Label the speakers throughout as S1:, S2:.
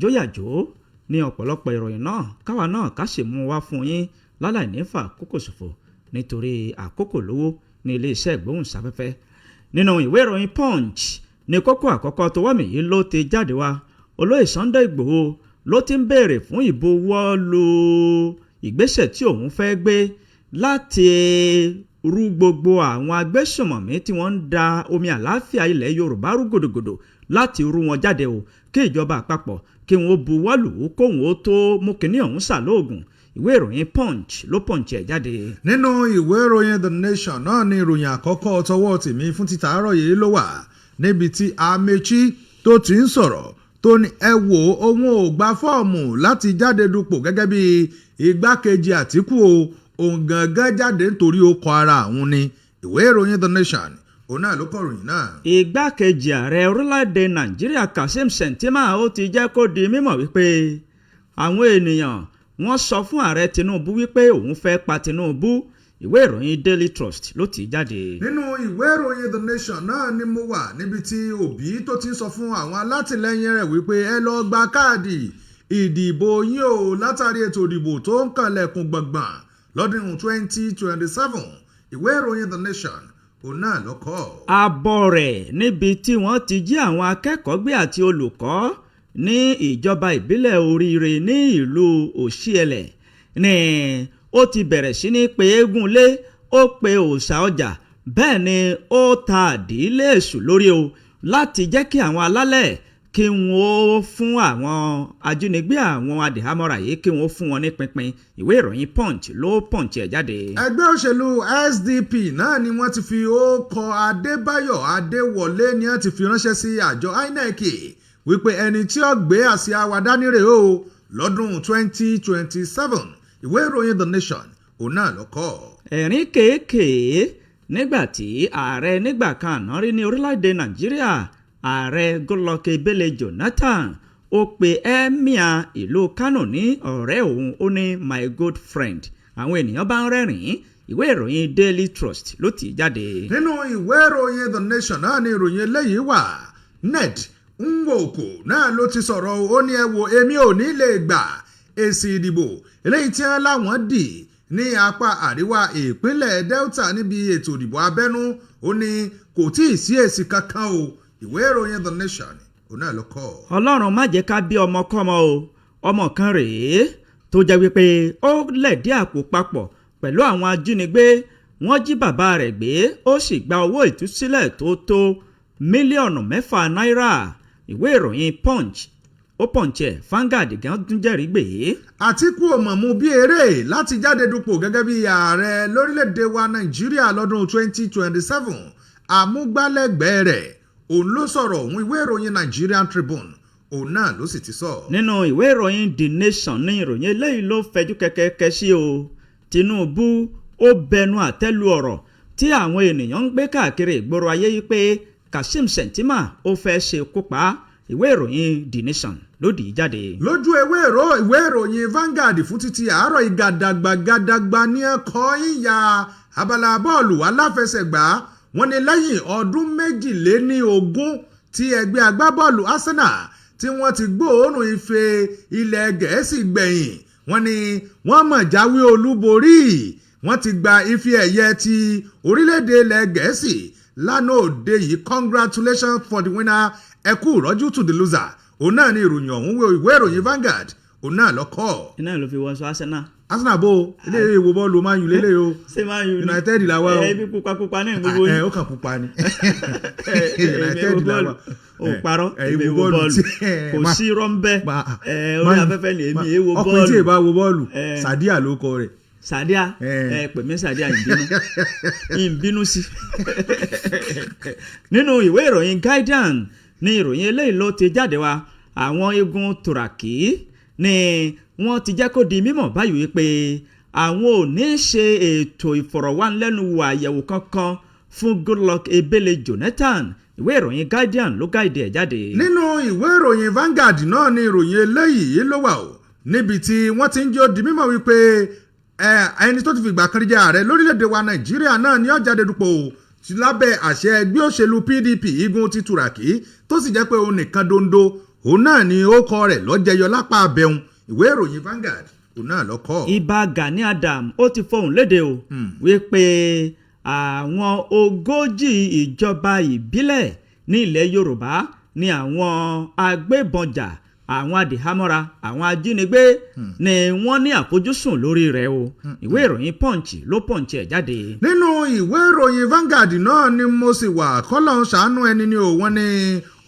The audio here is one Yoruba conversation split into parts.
S1: Yàjóyàjó ní ọ̀pọ̀lọpọ̀ ìròyìn náà, káwa náà ká sì mú wá fún yín láláì ní fà kókò ṣòfò, nítorí àkókò lówó ní iléeṣẹ́ ìgbóhùnsáfẹ́fẹ́. Nínú ìwé ìròyìn Punch ní kókó àkọ́kọ́ tó wà mí yìí ló ti jáde wá. Olóyè Sunday Ìgbòho ló ti ń béèrè fún ìbuwọ́lù ìgbésẹ̀ tí òun fẹ́ gbé láti rú gbogbo àwọn agbésùnmọ̀mí tí wọ́n ń da omi àláfíà ilẹ̀ Yorùbá rú gòdògòdò, láti rú wọn jáde o, kí ìjọba àpapọ̀ kí wọ́n buwọ́lù kóhun ó tó mú kinní ọ̀hún sàlóògùn. Ìwé ìròyìn Punch ló punch ẹ̀ jáde.
S2: Nínú ìwé ìròyìn The Nation náà ni ìròyìn àkọ́kọ́ tọwọ́ tèmi fún ti tàárọ̀ yìí ló wà, níbi tí Amechi tó ti ń sọ̀rọ̀, tó ní ẹ wò, òun ò gba fọ́ọ̀mù láti jáde dupò gẹ́gẹ́ bí igbákejì Àtíkù o, òun gangan jáde nítorí ó kọ ara òun ni. Ìwé ìròyìn The Nation, òun náà ló kọ ìròyìn náà.
S1: Igbákejì ààrẹ orílẹ̀-èdè Nàìjíríà, Kashim Shettima, ó ti jẹ́ kó di mímọ̀ wípé àwọn ènìyàn wọ́n sọ fún ààrẹ Tinubu wípé òun fẹ́ pa Tinubu. Ìwé ìròyìn Daily Trust ló ti jáde.
S2: Nínú ìwé ìròyìn The Nation náà ni mo wà, níbi tí Òbí tó ti ń sọ fún àwọn alátìlẹyìn rẹ̀ wípé ẹ lọ gba káàdì ìdìbò yín o, látàrí ètò ìdìbò tó ń kànlẹ̀kùn gbọ̀ngbọ̀n lọ́dún 2027. Ìwé ìròyìn The Nation, òun náà ló kọ.
S1: Abọ́ rẹ̀ níbi tí wọ́n ti jí àwọn akẹ́kọ̀ọ́ gbé àti olùkọ́ ní ìjọba ìbílẹ̀ Oríire ní ìlú Òṣìẹ̀lẹ̀ ni ó ti bẹ̀rẹ̀ sí ní pé eégún lé, ó pe òòṣà ọjà, bẹ́ẹ̀ ni ó ta àdílé èṣù lórí o, láti jẹ́ kí àwọn alálẹ̀ kí wọ́n ó fún àwọn ajínigbé, àwọn adìhámọ́ra yìí, kí wọ́n ó fún wọn ní pinpin. Ìwé ìròyìn Punch ló punch ẹ̀ jáde.
S2: Ẹgbẹ́ òṣèlú SDP náà ni wọ́n ti fi ókọ Adébáyọ̀ Adéwọlé ni wọ́n ti fi ránṣẹ́ sí àjọ INEC wípé ẹni tí ó gbé àsíá wa dání rèé o lọ́dún 2027. Ìwé ìròyìn The Nation, òun náà ló kọ.
S1: Ẹ̀rín kéékèé nígbà tí ààrẹ nígbà kan àná rí ní orílẹ̀-èdè Nàìjíríà, Ààrẹ Goodluck Ebele Jonathan, ó pe Emir ìlú Kano ní ọ̀rẹ́ òun, ó ní "my good friend". Àwọn ènìyàn bá ń rẹ́rìn-ín. Ìwé ìròyìn Daily Trust ló tì í jáde.
S2: Nínú ìwé ìròyìn The Nation náà ni ìròyìn eléyìí wà. Ned Nwoko náà ló ti sọ̀rọ̀, ó ní ẹ wo, èmi ò ní lè gbà èsì ìdìbò eléyìí tí wọ́n láwọn dì ní apá àríwá ìpínlẹ̀ Delta níbi ètò ìdìbò abẹ́nú. Ó ní kò tí ì sí èsì kankan o. Ìwé ìròyìn The Nation, òun náà ló kọ.
S1: Ọlọ́run má jẹ́ ká bí ọmọ kọ́mọ o. Ọmọ kan rèé tó jẹ́ wípé ó lẹ̀dí àpò papọ̀ pẹ̀lú àwọn ajínigbé. Wọ́n jí bàbá rẹ̀ gbé, ó sì gba owó ìtúsílẹ̀ tó tó mílíọ̀nù 6 náírà. Ìwé ìròyìn Punch ó punch ẹ̀, Vanguard gan tún jẹ́rìí gbé.
S2: Àtíkù ò mọ̀ mú bí eré láti jáde dupò gẹ́gẹ́ bí ààrẹ lórílẹ̀‐èdè wa Nàìjíríà lọ́dún 2027, àmúgbálẹ́gbẹ̀ẹ́ rẹ̀ òun ló sọ̀rọ̀ òun. Ìwé ìròyìn Nigerian Tribune, òun náà ló sì ti sọ.
S1: Nínú ìwé ìròyìn The Nation ní ìròyìn eléyìí ló fẹjú kẹkẹkẹ sí o. Tinubu ó bẹnu àtẹ́lu ọ̀rọ̀ tí àwọn ènìyàn ń gbé káàkiri ìgboro ayé yìí pé Kashim Shettima ó fẹ́ ṣe kópa. Ìwé ìròyìn The Nation ló dì í jáde.
S2: Lójú ewé èrò ìwé ìròyìn Vanguard fún títí àárọ̀, ìgàdàgbà gàdàgbà ní ẹ̀kọ́ ìyá abala bọ́ọ̀lù aláfẹsẹ̀gbá. Wọ́n ní lẹ́yìn ọdún 22 tí ẹgbẹ́ agbábọ́ọ̀lù Arsenal tí wọ́n ti gbóòórùn ife ilẹ̀ Gẹ̀ẹ́sì gbẹ̀yìn, wọ́n ní wọ́n mọ̀ jáwé olúborí, wọ́n ti gba ife ẹ̀yẹ ti orílẹ̀-èdè ilẹ̀ Gẹ̀ẹ́sì lánàá òde yìí. Congratulations for the winner, ẹ kú ìrọ́jú to the loser. Òun náà ni ìròyìn ọ̀hún. Ìwé ìròyìn Vanguard, òun náà ló kọ.
S1: Iná ló fi wọṣọ Arsenal.
S2: Arsenal bó ilé ìwò bọ́ọ̀lù Man U lélẹ̀ o.
S1: Ṣé Man U ni?
S2: United la wá o.
S1: Ẹ ibi pupa pupa náà gbogbo.
S2: Ẹ ó kàn pupa ni. United la wá.
S1: O parọ́, èmi wo bọ́ọ̀lù, kò sí rọ́ńbẹ́ orí afẹ́fẹ́ ni èmi èwo bọ́ọ̀lù.
S2: Ọkùnrin tí ì bá wo bọ́ọ̀lù, Sàdíà ló kọ rẹ̀.
S1: Sàdíà, ẹ pè mí Sàdíà, ìbínú ìbínú sí. Nínú ìwé ìròyìn Guardian ní ìròyìn eléyìí ló ti jáde wá. Àwọn igun Tùràkì ni wọ́n ti jẹ́ kó di mímọ̀ báyìí wípé àwọn ò ní ṣe ètò ìfọ̀rọ̀wánilẹ́nuwò àyẹ̀wò kankan fún Goodluck Ebele Jonathan. Ìwé ìròyìn Guardian ló guide ẹ̀ jáde.
S2: Nínú ìwé ìròyìn Vanguard náà ni ìròyìn eléyìí ló wà o, níbi tí wọ́n ti ń jẹ́ ó di mímọ̀ wípé ẹni tó ti fìgbà kan rí jẹ́ ààrẹ lórílẹ̀‐èdè wa Nàìjíríà náà ni ó jáde dupò lábẹ́ àṣẹ ẹgbẹ́ òṣèlú PDP, igun ti Tùràkì, tó sì jẹ́ pé òun nìkan dondo. Òun náà ni ó kọ rẹ̀ lọ́jẹyọ lápá abẹ́hùn. Ìwé ìròyìn Vanguard, òun náà lọ́kọ́.
S1: Ìbà Gani Adam ó ti fohùn léde o wípé àwọn 40 ìjọba ìbílẹ̀ ní ilẹ̀ Yorùbá ní àwọn agbébọnjà, àwọn adìhámọ́ra, àwọn ajínigbé ni wọ́n ní àfojúsùn lórí rẹ̀ o. Ìwé ìròyìn Punch ló punch ẹ̀ jáde.
S2: Nínú ìwé ìròyìn Vanguard náà ni mo sì wà. Kọ́lọ̀ ń ṣàánú ẹni ni ò. Wọ́n ní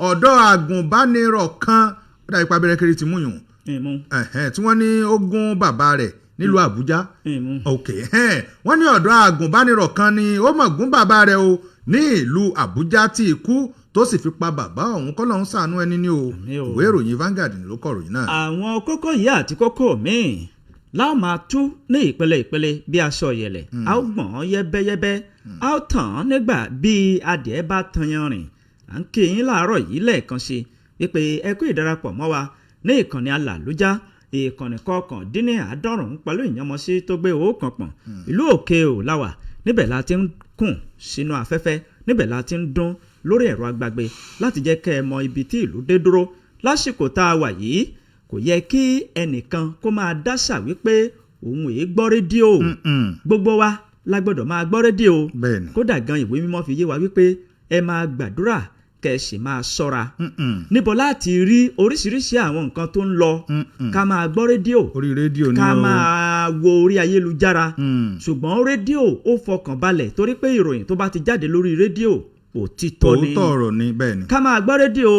S2: ọ̀dọ́ àgùnbánirọ̀ kan, ó dàbí pa abẹ́rẹ́ kiri ti mú yùn
S1: Ìmú.
S2: tí wọ́n ní ó gún bàbá rẹ̀ nílùú Àbújá.
S1: Ìmú.
S2: Ok, wọ́n ní ọ̀dọ́ àgùnbánirọ̀ kan ni ó mọ̀ gún bàbá rẹ̀ o ní ìlú Àbújá, tí ikú tó sì fi pa bàbá ọ̀hún. Kọ́lọ̀ ń ṣàánú ẹni ni o.
S1: Àmín o.
S2: Ìwé ìròyìn Vanguard ló kọ ìròyìn náà.
S1: Àwọn kókó yìí àti kókó míì láò máa tú ní ìpele ìpele bí aṣọ ìyẹ̀lẹ̀. A ó gbọ̀n yẹ́bẹ́yẹ́bẹ́, a ó tàn án nígbà bí adìẹ bá tan yanrìn. À ń kí yín láàárọ̀ yìí lẹ́ẹ̀kan sí wípé ẹ kú ìdarapọ̀ mọ́ wa ní ìkànnì alàlújá, ìkànnì 99.5 pẹ̀lú ìyànmọ́sí tó gbé owó kan pọ̀n. Ìlú òkè ò láwà, níbẹ̀ la ti ń kùn sínú afẹ́fẹ́, níbẹ̀ la ti ń dún lórí ẹ̀rọ agbagbe láti jẹ́ kẹ́ ẹ mọ ibi tí ìlú dé dúró lásìkò tá a wà yìí. Kò yẹ kí ẹnìkan kó máa dáṣà wípé òun èé gbọ́ rédíò. Gbogbo wa la gbọ́dọ̀ máa gbọ́ rédíò. Kódà gan, ìwé mímọ́ fi yé wa wípé ẹ máa gbàdúrà, kẹ́ ẹ sì máa ṣọ́ra. Níbo láti rí oríṣiríṣi àwọn nǹkan tó ń lọ? Ká máa gbọ́ rédíò.
S2: Orí rédíò ni
S1: Ká
S2: o.
S1: máa wo orí ayélujára. Ṣùgbọ́n rédíò ó fọkàn balẹ̀ torí pé ìròyìn tó bá ti jáde lórí rédíò, òtítọ́ ni.
S2: Òótọ́ ọ̀rọ̀ ni, bẹ́ẹ̀ ni.
S1: Ká máa gbọ́ rédíò.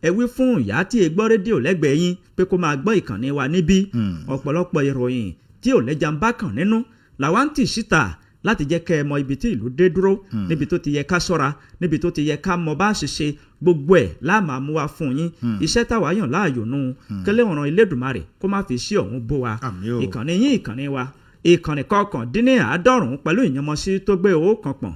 S1: Ẹ wí fún ìyá tí ẹ gbọ́ rédíò lẹ́gbẹ̀ẹ́ yín pé kó máa gbọ́ ìkànnì wa níbí. Ọ̀pọ̀lọpọ̀ ìròyìn tí ò lẹ́jà ń bá kàn nínú làwa ń tì síta láti jẹ́ kẹ́ ẹ mọ ibi tí ìlú dé dúró, níbi tó ti yẹ ká ṣọ́ra, níbi tó ti yẹ ká mọ bá ṣe ṣe. Gbogbo ẹ̀ láàmà mú wa fún yín. Iṣẹ́ táwa yàn láàyò nù kẹ́lẹ́ ọ̀ràn Elédùmarè kó má fi sí ọ̀hún bó wa.
S2: Àmín o.
S1: Ìkànnì yín, ìkànnì wa, ìkànnì 99.5 pẹ̀lú ìyànmọ́sí tó gbé owó kan pọ̀n,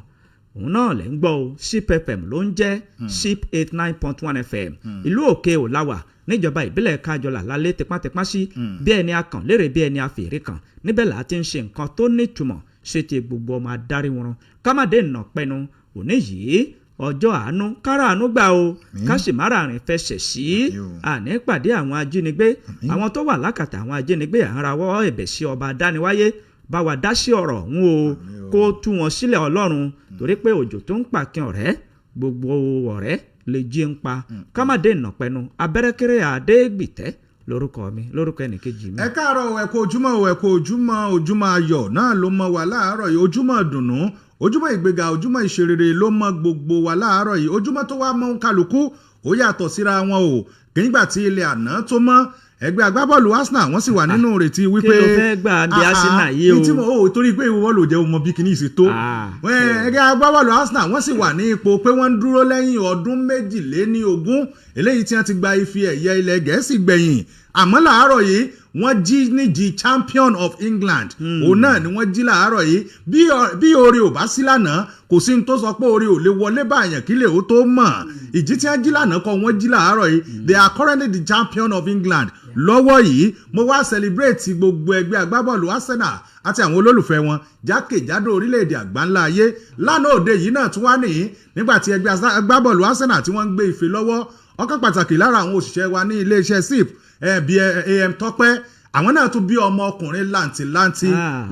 S1: òun náà lẹ́ ń gbọ́ o. Sip FM ló ń jẹ́ Sip 89.1 FM. Ìlú òkè ò láwà, níjọba ìbílẹ̀ Kájọlà lálẹ́ tipátipá sí bí ẹni akàn lérè, bí ẹni àfèrè kan. Níbẹ̀ là á ti ń ṣe nǹkan tó nítumọ̀ ṣe ti gbogbo ọmọ adarí wọn. Ká má dé nà pẹnu. Òní yìí, ọjọ́ àánú, kára àánú gbà o, ká sì má ràrìn fẹsẹ̀ sí.
S2: Àmín o.
S1: Àní pàdé àwọn ajínigbé, àwọn tó wà lákàtà àwọn ajínigbé. À ń rawọ́ ẹ̀bẹ̀ sí ọba dániwáyé, bá wa dá sí ọ̀rọ̀ ọ̀hún o, kó tú wọn sílẹ̀, Ọlọ́run, torí pé òjò tó ń pàkin ọ̀rẹ́, gbogbo ọ̀rẹ́ lè jí ń pa. Ká má dé ìnàpẹnu. Abẹ́rẹ́kẹ́rẹ́ Adégbìtẹ́ lórúkọ mi, lórúkọ ẹnìkejì mi.
S2: Ẹ káàárọ̀ o, ẹ kú ojúmọ́ o, ẹ kú ojúmọ́. Ojúmọ́ ayọ̀ náà ló mọ́ wa láàárọ̀ yìí, ojúmọ́ dùnnú, ojúmọ́ ìgbéga, ojúmọ́ ìṣerere ló mọ́ gbogbo wa láàárọ̀ yìí. Ojúmọ́ tó wá mọ́ ń kálukú ó yàtọ̀ síra wọn o. Nígbà tí ilẹ̀ àná tó mọ́, ẹgbẹ́ agbábọ́ọ̀lù Arsenal, wọ́n sì wà nínú ìrètí wípé
S1: Kí ló fẹ́ gbà bí Arsenal yìí o?
S2: Ní tí mo ò torí pé ìwọ ló jẹ́ ọmọ bí kìíní ìṣe tó. Ẹgbẹ́ agbábọ́ọ̀lù Arsenal, wọ́n sì wà ní ipò pé wọ́n ń dúró lẹ́yìn ọdún 22 eléyìí tí wọ́n ti gba ife ẹ̀yẹ ilẹ̀ Gẹ̀ẹ́sì gbẹ̀yìn. Àmọ́ làárọ̀ yìí, wọ́n jí níjí champion of England, òun náà ni wọ́n jí làárọ̀ yìí. Bí oore ò bá sí lánàá, kò sí ní tó sọ pé oore ò lè wọlé báyàn kí lè ó tó mọ̀. Ìjí tí wọ́n jí lánàá kọ́ wọ́n jí làárọ̀ yìí. They are currently the champion of England lọ́wọ́ yìí. Mo wá celebrate gbogbo ẹgbẹ́ agbábọ́ọ̀lù Arsenal àti àwọn olólùfẹ́ wọn jákèjádò orílẹ̀-èdè àgbáńlá ayé. Lánàá òde yìí náà tún wá nìyí, nígbà tí ẹgbẹ́ agbábọ́ọ̀lù Arsenal tí wọ́n ń gbé ife lọ́wọ́, ọ̀kan pàtàkì lára àwọn òṣìṣẹ́ wa ní iléeṣẹ́ SIP, bíi am Tọ́pẹ́, àwọn náà tún bí ọmọ ọkùnrin làǹtìlanti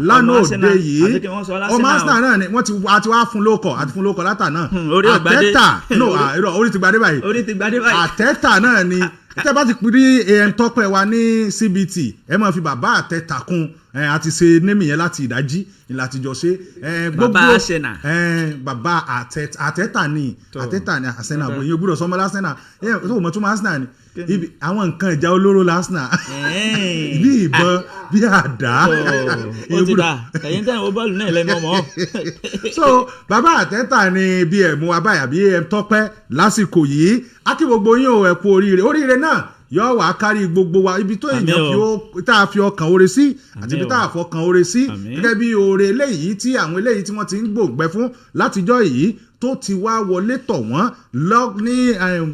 S2: lánàá
S1: Ọmọ
S2: òde
S1: Arsenal,
S2: yìí.
S1: Àti kí wọ́n sọ
S2: Ọmọ
S1: Arsenal.
S2: Arsenal náà ni wọ́n ti àti wá fún lóko, àti fún lóko látà náà.
S1: Orí ọ̀gbadé.
S2: Àtẹ́tà no, irọ́, orí ti gbadé báyìí.
S1: Orí ti gbadé báyìí.
S2: Àtẹ́tà náà ni. Tẹ́ bá ti rí am Tọ́pẹ́ wa ní CBT, ẹ máa fi bàbá Àtẹ́tà kún. Ẹ àti ṣe némì yẹn láti ìdájí ni láti jọ ṣe.
S1: Bàbá Arsenal.
S2: Bàbá Àtẹ́tà ni.
S1: Tó.
S2: Àtẹ́tà ni Arsenal bò yín o gbúdọ̀ sọmọ lásánà ẹ tó mọ̀ tó mọ̀ Arsenal ni ibi àwọn nǹkan ìjà olóró lásánà, bí ìbọn, bí àdá.
S1: Ó ti dà, ẹ̀yin tẹ́ ń wo bọ́ọ̀lù náà lẹ́nu ọmọ.
S2: So bàbá Àtẹ́tà ni bí ẹ̀ mú wa báyà bí ẹ̀ Tọ́pẹ́ lásìkò yìí. Á kí gbogbo yín o, ẹ kú oríire. Oríire náà yóò wá kárí gbogbo wa, ibi tó
S1: Àmín
S2: èèyàn
S1: o.
S2: fi ó tá a fi ọkàn oore sí àti ibi
S1: o.
S2: tá a fọkàn oore sí.
S1: Àmín.
S2: Gẹ́gẹ́ bí oore eléyìí tí àwọn eléyìí tí wọ́n ti ń gbòǹgbẹ fún látijọ́ yìí tó ti wá wọlé tọ̀ wọ́n. Lọ ní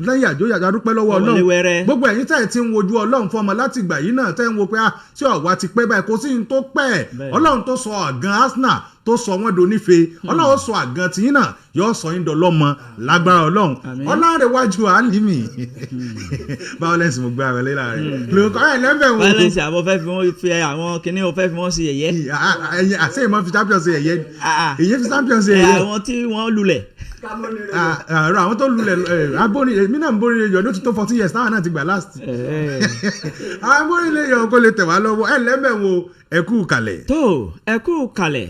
S2: lẹ́yìn àjọyọ̀, àdúpẹ́ lọ́wọ́
S1: Wọlé
S2: Ọlọ́run.
S1: Wẹ́rẹ́.
S2: Gbogbo ẹ̀yin tẹ́ ẹ̀ ti ń wojú Ọlọ́run fún ọmọ láti ìgbà yìí náà, tẹ́ ń wo pé, ah, tí ọ̀wá ti pẹ́ báyìí, kò sí ní tó pẹ́. Ọlọ́run tó sọ àgàn Arsenal tó sọ wọ́n donífe, Ọlọ́run sọ àgàn tìyín náà, yóò sọ yín dọlọ́mọ lágbára Ọlọ́run.
S1: Àmín.
S2: Ọlárẹ̀wájú Àlìmí Violence, mo gbé ara lé láàrin lóko ẹ̀ lẹ́fẹ̀ẹ́ wo.
S1: Violence, àbọ̀ fẹ́ fi wọ́n fi àwọn kinní, o fẹ́ fi wọ́n sí ẹ̀yẹ.
S2: Ẹ̀yin àti èèmọ̀ fi champions ṣe ẹ̀yẹ.
S1: Ah, ah.
S2: Èyí fi champions ṣe
S1: Ẹ,
S2: ẹ̀yẹ.
S1: àwọn tí wọ́n lulẹ̀.
S2: Àrò àwọn tó lulẹ̀ ẹ̀, agbóni èmi náà ń borí yọ ní ó ti tó 14 years táwọn náà ti gbà last. Agbóni lè yọ kó lè tẹ̀ wá lọ́wọ́ ẹ̀ lẹ́mẹ̀ wo, ẹ kú kalẹ̀.
S1: Tó ẹ kú kalẹ̀,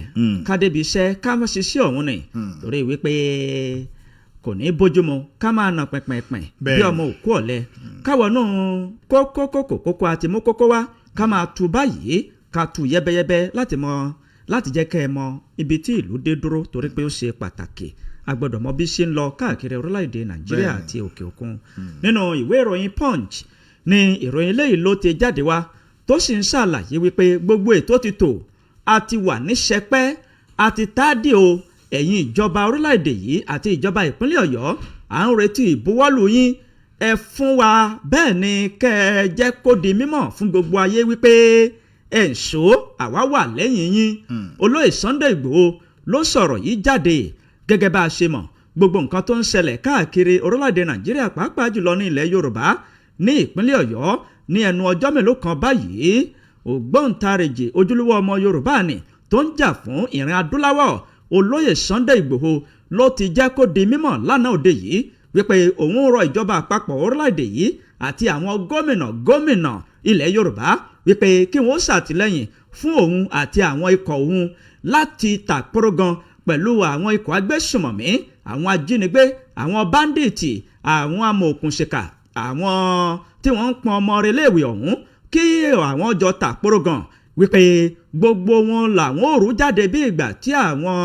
S1: ká débi iṣẹ́, ká má ṣiṣẹ́ ọ̀hún ni, torí wípé kò ní bójúmu ká máa nà pẹ̀pẹ̀pẹ̀ bí ọmọ òkú ọ̀lẹ. Káwọn náà kókó kókó kókó àti mú kókó wá, ká máa tu báyìí, ká tu yẹ́bẹ́yẹ́bẹ́ láti mọ, láti jẹ́ kẹ́ ẹ mọ ibi tí ìlú dé dúró, torí pé ó ṣe pàtàkì, a gbọ́dọ̀ mọ bí ṣe ń lọ káàkiri orílẹ̀-èdè Nàìjíríà àti òkè òkun. Nínú ìwé ìròyìn Punch ni ìròyìn eléyìí ló ti jáde wá, tó sì ń ṣàlàyé wípé gbogbo ètò ti tò, a ti wà ní sẹpẹ́ àti táàdì o. Ẹ̀yin ìjọba orílẹ̀-èdè yìí àti ìjọba ìpínlẹ̀ Ọ̀yọ́, à ń retí ìbuwọ́lù yín. Ẹ fún wa, bẹ́ẹ̀ ni kẹ́ ẹ jẹ́ kó di mímọ̀ fún gbogbo ayé wípé ẹ̀ ń ṣó àwa wà lẹ́yìn yín. Olóyè Sunday Ìgbòho ló sọ̀rọ̀ yìí jáde. Gẹ́gẹ́ bá a ṣe mọ̀, gbogbo nǹkan tó ń ṣẹlẹ̀ káàkiri orílẹ̀-èdè Nàìjíríà, pàápàá jùlọ ní ilẹ̀ Yorùbá, ní ìpínlẹ̀ Ọ̀yọ́ ní ẹnu ọjọ́ mélòó kan báyìí, ògbóǹtarìgì ojúlówó ọmọ Yorùbá ni tó ń jà fún ìran adúláwọ̀, olóyè Sunday Ìgbòho, ló ti jẹ́ kó di mímọ̀ lánàá òde yìí wípé òun rọ ìjọba àpapọ̀ orílẹ̀-èdè yìí àti àwọn gómìnà gómìnà ilẹ̀ Yorùbá wípé kí wọ́n ṣàtìlẹ́yìn fún òun àti àwọn ikọ̀ òun láti tàpórógan pẹ̀lú àwọn ikọ̀ agbésùmọ̀mí, àwọn ajínigbé, àwọn báńdíìtì, àwọn amòòkùnṣìkà, àwọn tí wọ́n ń pọn ọmọ reléèwé ọ̀hún, kí àwọn jọ tàpórógan, wípé gbogbo wọn làwọn ò rú jáde bí ìgbà tí àwọn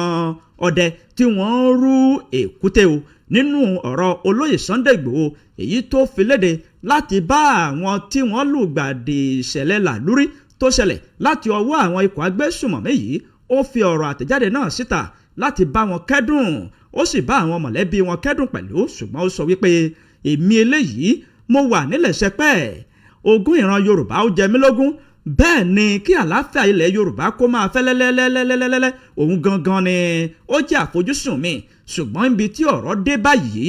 S1: ọdẹ tí wọ́n ń rú èkúté o. Nínú ọ̀rọ̀ olóyè Sunday Ìgbòho èyí tó fi léde láti bá àwọn tí wọ́n lùgbàdì ìṣẹ̀lẹ̀ làlúrí tó ṣẹlẹ̀ láti ọwọ́ àwọn ikọ̀ agbésùmọ̀mí yìí, ó fi ọ̀rọ̀ àtẹ̀jáde náà síta láti bá wọn kẹ́dùn, ó sì bá àwọn mọ̀lẹ́bí wọn kẹ́dùn pẹ̀lú. Ṣùgbọ́n ó sọ wípé èmi eléyìí mo wà nílẹ̀ sẹpẹ́, ogún ìran Yorùbá ó jẹ mí lógún, bẹ́ẹ̀ ni kí àlàáfíà ilẹ̀ Yorùbá kó máa fẹ́ lẹ́lẹ́lẹ́lẹ́lẹ́lẹ́, òun gangan ni ó jẹ́ àfojúsùn mi. Ṣùgbọ́n ibi tí ọ̀rọ̀ dé báyìí,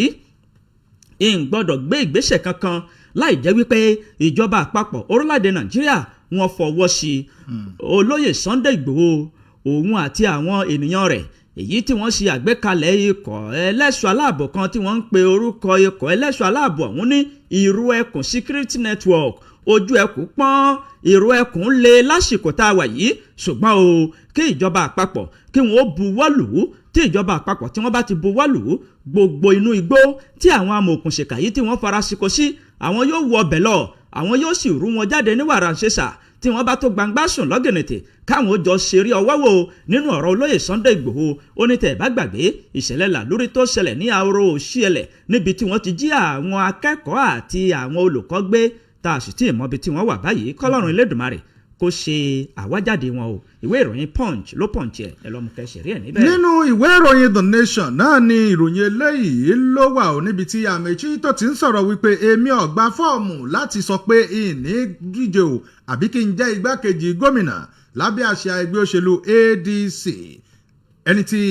S1: n gbọ́dọ̀ gbé ìgbésẹ̀ kankan láì jẹ́ wípé ìjọba àpapọ̀ orílẹ̀-èdè Nàìjíríà wọ́n fọwọ́ sí i. Olóyè Sunday Ìgbòho, òun àti àwọn ènìyàn rẹ̀ èyí tí wọ́n ṣe àgbékalẹ̀ ikọ̀ ẹlẹ́ṣọ́ aláàbò kan tí wọ́n ń pe orúkọ ikọ̀ ẹlẹ́ṣọ́ aláàbò ọ̀hún ní Ìrù Ẹkùn Security Network. Ojú ẹkùn pọ́n, ìrù ẹkùn lé lásìkò tá a wà yìí. Ṣùgbọ́n o, kí ìjọba àpapọ̀ kí wọ́n ó buwọ́ lù ú. Tí ìjọba àpapọ̀ tí wọ́n bá ti buwọ́ lù ú, gbogbo inú igbó tí àwọn amòòkùnṣìkà yìí tí wọ́n fara síko sí, àwọn yóò wọ ọbẹ̀ lọ, àwọn yóò sì rú wọn jáde ní wàràǹṣeṣà. Tí wọ́n bá tó gbangba sùn lọ́gẹ̀nẹ̀tẹ̀, káwọn ó jọ ṣeré ọwọ́ wò. Nínú ọ̀rọ̀ olóyè Sunday Ìgbòho, ó ní tẹ̀ bá gbàgbé ìṣẹ̀lẹ̀ làlúrí tó ṣẹlẹ̀ ní Ahoro Òṣìẹ̀lẹ̀, níbi tí wọ́n ti jí àwọn akẹ́kọ̀ọ́ àti àwọn olùkọ́ gbé, tá a sì tí ì mọbi tí wọ́n wà báyìí. Kọ́lọ́run Elédùmarè kó ṣe àwájáde wọn o. Ìwé ìròyìn Punch ló punch ẹ, ẹ lọ́mú kẹsì rí ẹ̀ níbẹ̀.
S2: Nínú ìwé ìròyìn The Nation náà ni ìròyìn eléyìí ló wà ó, níbi tí Amaechi tó ti ń sọ̀rọ̀ wípé èmi ò gba fọ́ọ̀mù láti sọ pé ìní díje o àbí kí n jẹ́ igbákejì gómìnà lábẹ́ àṣà ẹgbẹ́ òṣèlú ADC. Ẹni tí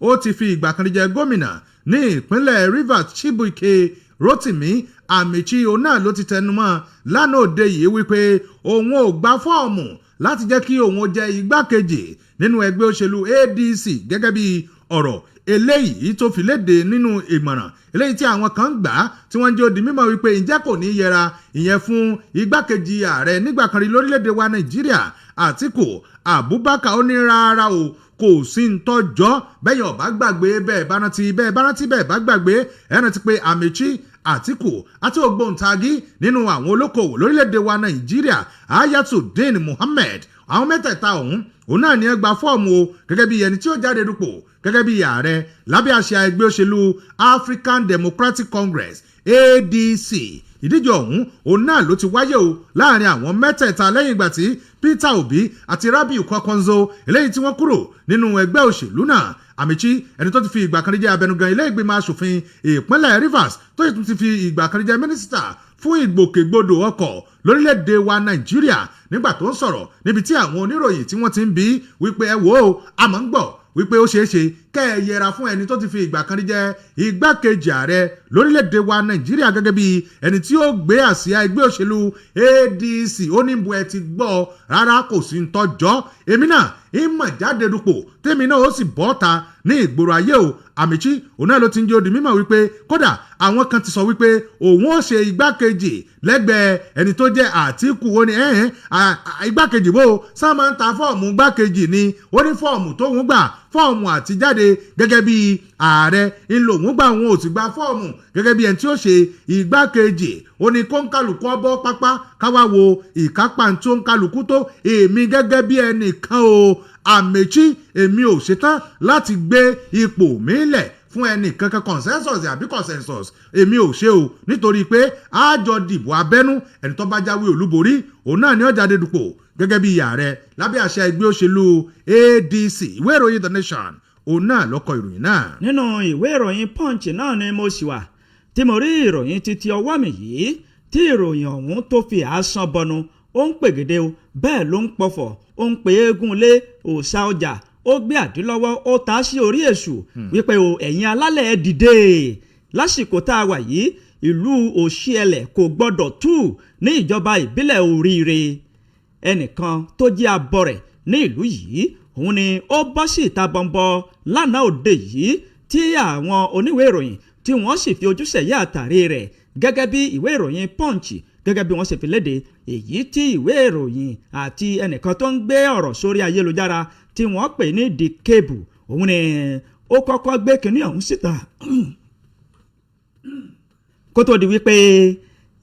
S2: ó ti fi ìgbà kan rí jẹ gómìnà ní ìpínlẹ̀ Rivers, Chibuike Rotimi Amaechi, òun náà ló ti tẹnumọ́ lánàá òde yìí wípé òun ò gba fọ́ọ̀mù láti jẹ́ kí òun jẹ́ igbákejì nínú ẹgbẹ́ òṣèlú ADC, gẹ́gẹ́ bí ọ̀rọ̀ eléyìí tó fi léde nínú ìmọ̀ràn eléyìí tí àwọn kan ń gbà á, tí wọ́n ń jẹ́ ó di mímọ̀ wípé ǹjẹ́ kò ní yẹra ìyẹn fún igbákejì ààrẹ nígbà kan rí lórílẹ̀‐èdè wa Nàìjíríà, Àtíkù Abubakar. Ó ní rárá o, kò sí ń tọ́jọ́ bẹ́yìn ọ̀bá gbàgbé, bẹ́ẹ̀ bá rántí, bẹ́ẹ̀ bá rántí, bẹ́ẹ̀ bá gbàgbé, ẹ rántí pé Amaechi, Àtíkù àti ògbóǹtagì nínú àwọn olókoòwò lórílẹ̀‐èdè wa Nàìjíríà, Hayatu-Deen Muhammed, àwọn mẹ́tẹ̀ẹ̀ta ọ̀hún òun náà ní ẹ gba fọ́ọ̀mù o gẹ́gẹ́ bí ẹni tí ó jáde dupò gẹ́gẹ́ bí ààrẹ lábẹ́ àṣà ẹgbẹ́ òṣèlú African Democratic Congress, ADC. Ìdíje ọ̀hún òun náà ló ti wáyé o láàrin àwọn mẹ́tẹ̀ẹ̀ta lẹ́yìn ìgbà tí Peter Obi àti Rabiu Kwankwaso eléyìí tí wọ́n kúrò nínú ẹgbẹ́ òṣèlú náà. Amaechi, ẹni tó ti fi ìgbà kan rí jẹ́ abẹnugan ilé ìgbìmọ̀ asòfin ìpínlẹ̀ Rivers, tó sì tún ti fi ìgbà kan rí jẹ́ mínísítà fún ìgbòkègbodò ọkọ̀ lórílẹ̀‐èdè wa Nàìjíríà, nígbà tó ń sọ̀rọ̀ níbi tí àwọn oníròyìn tí wọ́n ti ń bi wípé, ẹ wò ó, àmọ́ ń gbọ́ wípé ó ṣeé ṣe kẹ́ ẹ yẹra fún ẹni tó ti fi ìgbà kan rí jẹ́ igbákejì ààrẹ lórílẹ̀‐èdè wa Nàìjíríà gẹ́gẹ́ bí ẹni tí ó gbé àsíá ẹgbẹ́ òṣèlú ADC, ó ní bu ẹ ti gbọ́ rárá, kò sí ń tọ́jọ́, èmi náà ìmọ̀ jáde dupò, tèmi náà ó sì bọ́ ta ní ìgboro ayé o. Amaechi òun náà ló ti ń jẹ́ ó di mímọ̀ wípé kódà àwọn kan ti sọ wípé òun ó ṣe igbákejì lẹ́gbẹ̀ẹ́ ẹni tó jẹ́ Àtíkù. Ó ní ẹ̀hẹ́n, igbákejì bó sáà máa ń ta fọ́ọ̀mù igbákejì ni? Ó ní fọ́ọ̀mù tóun gbà, fọ́ọ̀mù àtijáde gẹ́gẹ́ bí ààrẹ ńlò òun gbà, òun ò sì gba fọ́ọ̀mù gẹ́gẹ́ bí ẹni tí ó ṣe igbákejì. Ó ní kóńkálukú ọbọ̀ pápá káwá wo ìkápá tó ń kálukú tó. Èmi gẹ́gẹ́ bí ẹnìkan o, Amaechi, èmi ò ṣetán láti gbé ipò mi lẹ̀ fún ẹnì kankan, consensus àbí consensus, èmi ò ṣe o, nítorí pé àjọ dìbò abẹ́nú, ẹni tó bá jáwé olúborí òun náà ni ó jáde dupò gẹ́gẹ́ bí ààrẹ lábẹ́ àṣẹ ẹgbẹ́ òṣèlú ADC. Ìwé ìròyìn The Nation òun náà ló kọ ìròyìn náà.
S1: Nínú ìwé ìròyìn Punch náà ni mo sì wà tí mo rí ìròyìn títí ọwọ́ mi yìí, tí ìròyìn ọ̀hún tó fi àásán bọnu. Ó ń pègèdè o, bẹ́ẹ̀ ló ń pọ̀fọ̀, ó ń pe eégún lé òòṣà ọjà, ó gbé àdílọ́wọ́, ó ta sí orí èṣù wípé o, ẹ̀yin alálẹ̀, ẹ dìde lásìkò tá a wà yìí, ìlú Òṣìẹlẹ̀ kò gbọ́dọ̀ tú ní ìjọba ìbílẹ̀ Oríire. Ẹnìkan tó jẹ́ abọrẹ̀ ní ìlú yìí, òun ni ó bọ́ sí ìta bọ̀m̀bọ̀ lánàá òde yìí, tí àwọn oníwèé ìròyìn tí wọ́n sì fi ojúṣe yá àtàrí rẹ̀, gẹ́gẹ́ bí ìwé ìròyìn Punch gẹ́gẹ́ bí wọ́n ṣe fi léde, èyí tí ìwé ìròyìn àti ẹnìkan tó ń gbé ọ̀rọ̀ sórí ayélujára tí wọ́n pè ní The Cable, òun ni ó kọ́kọ́ gbé kinní ọ̀hún síta kó tó di wípé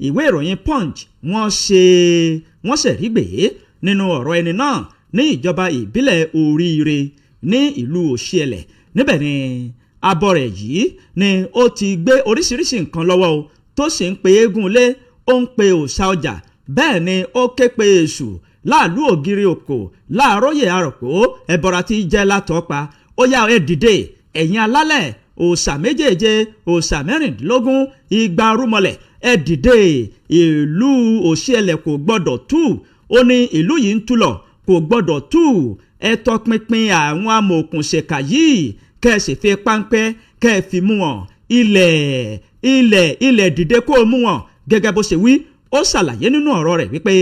S1: ìwé ìròyìn Punch wọ́n ṣe wọ́n ṣẹ̀rí gbé nínú ọ̀rọ̀ ẹni náà ní ìjọba ìbílẹ̀ Oríire ní ìlú Òṣìẹ̀lẹ̀. Níbẹ̀ ni abọ́rẹ̀ yìí ni ó ti gbé oríṣiríṣi nǹkan lọ́wọ́ o, tó sì ń pe eégún lé, ó ń pe òòṣà ọjà, bẹ́ẹ̀ ni ó ké pe èṣù láàlú ògiri òkò láàróyè àròpó ẹ̀bọ̀ra tí jẹ́ látọ̀pa. Ó yá, ẹ dìde, ẹ̀yin alálẹ̀, òòṣà méjèèje, òòṣà 16, 200 rúmọlẹ̀, ẹ dìde, ìlú Òṣìẹ̀lẹ̀ kò gbọ́dọ̀ tú. Ó ní ìlú yìí ń tú lọ, kò gbọ́dọ̀ tú. Ẹ tọpinpin àwọn amòòkùnṣèkà yìí, kẹ́ ẹ sì fi páńpẹ́ kẹ́ ẹ fi mú wọn. Ilẹ̀, ilẹ̀, ilẹ̀, dìde kó o mú wọn, gẹ́gẹ́ bó ṣe wí. Ó ṣàlàyé nínú ọ̀rọ̀ rẹ̀ wípé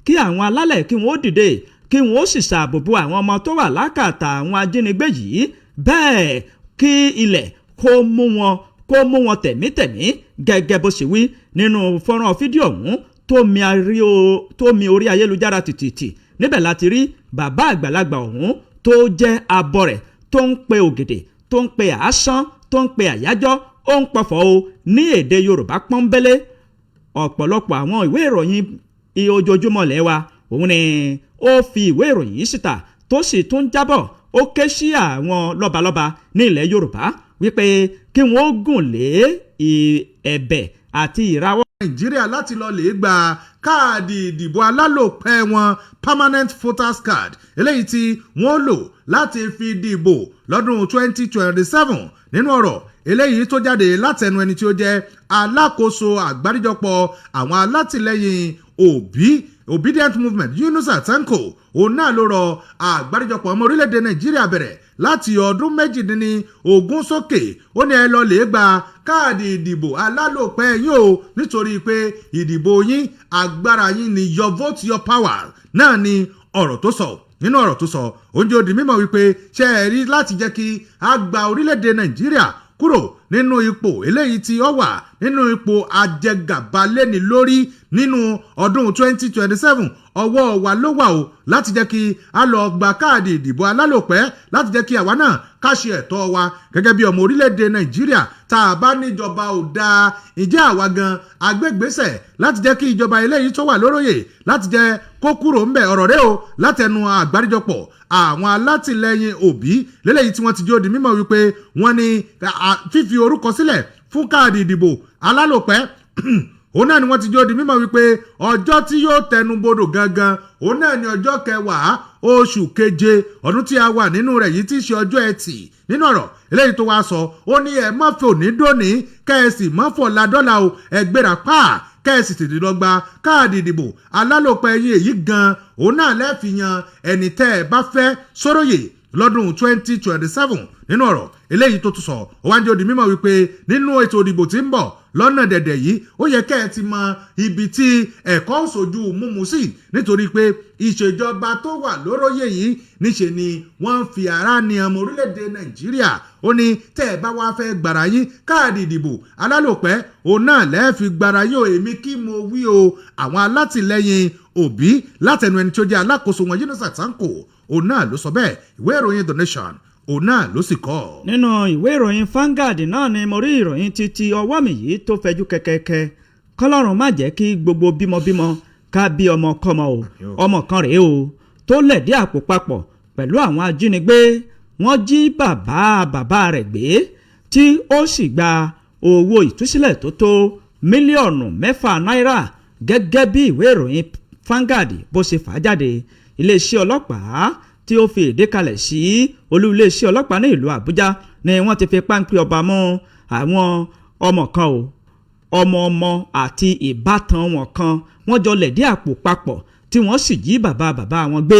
S1: kí àwọn alálẹ̀ kí wọ́n ó dìde, kí wọ́n ó sì ṣàbòbò àwọn ọmọ tó wà lákàtà àwọn ajínigbé yìí, bẹ́ẹ̀ kí ilẹ̀ kó mú wọn, kó mú wọn tẹ̀mítẹ̀mí, gẹ́gẹ́ bó ṣe wí nínú fọ́nrán fídíò ọ̀hún tó mi orí ayélujára tìtìtì. Níbẹ̀ láti rí bàbá àgbàlagbà ọ̀hún tó jẹ́ abọrẹ̀, tó ń pe ògèdè, tó ń pe àásán, tó ń pe àyájọ́, ó ń pọ̀fọ̀ o ní èdè Yorùbá pọ́nbélé. Ọ̀pọ̀lọpọ̀ àwọn ìwé ìròyìn ojoojúmọ́ lẹ́wà òun ni ó fi ìwé ìròyìn yìí síta, tó sì tún jábọ̀. Ó ké sí àwọn lọ́balọ́ba ní ilẹ̀ Yorùbá wípé kí wọ́n gùn lé ẹ̀bẹ̀ àti ìrawọ́.
S2: Nàìjíríà láti lọ lè gba káàdì ìdìbò alálòpẹ́ wọn, permanent voters card, eléyìí tí wọ́n lò láti fi dìbò lọ́dún 2027. Nínú ọ̀rọ̀ eléyìí tó jáde látẹnu ẹni tí ó jẹ́ alákòóso àgbáríjọpọ̀ àwọn alátìlẹyìn Òbí, Obedient Movement, Yunusa Tanko, òun náà ló rọ àgbáríjọpọ̀ ọmọ orílẹ̀-èdè Nàìjíríà bẹ̀rẹ̀ láti ọdún 18 sókè. Ó ní ẹ lọ lè gba káàdì ìdìbò alálòpẹ́ yín o, nítorí pé ìdìbò yín agbára yín ni, your vote your power náà ni ọ̀rọ̀ tó sọ. Nínú ọ̀rọ̀ tó sọ, oúnjẹ òdì mímọ̀ wípé ṣe é rí láti jẹ́ kí a gba orílẹ̀-èdè Nàìjíríà kúrò nínú ipò eléyìí tí ó wà nínú ipò ajẹgàba-léni lórí nínú ọdún 2027, ọwọ́ wa ló wà o láti jẹ́ kí a lọ gba káàdì ìdìbò alálòpẹ́, láti jẹ́ kí àwa náà ká ṣe ẹ̀tọ́ wa gẹ́gẹ́ bí ọmọ orílẹ̀-èdè Nàìjíríà. Tá a bá níjọba ò dáa, ìjẹ́ àwa gan agbègbèsẹ̀ láti jẹ́ kí ìjọba eléyìí tó wà lóróyè láti jẹ́ kó kúrò ńbẹ̀? Ọ̀rọ̀ rẹ o látẹnu àgbáríjọpọ̀ àwọn alátìlẹyìn Òbí lélẹ́yìí tí wọ́n ti jẹ́ ó di mímọ̀ wípé wọ́n ní fífi orúkọ sílẹ̀ fún káàdì ìdìbò alálòpẹ́. Òun náà ni wọ́n ti jọ́ di mímọ̀ wípé ọjọ́ tí yóò tẹnubodò gangan, òun náà ni ọjọ́ 10 oṣù keje ọdún tí a wà nínú rẹ̀ yìí, tí í ṣe ọjọ́ Ẹtì. Nínú ọ̀rọ̀ eléyìí tó wá sọ, ó ní ẹ má fi òní dóní, kẹ́ ẹ sì má fọ̀la dọ́là o. Ẹ gbéra pa, kẹ́ ẹ sì tètè lọ gba káàdì ìdìbò alálòpẹ́ yín. Èyí gan òun náà lẹ́ẹ̀fìyàn ẹni tẹ́ ẹ bá fẹ́ sóróyè lọ́dún 2027. Nínú ọ̀rọ̀ eléyìí tó tún sọ, ó wá ń jẹ́ ó di mímọ̀ wípé nínú ètò ìdìbò tí ń bọ̀ lọ́nà dẹ̀dẹ̀ yìí, ó yẹ kẹ́ ẹ ti mọ ibi tí ẹ̀kọ́ òṣojú múmu sí, nítorí pé ìṣèjọba tó wà lóróyè yìí, níṣe ni wọ́n ń fi ara ní ọmọ orílẹ̀-èdè Nàìjíríà. Ó ní tẹ́ ẹ bá wá fẹ́ gbàrà yín, káàdì ìdìbò alálòpẹ́ òun náà lẹ́ẹ̀ fi gbàrà yín o. Èmi kí mo wí o, àwọn alátìlẹyìn Òbí látẹnu ẹni tí ó jẹ́ alákòóso wọn, Yunusa Tanko, òun náà ló sọ bẹ́ẹ̀. Ìwé ìròyìn The Nation, òun náà ló sì kọ́.
S1: Nínú ìwé ìròyìn Vanguard náà ni mo rí ìròyìn títí ọwọ́ mi yìí tó fẹjú kẹkẹkẹ. Kọlọ́run má jẹ́ kí gbogbo bímọbímọ ká bí ọmọ kọ́mọ o. Ọmọ kan rèé o tó lẹ̀dí àpò papọ̀ pẹ̀lú àwọn ajínigbé. Wọ́n jí bàbá bàbá rẹ̀ gbé, tí ó sì gba owó ìtúsílẹ̀ tó tó 6 mílíọ̀nù náírà, gẹ́gẹ́ bí ìwé ìròyìn Vanguard bó ṣe fà á jáde. Iléeṣẹ́ ọlọ́pàá tí ó fi ìdí kalẹ̀ sí olú iléeṣẹ́ ọlọ́pàá ní ìlú Àbújá ni wọ́n ti fi páńpẹ́ ọba mú àwọn ọmọ kan o, ọmọ ọmọ àti ìbátan wọn kan. Wọ́n jọ lẹ̀dí àpò papọ̀ tí wọ́n sì jí bàbá bàbá wọn gbé,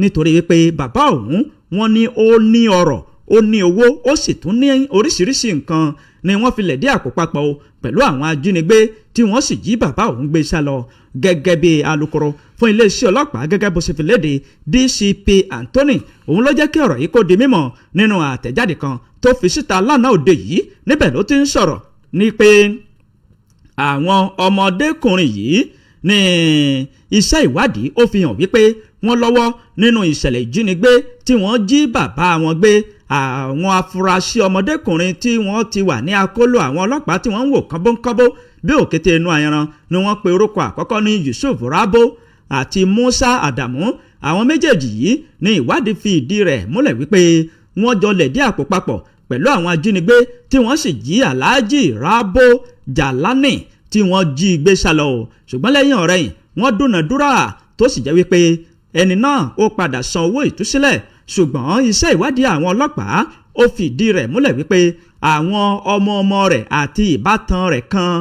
S1: nítorí wípé bàbá òun, wọ́n ní ó ní ọrọ̀, ó ní owó, ó sì tún ní oríṣiríṣi nǹkan, ni wọ́n fi lẹ̀dí àpò papọ̀ o pẹ̀lú àwọn ajínigbé, tí wọ́n sì jí bàbá òun gbé sá lọ. Gẹ́gẹ́ bí alukoro fún iléeṣẹ́ ọlọ́pàá gẹ́gẹ́ bó ṣe fi léde, DCP Anthony, òun ló jẹ́ kí ọ̀rọ̀ yìí kó di mímọ̀ nínú àtẹ̀jáde kan tó fi síta lánàá òde yìí. Níbẹ̀ ló ti ń sọ̀rọ̀ ní pé àwọn ọmọdékùnrin yìí ní iṣẹ́ ìwádìí ó fi hàn wípé wọ́n lọ́wọ́ nínú ìṣẹ̀lẹ̀ ìjínigbé tí wọ́n jí bàbá wọn gbé. Àwọn afurasí ọmọdékùnrin tí wọ́n ti wà ní akóló àwọn ọlọ́pàá, tí wọ́n ń wò kánbóńkánbó bí òkété inú ayanran, ni wọ́n pe orúkọ àkọ́kọ́ ní Yusuf Rabo àti Musa Adamu. Àwọn méjèèjì yìí ní ìwádìí fi ìdí rẹ̀ múlẹ̀ wípé wọ́n jọ lẹ̀dí àpò papọ̀ pẹ̀lú àwọn ajínigbé, tí wọ́n sì jí Alhaji Rabo Jalani tí wọ́n jí gbé sálọ o. Ṣùgbọ́n lẹ́yìn ọ̀rẹ́yìn, wọ́n dúnàdúrà, tó sì jẹ́ wípé ẹni náà ó padà san owó ìtúsílẹ̀. Ṣùgbọ́n iṣẹ́ ìwádìí àwọn ọlọ́pàá ó fìdí rẹ̀ múlẹ̀ wípé àwọn ọmọ ọmọ rẹ̀ àti ìbátan rẹ̀ kan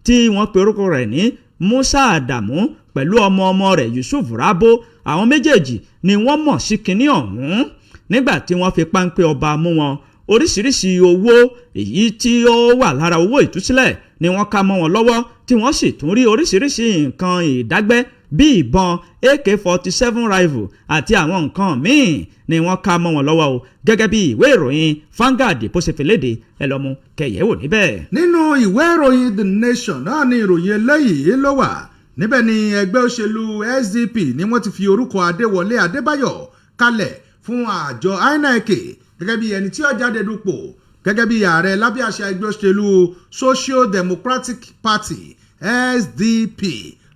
S1: tí wọ́n pe orúkọ rẹ̀ ní Musa Adamu pẹ̀lú ọmọ ọmọ rẹ̀ Yusuf Rabo, àwọn méjèèjì ni wọ́n mọ̀ sí kinní ọ̀hún. Nígbà tí wọ́n fi páńpẹ́ ọba mú wọn, oríṣiríṣi owó èyí tí ó wà lára owó ìtúsílẹ̀ ni wọ́n ká mọ́ wọn lọ́wọ́, tí wọ́n sì tún rí oríṣiríṣi nǹkan ìdágbẹ́ bíi ìbọn AK-47 rifle àti àwọn nǹkan míì ni wọ́n ká mọ́ wọn lọ́wọ́ o. Gẹ́gẹ́ bí ìwé ìròyìn Vanguard bó ṣe fi léde, ẹ lọ mú kẹyẹ wò níbẹ̀.
S2: Nínú ìwé ìròyìn The Nation náà ni ìròyìn eléyìí ló wà. Níbẹ̀ ni ẹgbẹ́ òṣèlú SDP ni wọ́n ti fi orúkọ Adéwọlé Adébáyọ̀ kalẹ̀ fún àjọ INEC gẹ́gẹ́ bí ẹni tí ó jáde dupò gẹ́gẹ́ bí ààrẹ lábẹ́ àṣà ẹgbẹ́ òṣèlú Social Democratic Party, SDP,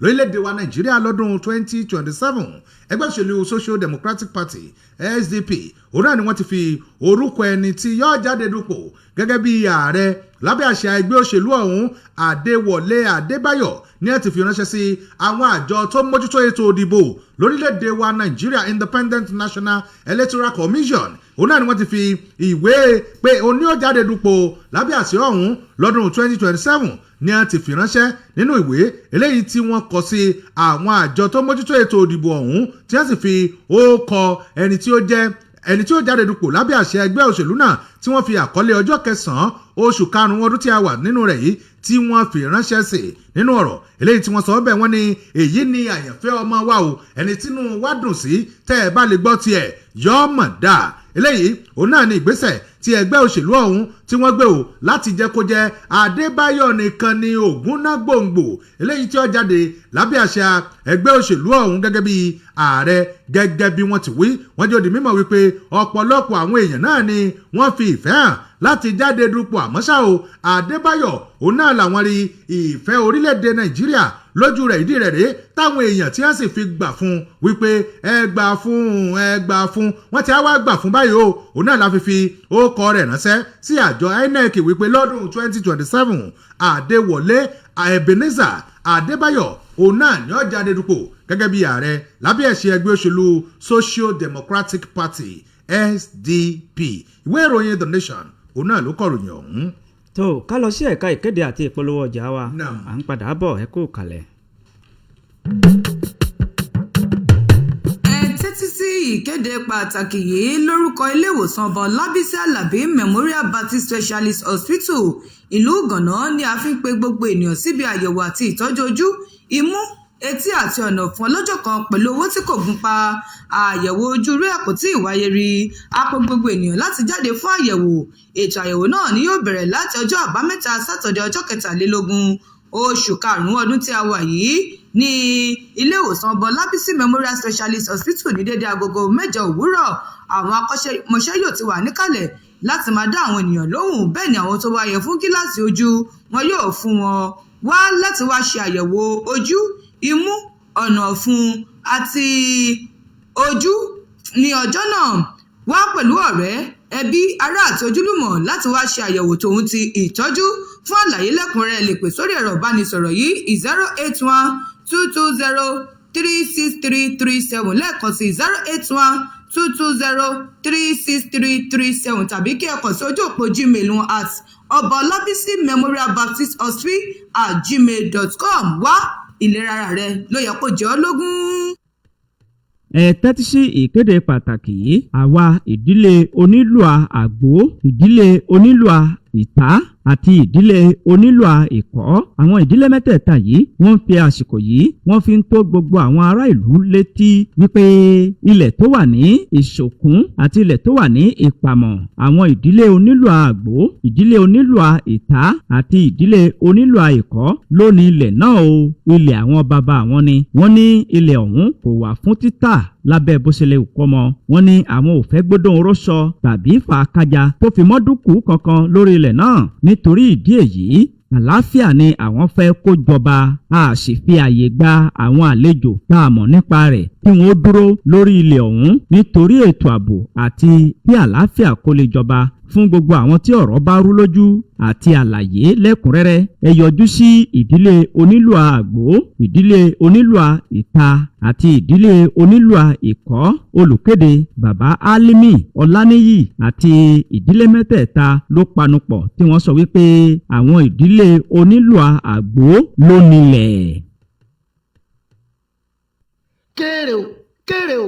S2: lórílẹ̀‐èdè wa Nàìjíríà lọ́dún 2027. Ẹgbẹ́ òṣèlú Social Democratic Party, SDP, òun náà ni wọ́n ti fi orúkọ ẹni tí yóò jáde dupò gẹ́gẹ́ bí ààrẹ lábẹ́ àṣà ẹgbẹ́ òṣèlú ọ̀hún, Adéwọlé Adébáyọ̀, ní ẹ̀ ti fi ránṣẹ́ sí àwọn àjọ tó ń mójútó ètò ìdìbò lórílẹ̀‐èdè wa Nàìjíríà, Independent National Electoral Commission. Òun náà ni wọ́n ti fi ìwé pé òní ó jáde dupò lábẹ́ àṣẹ ọ̀hún lọ́dún 2027 ní a ti fi ránṣẹ́. Nínú ìwé eléyìí tí wọ́n kọ sí àwọn àjọ tó mójútó ètò ìdìbò ọ̀hún, tí wọ́n sì fi ó kọ ẹni tí ó jẹ́ ẹni tí ó jáde dupò lábẹ́ àṣẹ ẹgbẹ́ òṣèlú náà, tí wọ́n fi àkọlé ọjọ́ 9 oṣù karùn-ún ọdún tí a wà nínú rẹ̀ yìí tí wọ́n fi ránṣẹ́ sí. Nínú ọ̀rọ̀ eléyìí tí wọ́n sọ bẹ́ẹ̀, wọ́n ní èyí ni àyànfẹ́ ọmọ wa o, ẹni tínú wa dùn sí, tẹ́ ẹ bá lè gbọ́ tiẹ̀ yọ́ mọ̀ dáa. Eléyìí òun náà ni ìgbésẹ̀ tí ẹgbẹ́ òṣèlú ọ̀hún tí wọ́n gbé o láti jẹ́ kó jẹ́ Adébáyọ̀ nìkan ni ògúnná gbòǹgbò eléyìí tí ó jáde lábẹ́ àṣà ẹgbẹ́ òṣèlú ọ̀hún gẹ́gẹ́ bí ààrẹ. Gẹ́gẹ́ bí wọ́n ti wí, wọ́n jẹ́ ó di mímọ̀ wípé ọ̀pọ̀lọpọ̀ àwọn èèyàn náà ni wọ́n fi ìfẹ́ hàn. Láti jáde dupò. Àmọ́ ṣá o, Adébáyọ̀ òun náà làwọn rí ìfẹ́ orílẹ̀-èdè Nàìjíríà lójú rẹ̀. Ìdí rẹ̀ rèé táwọn èèyàn tí wọ́n sì fi gbà fún wípé ẹ gbà fún, ẹ gbà fún. Wọ́n ti á wá gbà fún báyìí o. Òun náà la fi orúkọ rẹ̀ ránṣẹ́ sí àjọ INEC wípé lọ́dún 2027, Adéwọlé Ebenezer Adébáyọ̀ òun náà ní ó jáde dupò gẹ́gẹ́ bí ààrẹ lábẹ́ ẹ̀ṣẹ̀ ẹgbẹ́ òṣèlú Social Democratic Party, SDP. Ìwé ìròyìn The Nation òun náà ló kọ̀ròyìn ọ̀hún.
S1: Tó ká lọ sí ẹ̀ka ìkéde àti ìpolówó ọjà wa.
S2: Naam.
S1: À ń padà bọ̀, ẹ kú kalẹ̀.
S3: Ẹ tẹ́tí sí ìkéde pàtàkì yìí lórúkọ iléèwòsàn Ọba Ọlábísí Alábí Memorial Baptist Specialist Hospital, ìlú Gànà, ni a fi ń pe gbogbo ènìyàn síbi àyẹ̀wò àti ìtọ́jú ojú, imú, etí àti ọ̀nà ọ̀fun ọlọ́jọ́ kan pẹ̀lú owó tí kò gún pa. Àyẹ̀wò ojú rí àpótí ìwáyé rí. A pe gbogbo ènìyàn láti jáde fún àyẹ̀wò. Ètò àyẹ̀wò náà ni yóò bẹ̀rẹ̀ láti ọjọ́ Àbámẹ́ta Sátọ̀dẹ̀, ọjọ́ 23 oṣù karùn-ún ọdún tí a wà yìí ní ilé ìwòsàn Ọba Ọlábísí Memorial Specialist Hospital ní dédé agogo 8 òwúrọ̀. Àwọn akọ́ṣẹ́mọṣẹ́ yóò ti wà níkàlẹ̀ láti máa dá àwọn ènìyàn lóhùn. Bẹ́ẹ̀ ni àwọn tó wá yẹ fún gíláàsì ojú wọn yóò fún wọn wá láti wá ṣe àyẹ̀wò ojú, imú, ọ̀nà ọ̀fun àti ojú ní ọjọ́ náà. Wá pẹ̀lú ọ̀rẹ́, ẹbí, ará àti ojúlùmọ̀ láti wá ṣe àyẹ̀wò tòun ti ìtọ́jú. Fún àlàyé lẹ́kùnrẹ́rẹ́, lè pè sórí ẹ̀rọ ìbánisọ̀rọ̀ yìí: 08122036337. Lẹ́ẹ̀kan sí, 08122036337, tàbí kí ẹ kàn sí ojú òpó Gmail wọn at Ọba Ọlábísí Memorial Baptist Hospital @gmail.com. Wá, ìlera ara rẹ ló yẹ kó jẹ́ ọ́ lógún.
S1: Ẹ tẹ́tí sí ìkéde pàtàkì yìí. Àwa ìdílé Onílùà Àgbò, ìdílé Onílùà Ìta àti ìdílé Onílùà Ìkọ́, àwọn ìdílé mẹ́tẹ̀ẹ̀ta yìí, wọ́n ń fi àsìkò yìí, wọ́n fi ń tó gbogbo àwọn ará ìlú létí wípé ilẹ̀ tó wà ní Ìṣòkún àti ilẹ̀ tó wà ní Ìpàmọ̀, àwọn ìdílé Onílùà Àgbò, ìdílé Onílùà Ìta àti ìdílé Onílùà Ìkọ́ ló ní ilẹ̀ náà o. Ilẹ̀ àwọn bàbá àwọn ni. Wọ́n ní ilẹ̀ ọ̀hún kò wà fún títà lábẹ́ bó ṣe lè kọ́ mọ́. Wọ́n ní àwọn ò fẹ́ gbódò rọ́ṣọ tàbí fàákájà tó fi mọ́dúnkù kankan lórí ilẹ̀ náà. Nítorí ìdí èyí, àlàáfíà ni àwọn fẹ́ kó jọba. A sì fi àyè gba àwọn àlejò tá a mọ̀ nípa rẹ̀ kí wọ́n ó dúró lórí ilẹ̀ ọ̀hún nítorí ètò ààbò àti kí àlàáfíà kó lè jọba. Fún gbogbo àwọn tí ọ̀rọ̀ bá rú lójú àti àlàyé lẹ́kùnrẹ́rẹ́, ẹ yọjú sí ìdílé Onílùà Àgbò, ìdílé Onílùà Ìta àti ìdílé Onílùà Ìkọ́. Olùkéde, Bàbá Álímì Ọláníyì. Àti ìdílé mẹ́tẹ̀ẹ̀ta ló panupọ̀ tí wọ́n sọ wípé àwọn ìdílé Onílùà Àgbò ló nílẹ̀.
S4: Kéré o, kéré o,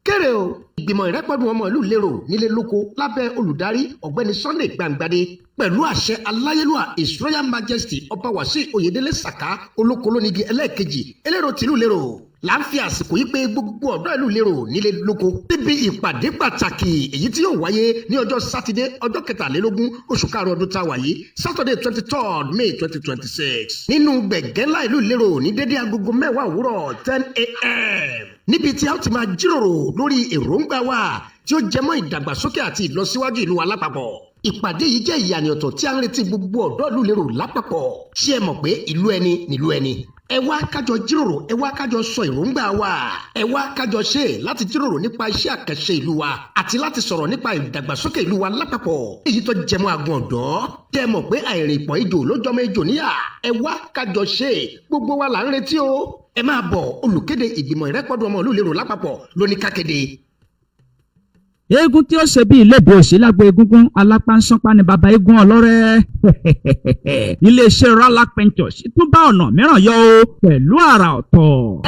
S4: kéré o! Ìgbìmọ̀ ìrẹ́pọ̀dùn ọmọ ìlú Lérò nílé lóko lábẹ́ olùdarí Ọ̀gbẹ́ni Sunday Gbangbadé, pẹ̀lú àṣẹ aláyélúwà His Royal Majesty Ọba Wàsíù Oyèdélé Sàká Olókolónigi ẹlẹ́ẹ̀kejì, Elérò tìlú Lérò, là ń fi àsìkò yìí pé gbogbo ọ̀dọ́ ìlú Lérò nílé lóko níbi ìpàdé pàtàkì èyí tí yóò wáyé ní ọjọ́ Sátidé, ọjọ́ 23 oṣù karùn-ún ọdún tá a wà yìí, Saturday 23rd May 2026, nínú gbẹ̀gẹ́lá ìlú Lérò ní dédé agogo 10 òwúrọ̀, 10 a.m., níbi tí a ó ti máa jíròrò lórí èròǹgbà wa tí ó jẹmọ́ ìdàgbàsókè àti ìlọsíwájú ìlú wa lápapọ̀. Ìpàdé yìí jẹ́ ìyànì ọ̀tọ̀ tí a ń retí gbogbo ọ̀dọ́ ìlú Lérò lápapọ̀. Ṣé ẹ mọ̀ pé ìlú ẹni nílùú ẹni? Ẹ wá kájọ jíròrò, ẹ wá kájọ sọ èròǹgbà wa, ẹ wá kájọ ṣe láti jíròrò nípa iṣẹ́ àkànṣe ìlú wa àti láti sọ̀rọ̀ nípa ìdàgbàsókè ìlú wa lápapọ̀, èyí tó jẹmọ́ agun ọ̀dọ́. Tẹ́ ẹ mọ̀ pé àìrìn ìpọ̀ ejò ló jọmọ ejò níyà? Ẹ wá kájọ ṣe, gbogbo wa là ń retí o. Ẹ máa bọ̀. Olùkéde, ìgbìmọ̀ ìrẹ́pọ̀dùn ọmọ ìlú Lérò lápapọ̀ lóní kákéde.
S1: Eégún tí ó ṣe bí ìlédè òsì lágbo egúngún alápánsánpá ni baba eégún ọlọ́rẹ́. Iléeṣẹ́ Ralac Ventures tún bá ọ̀nà mìíràn yọ o pẹ̀lú àrà ọ̀tọ̀.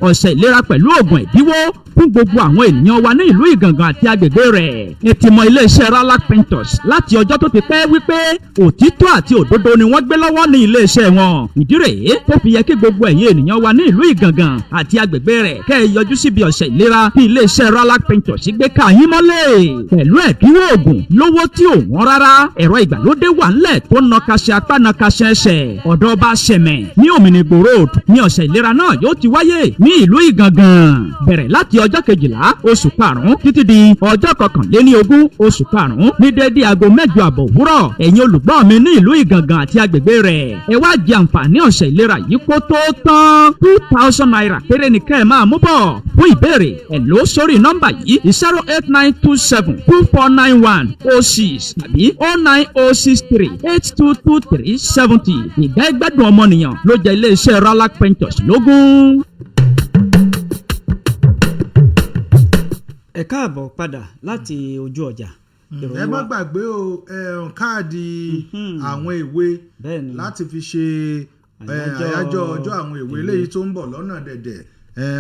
S1: Ọ̀sẹ̀ ìlera pẹ̀lú oògùn ẹ̀dínwó fún gbogbo àwọn ènìyàn wa ní ìlú Ìgàngàn àti agbègbè rẹ̀. Ẹ ti mọ iléeṣẹ́ Ralac Ventures láti ọjọ́ tó ti pẹ́ wípé òtítọ́ àti òdodo ni wọ́n gbé lọ́wọ́ ní iléeṣẹ́ wọn. Ìdí rèé tó fi yẹ kí gbogbo ẹ̀yin ènìyàn wa ní ìlú Ìgàngàn àti agbègbè rẹ̀ kẹ́ ẹ yọjú síbi ọ̀sẹ̀ ìlera tí iléeṣẹ́ Ralac Ventures gbé ká yín mọ́lẹ̀ pẹ̀lú ẹ̀dínwó oògùn lówó tí ò wọ́n rárá. Ẹ̀rọ ìgbàlódé wà ńlẹ̀ tó nọkaṣẹ́ apá nọkaṣẹ́ ẹsẹ̀. Ọ̀dọ́ bá ṣẹ̀mẹ̀ ní Òmìnirò Road ní ọ̀sẹ̀ ìlera náà yóò ti wáyé ní ìlú Ìgàngàn, bẹ̀rẹ̀ láti ọjọ́ Ọjọ́ 12 oṣù karùn-ún títí di ọjọ́ 21 oṣù karùn-ún ní déédéé aago 8:30 òwúrọ̀. Ẹ̀yin olùgbọ́ mi ní ìlú Ìgàngàn àti agbègbè rẹ̀, ẹ wá jẹ àǹfààní ọ̀sẹ̀ ìlera yìí kó tó tán. ₦2,000 péré ni kẹ́ ẹ máa mú bọ̀. Fún ìbéèrè, ẹ lò sórí nọ́mbà yìí: 08927249106 tàbí 09063822370. Ìgbà ẹgbẹ́dùn ọmọnìyàn ló jẹ́ iléeṣẹ́ Ralac Ventures lógún. Ẹ káàbọ̀ padà láti ojú ọjà.
S2: Ẹ má gbàgbé o, káàdì àwọn èwe láti fi ṣe àyájọ́ ọjọ́ àwọn èwe eléyìí tó ń bọ̀ lọ́nà dẹ̀dẹ̀,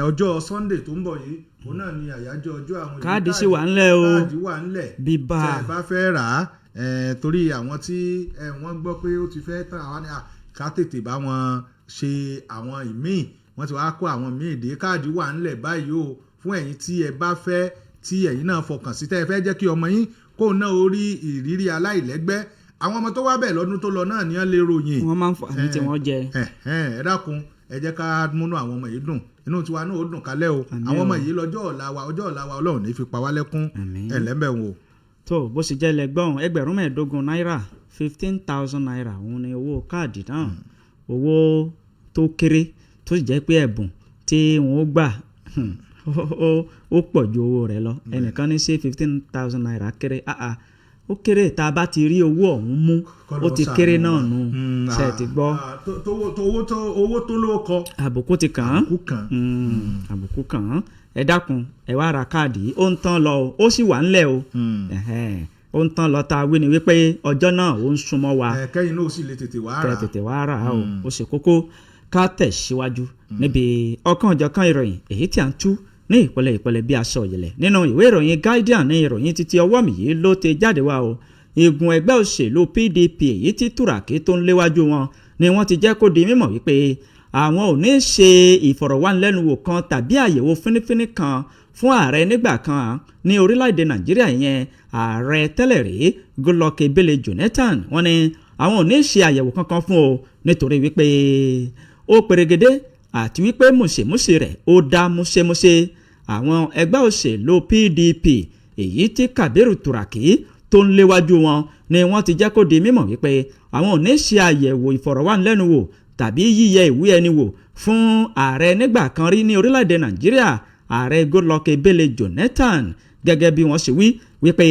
S2: ọjọ́ Sunday tó ń bọ̀ yìí, òun náà ni àyájọ́ ọjọ́ àwọn èwe.
S1: Káàdì sì wà ńlẹ̀ o.
S2: Káàdì wà ńlẹ̀.
S1: Bíbá.
S2: Tẹ́ ẹ bá fẹ́ rà á, torí àwọn tí wọ́n gbọ́ pé ó ti fẹ́ tán, àwọn ni ká tètè bá wọn ṣe àwọn ìmíì. Wọ́n ti wá kó àwọn míì dé. Káàdì wà ńlẹ̀ báyìí o, fún ẹ̀yin tí ẹ bá fẹ́, tí ẹ̀yin náà fọkàn sí, tẹ́ ẹ fẹ́ jẹ́ kí ọmọ yín kó náà ó rí ìrírí aláìlẹ́gbẹ́. Àwọn ọmọ tó wá bẹ̀ lọ́dún tó lọ náà ni wọ́n lè ròyìn.
S1: Wọ́n máa ń fọ àmì tí wọ́n jẹ.
S2: Ẹ dákun, ẹ jẹ́ ká múnú àwọn ọmọ yìí dùn, inú tiwa náà ó dùn kálẹ̀ o. Àwọn ọmọ yìí lọ́jọ́ ọ̀la wa, ọjọ́ ọ̀la wa, Ọlọ́run ní fi pa wá lẹ́kún. Ẹ̀lẹ́mbẹ̀ wò.
S1: Tó bó ṣe jẹ́ lẹ́gbọ̀n, 15,000 náírà, ₦15,000, òun ni owó káàdì náà. Owó tó kéré tó sì jẹ́ pé ẹ̀bùn tí wọ́n gbà ó pọ̀ ju owó rẹ̀ lọ. Ẹnìkan ní ṣé ₦15,000 kéré? Ó kéré. Tá a bá ti rí owó ọ̀hún mú, ó ti kéré náà nù. Ṣe ti gbọ́?
S2: Owó tó ló kọ.
S1: Àbùkù ti kàn án, àbùkù kàn án. Ẹ dákun, ẹ wá ra káàdì. Ó ń tán lọ, ó sì wà ńlẹ̀ o. Ó ń tán lọ. Tá a wí ni wípé ọjọ́ náà ó ń súnmọ́ wa.
S2: Kẹ́yìn náà ó sì lè tètè wá rà.
S1: Kẹ́ tètè wá rà o, ó ṣe kókó. Ká tẹ̀síwájú níbi ọ̀kan-ò-jọ̀kan ìròyìn èyí tí à ń tú ní ìpele ìpele bí aṣọ ìyẹ̀lẹ̀. Nínú ìwé ìròyìn Guardian ní ìròyìn títí ọwọ́ mi yìí ló ti jáde wá o. Igun ẹgbẹ́ òṣèlú PDP èyí tí Túràkì tó ń léwájú wọn ni wọ́n ti jẹ́ kó di mímọ̀ wípé àwọn ò ní ṣe ìfọ̀rọ̀wánilẹ́nuwò kan tàbí àyẹ̀wò fínífíní kan fún ààrẹ nígbà kan ní orílẹ̀-èdè Nàìjíríà, ìyẹn ààrẹ tẹ́lẹ̀ rí Goodluck Ebele Jonathan. Wọ́n ní àwọn ò ní ṣe àyẹ̀wò kankan fún o, nítorí wípé ó perégedé àti wípé mùsèmùsè rẹ̀ ó dá múṣemúṣe. Àwọn ẹgbẹ́ òṣèlú PDP èyí tí Kabiru Turaki tó ń léwájú wọn ni wọ́n ti jẹ́ kó di mímọ̀ wípé àwọn ò ní ṣe àyẹ̀wò ìfọ̀rọ̀wánilẹ́nuwò tàbí yíyẹ ìwé ẹni wò fún ààrẹ nígbà kan rí ní orílẹ̀-èdè Nàìjíríà, ààrẹ Goodluck Ebele Jonathan. Gẹ́gẹ́ bí wọ́n ṣe wí wípé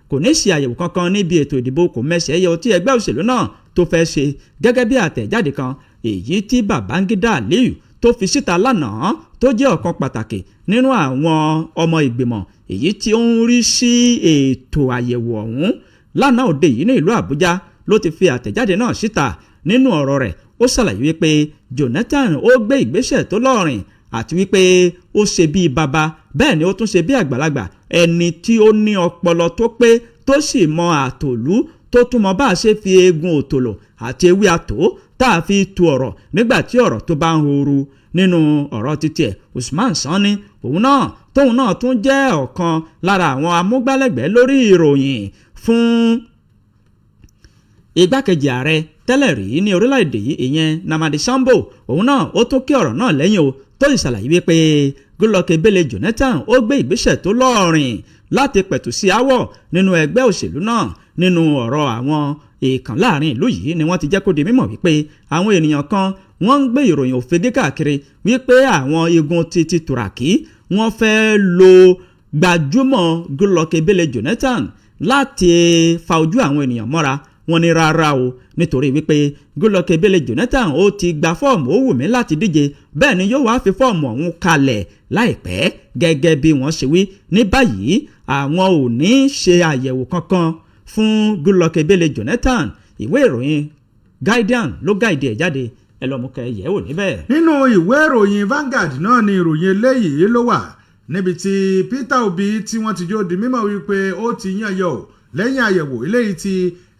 S1: kò ní ṣe àyẹ̀wò kankan níbi ètò ìdìbò kò mẹ́sẹ̀ yẹ tí ẹgbẹ́ òṣèlú náà tó fẹ́ ṣe, gẹ́gẹ́ bí àtẹ̀jáde kan èyí tí Babangida Aliyu tó fi síta lánàá, tó jẹ́ ọ̀kan pàtàkì nínú àwọn ọmọ ìgbìmọ̀ èyí tí ó ń rí sí ètò àyẹ̀wò ọ̀hún. Lánàá òde yìí ní ìlú Àbújá ló ti fi àtẹ̀jáde náà síta. Nínú ọ̀rọ̀ rẹ̀, ó ṣàlàyé wípé Jonathan ó gbé ìgbésẹ̀ tó lọ́rìn àti wípé ó ṣe bíi baba, bẹ́ẹ̀ ni ó tún ṣe bí àgbàlagbà, ẹni tí ó ní ọpọlọ tó pé, tó sì mọ àtòlú, tó tún mọ bá a ṣe fi eegun òtòlò àti ewé àtò tá a fi tu ọ̀rọ̀ nígbà tí ọ̀rọ̀ tó bá ń horu. Nínú ọ̀rọ̀ títí ẹ̀, Usman Sanni, òun náà tóun náà tún jẹ́ ọ̀kan lára àwọn amúgbálẹ́gbẹ̀ẹ́ lórí ìròyìn fún igbákejì ààrẹ tẹ́lẹ̀ rí ní orílẹ̀-èdè yìí, ìyẹn Namadi Sambo, òun náà ó tún kí ọ̀rọ̀ náà lẹ́yìn o, tó sì ṣàlàyé wípé Goodluck Ebele Jonathan ó gbé ìgbésẹ̀ tó lọ́ọ̀rìn láti pẹ̀tù sí aáwọ̀ nínú ẹgbẹ́ òṣèlú náà. Nínú ọ̀rọ̀ àwọn èèkàn láàrin ìlú yìí ni wọ́n ti jẹ́ kó di mímọ̀ wípé àwọn ènìyàn kan wọ́n ń gbé ìròyìn òfegè káàkiri wípé àwọn igun ti Tùràkì wọ́n fẹ́ lo gbajúmọ̀ Goodluck Ebele Jonathan láti fa ojú àwọn ènìyàn mọ́ra. Wọ́n ní rárá o, nítorí wípé Goodluck Ebele Jonathan ó ti gba fọ́ọ̀mù, ó wù mí láti díje, bẹ́ẹ̀ ni yóò wá fi fọ́ọ̀mù ọ̀hún kalẹ̀ láìpẹ́. Gẹ́gẹ́ bí wọ́n ṣe wí ní báyìí, àwọn ò ní ṣe àyẹ̀wò kankan fún Goodluck Ebele Jonathan. Ìwé ìròyìn Guardian ló gáìdì ẹ̀ jáde, ẹ lọ́ọ́ mú kẹ́ yẹ̀ wò níbẹ̀.
S2: Nínú ìwé ìròyìn Vanguard náà ni ìròyìn eléyìí ló wà, níbi tí Peter Obi tí wọ́n ti jó di mímọ̀ wípé ó ti yàn yọ lẹ́yìn àyẹ̀wò eléyìí tí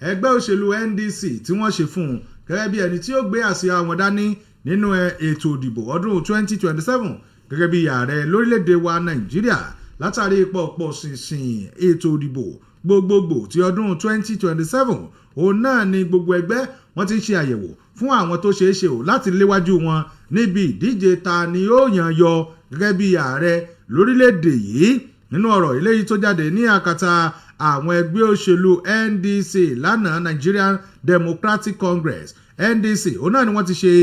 S2: ẹgbẹ́ òṣèlú NDC tí wọ́n ṣe fún un gẹ́gẹ́ bí ẹni tí ó gbé àsíá wọn dání nínú ètò ìdìbò ọdún 2027 gẹ́gẹ́ bí ààrẹ lórílẹ̀‐èdè wa Nàìjíríà. Látàrí pọ̀pọ̀ ṣìnṣìn ètò ìdìbò gbogbogbò ti ọdún 2027, òun náà ni gbogbo ẹgbẹ́ wọ́n ti ń ṣe àyẹ̀wò fún àwọn tó ṣeé ṣe ò láti léwájú wọn. Níbi ìdíje ta ni ó yàn yọ gẹ́gẹ́ bí ààrẹ lórílẹ̀‐èdè yìí. Nínú ọ̀rọ̀ eléyìí tó jáde ní àkàtà àwọn ẹgbẹ́ òṣèlú NDC lánàá, Nigerian Democratic Congress, NDC, òun náà ni wọ́n ti ṣe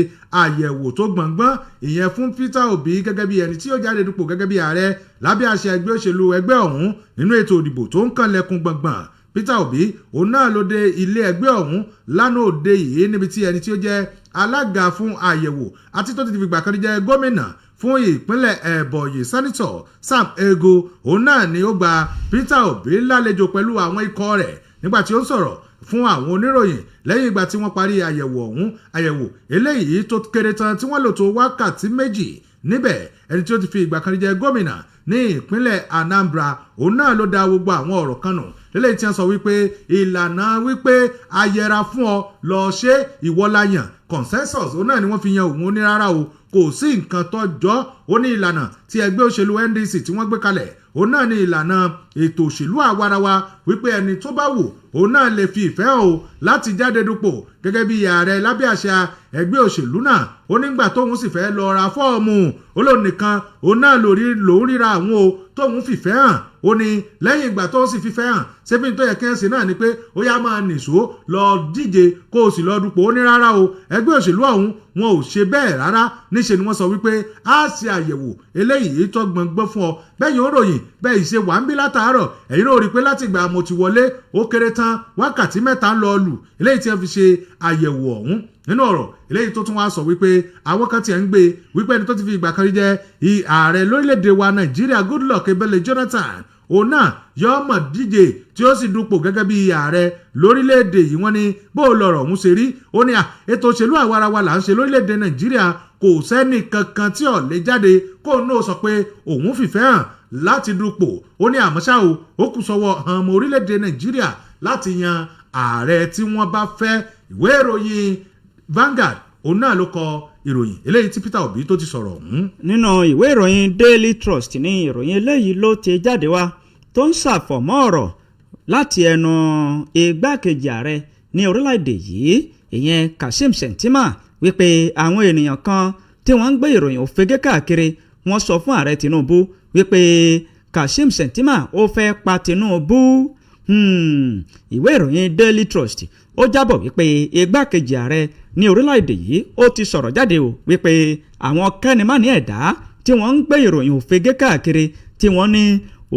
S2: àyẹ̀wò tó gbọ̀ngbọ́n ìyẹn fún Peter Obi gẹ́gẹ́ bí ẹni tí ó jáde dupò gẹ́gẹ́ bí ààrẹ lábẹ́ àṣẹ ẹgbẹ́ òṣèlú ẹgbẹ́ ọ̀hún nínú ètò ìdìbò tó ń kànlẹ̀kùn gbọ̀ngbọ̀n. Peter Obi òun náà ló dé ilé ẹgbẹ́ ọ̀hún lánàá òde yìí, níbi tí ẹni tí ó jẹ́ alága fún àyẹ̀wò àti tó ti fìgbà kan jẹ́ gómìnà fún ìpínlẹ̀ Ebonyi, Senator Sam Ego, òun náà ni ó gba Peter Obi lálejò pẹ̀lú àwọn ikọ̀ rẹ̀. Nígbà tí ó ń sọ̀rọ̀ fún àwọn oníròyìn lẹ́yìn ìgbà tí wọ́n parí àyẹ̀wò ọ̀hún, àyẹ̀wò eléyìí tó kéré tán tí wọ́n lò tó wákàtí 2 níbẹ̀, ẹni tí ó ti fi ìgbà kan jẹ́ gómìnà ní ìpínlẹ̀ Anambra, òun náà ló da gbogbo àwọn ọ̀rọ̀ kan nù lélẹ́yìí tí wọ́n sọ wípé ìlànà wípé ayẹra fún ọ lọ ṣe ìwọláyàn consensus òun náà ni wọ́n fi yan òun. Ní rárá o, kò sí nǹkan tó jọ. Ó ní ìlànà tí ẹgbẹ́ òṣèlú NDC tí wọ́n gbé kalẹ̀, òun náà ní ìlànà ètò òṣèlú àwarawa, wípé ẹni tó bá wù òun náà lè fi ìfẹ́ hàn o láti jáde dupò gẹ́gẹ́ bí ààrẹ lábẹ́ àṣà ẹgbẹ́ òṣèlú náà. Ó nígbà tóun sì fẹ́ lọ ra fọ́ọ̀mù, ó lóun nìkan òun náà lòún ríra àwọn o tóun fìfẹ́ hàn. Ó ní lẹ́yìn ìgbà tóun sì fìfẹ́ hàn, ṣébí tó yẹ kí ẹ ṣe náà ni pé ó yá, máa nìṣó lọ díje kó o sì lọ dupò? Ó ní rárá o, ẹgbẹ́ òṣèlú ọ̀hún wọn ò ṣe bẹ́ẹ̀ rárá. Níṣe ni wọ́n sọ wípé a ṣe àyẹ̀wò eléyìí tó gbọ̀ngbọ́n fún ọ. Bẹ́yìn ó ròyìn bẹ́ẹ̀ ìṣe wà ń bí látàárọ̀, ẹ̀yin náà rí i pé láti ìgbà mo ti wọlé, ó kéré tán wákàtí 3 ń lọ lù eléyìí tí wọ́n fi ṣe àyẹ̀wò ọ̀hún. Nínú ọ̀rọ̀ eléyìí tó tún wá sọ wípé àwọn kan tiẹ̀ ń gbé wípé ẹni tó ti fi ìgbà kan rí jẹ́ ààrẹ lórílẹ̀‐èdè wa Nàìjíríà, Goodluck Ebele Jonathan, òun náà yọ mọ̀ díje tí ó sì dupò gẹ́gẹ́ bí ààrẹ lórílẹ̀‐èdè yìí. Wọ́n ní bó lọ̀rọ̀ ọ̀hún ṣe rí? Ó ní à, ètò òṣèlú àwarawa là ń ṣe lórílẹ̀‐èdè Nàìjíríà. Kò sẹ́ni kankan tí ò lè jáde kó náà sọ pé òun fìfẹ́ hàn láti dupò. Ó ní àmọ́ ṣá o, ó kù sọ́wọ́ ọmọ orílẹ̀‐èdè Nàìjíríà láti yan ààrẹ tí wọ́n bá fẹ́. Ìwé ìròyìn Vanguard òun náà ló kọ ìròyìn eléyìí tí Peter Obi tó ti sọ̀rọ̀ ọ̀hún.
S1: Nínú ìwé ìròyìn Daily Trust ní ìròyìn eléyìí ló ti jáde wá, tó ń ṣàfọ̀mọ́ ọ̀rọ̀ láti ẹnu igbákejì ààrẹ ní orílẹ̀-èdè yìí, ìyẹn Kashim Shettima, wípé àwọn ènìyàn kan tí wọ́n ń gbé ìròyìn òfegè káàkiri, wọ́n sọ fún ààrẹ Tinubu wípé Kashim Shettima ó fẹ́ pa Tinubu. Ìwé ìròyìn Daily Trust ó jábọ̀ wípé igbákejì ààrẹ ní orílẹ̀-èdè yìí ó ti sọ̀rọ̀ jáde o, wípé àwọn kẹ́nìmánì ẹ̀dá tí wọ́n ń gbé ìròyìn òfegè káàkiri, tí wọ́n ní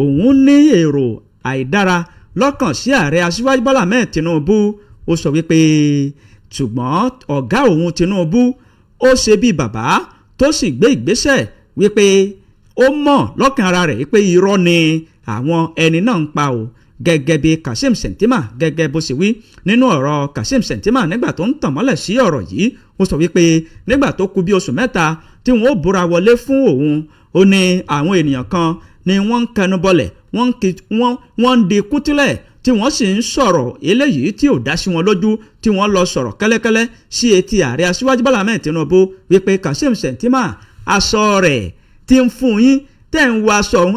S1: òun ní èrò àìdára lọ́kàn sí ààrẹ Aṣíwájú Bọ́lá Ahmed Tinubu, ó sọ wípé ṣùgbọ́n ọ̀gá òun Tinubu ó ṣe bí bàbá tó sì gbé ìgbésẹ̀, wípé ó mọ̀ lọ́kàn ara rẹ̀ wípé irọ́ ni àwọn ẹni náà ń pa o. Gẹ́gẹ́ bí Kashim Shettima, gẹ́gẹ́ bó ṣe wí nínú ọ̀rọ̀ Kashim Shettima nígbà tó ń tàn mọ́lẹ̀ sí ọ̀rọ̀ yìí, ó sọ wípé nígbà tó kù bí oṣù 3 tí wọ́n ó búra wọlé fún òun, ó ní àwọn ènìyàn kan ni wọ́n ń kẹnu bọlẹ̀, wọ́n ń di kútílẹ̀, tí wọ́n sì ń sọ̀rọ̀ eléyìí tí ò dá sí wọn lójú, tí wọ́n lọ sọ̀rọ̀ kẹ́lẹ́kẹ́lẹ́ sí etí ààrẹ Aṣíwájú Bọ́lá Ahmed Tinubu wípé Kashim Shettima, aṣọ rẹ̀ tí ń fún yín tẹ́ ń wọ aṣọ òun,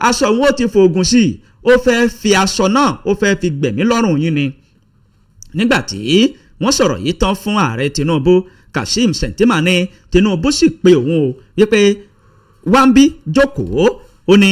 S1: aṣọ òun ó ti fòògùn sí i, ó fẹ́ fi aṣọ náà, ó fẹ́ fi gbẹ̀mí lọ́rùn yín ni. Nígbà tí wọ́n sọ̀rọ̀ yìí tán fún ààrẹ Tinubu, Kashim Shettima ní Tinubu sì pe òun o wípé wáńbí jókòó. Ó ní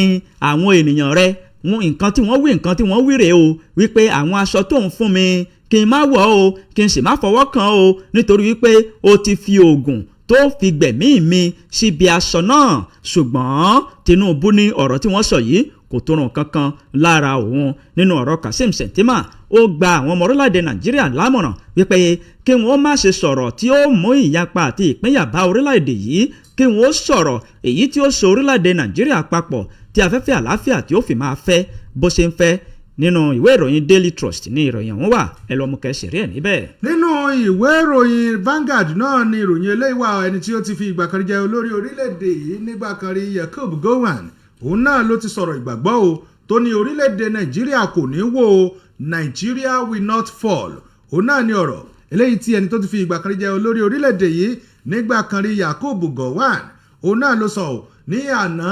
S1: àwọn ènìyàn rẹ̀, nǹkan tí wọ́n wí, nǹkan tí wọ́n wí rèé o, wípé àwọn aṣọ tó ń fún mi, kí n má wọ̀ o, kí n sì má fọwọ́ kàn o, nítorí wípé o ti fi oògùn tó fi gbẹ̀mí mi síbi aṣọ náà. Ṣùgbọ́n Tinubu ní ọ̀rọ̀ tí wọ́n sọ yìí kò tó ràn kankan lára òun. Nínú ọ̀rọ̀ Kashim Shettima, ó gba àwọn ọmọ orílẹ̀-èdè Nàìjíríà lámọ̀ràn wípé kí wọ́n má ṣe sọ̀rọ̀ tí ó mú ìyapa àti ìpínyà bá orílẹ̀-èdè yìí, kí wọ́n sọ̀rọ̀ èyí tí ó so orílẹ̀-èdè Nàìjíríà papọ̀, tí afẹ́fẹ́ àlàáfíà tí ó fi máa fẹ́ bó ṣe ń fẹ́. Nínú ìwé ìròyìn Daily Trust ní ìròyìn ọ̀hún wà, ẹ lọ́ọ́ mú kẹ́sì rí ẹ̀ níbẹ̀.
S2: Nínú ìwé ìròyìn Vanguard náà ni ìròyìn eléyìí wà. Ẹni tí ó ti fi ìgbà kan rí jẹ́ olórí orílẹ̀-èdè yìí nígbà kan rí, Yakub Gowon, òun náà ló ti sọ̀rọ̀ ìgbàgbọ́ o, tó ní orílẹ̀-èdè Nàìjíríà kò ní wó o, "Nigeria will not fall." Òun náà ni ọ̀rọ̀ eléyìí tí ẹni tó ti fi ìgbà kan rí jẹ́ olórí orílẹ̀-èdè yìí nígbà kan rí, Yakub Gowon, òun náà ló sọ ní àná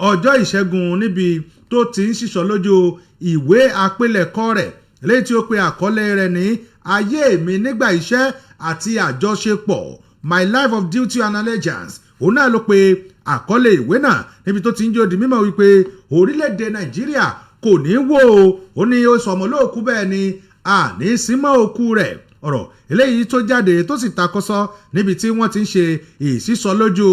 S2: ọjọ́ Ìṣẹ́gun, níbi tó ti ń ṣíṣọ lójú ìwé àpilẹ̀kọ rẹ̀ eléyìí tí ó pe àkọlé rẹ̀ ní "Ayé mi nígbà iṣẹ́ àti àjọṣepọ̀". My Life of Duty and Allegiance, òun náà ló pe àkọlé ìwé náà, níbi tó ti ń jẹ́ ó di mímọ̀ wípé orílẹ̀-èdè Nàìjíríà kò ní wó o. Ó ní ó sọmọ lóòkú, bẹ́ẹ̀ ni àní símọ́ òkú rẹ̀. Ọ̀rọ̀ eléyìí tó jáde tó sì takọ́sọ́ níbi tí wọ́n ti ń ṣe ìsísọ lójú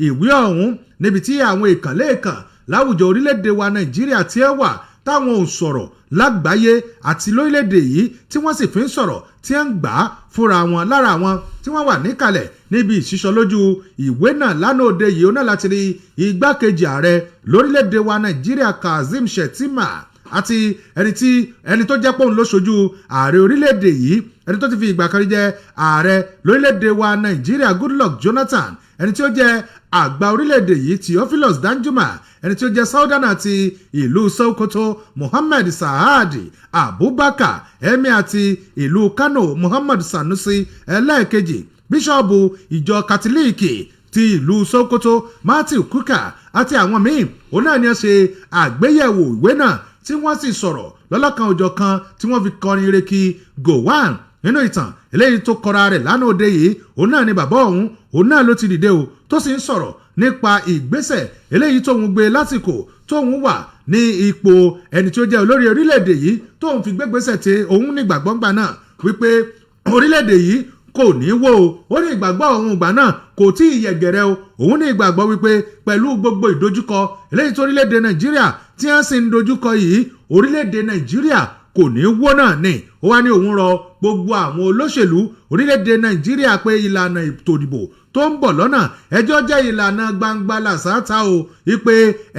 S2: ìwé ọ̀hún, níbi tí àwọn ìkànlé ìkàn láwùjọ orílẹ̀-èdè wa Nàìjíríà tí ẹ wà, táwọn ò sọ̀rọ̀ lágbàáyé àti lórílẹ̀-èdè yìí, tí wọ́n sì fi ń sọ̀rọ̀ tí ń gbà á fúnra wọn. Lára àwọn tí wọ́n wà níkàlẹ̀ níbi ìṣísọ lójú ìwé náà lánàá òde yìí, ó náà láti rí igbákejì ààrẹ lórílẹ̀-èdè wa Nàìjíríà, Kazeem Shettima, àti ẹni tí ẹni tó jẹ́ pòun ló ṣojú ààrẹ orílẹ̀-èdè yìí, ẹni tó ti fi ìgbà kan rí jẹ́ ààrẹ lórílẹ̀-èdè wa Nàìjíríà, Goodluck Jonathan, ẹni tí ó jẹ́ àgbà orílẹ̀-èdè yìí, Theophilus Danjuma, ẹni tí ó jẹ́ Sultan àti ìlú Sokoto, Muhammad Saad Abubakar, emir àti ìlú Kano, Muhammad Sanusi ẹlẹ́ẹ̀kejì, bíṣọ́ọ̀bù ìjọ Kátólíìkì ti ìlú Sokoto, Matthew Kuka, àti àwọn míì. Òun náà ni wọ́n ṣe àgbéyẹ̀wò ìwé náà, tí wọ́n sì sọ̀rọ̀ lọ́lọ́kan òjọ̀ kan, tí wọ́n fi kọrin ire kí Gowon. Nínú ìtàn eléyìí tó kọra rẹ̀ lánàá òde yìí, òun náà ni bàbá òun, òun náà ló ti dìde o, tó sì ń sọ̀rọ̀ nípa ìgbésẹ̀ eléyìí tóun gbé lásìkò tóun wà ní ipò ẹni tí ó jẹ́ olórí orílẹ̀-èdè yìí, tóun fi gbégbésẹ̀ tí òun nígbàgbọ́ ńgbà náà wípé orílẹ̀-èdè yìí kò ní wó o. Ó ní ìgbàgbọ́ òun ìgbà náà kò tí ì yẹ̀gẹ̀rẹ̀ o. Òun ní ìgbàgbọ́ wípé pẹ̀lú gbogbo ìdojúkọ eléyìí tó orílẹ̀-èdè Nàìjíríà tí wọ́n sì ń dojúkọ yìí, orílẹ̀-èdè Nàìjíríà kò ní wó náà ni. Ó wá ní òun rọ gbogbo àwọn olóṣèlú orílẹ̀-èdè Nàìjíríà pé ìlànà ètò ìdìbò tó ń bọ̀ lọ́nà, ẹjọ́ jẹ́ ìlànà gbangba làṣáta o, wípé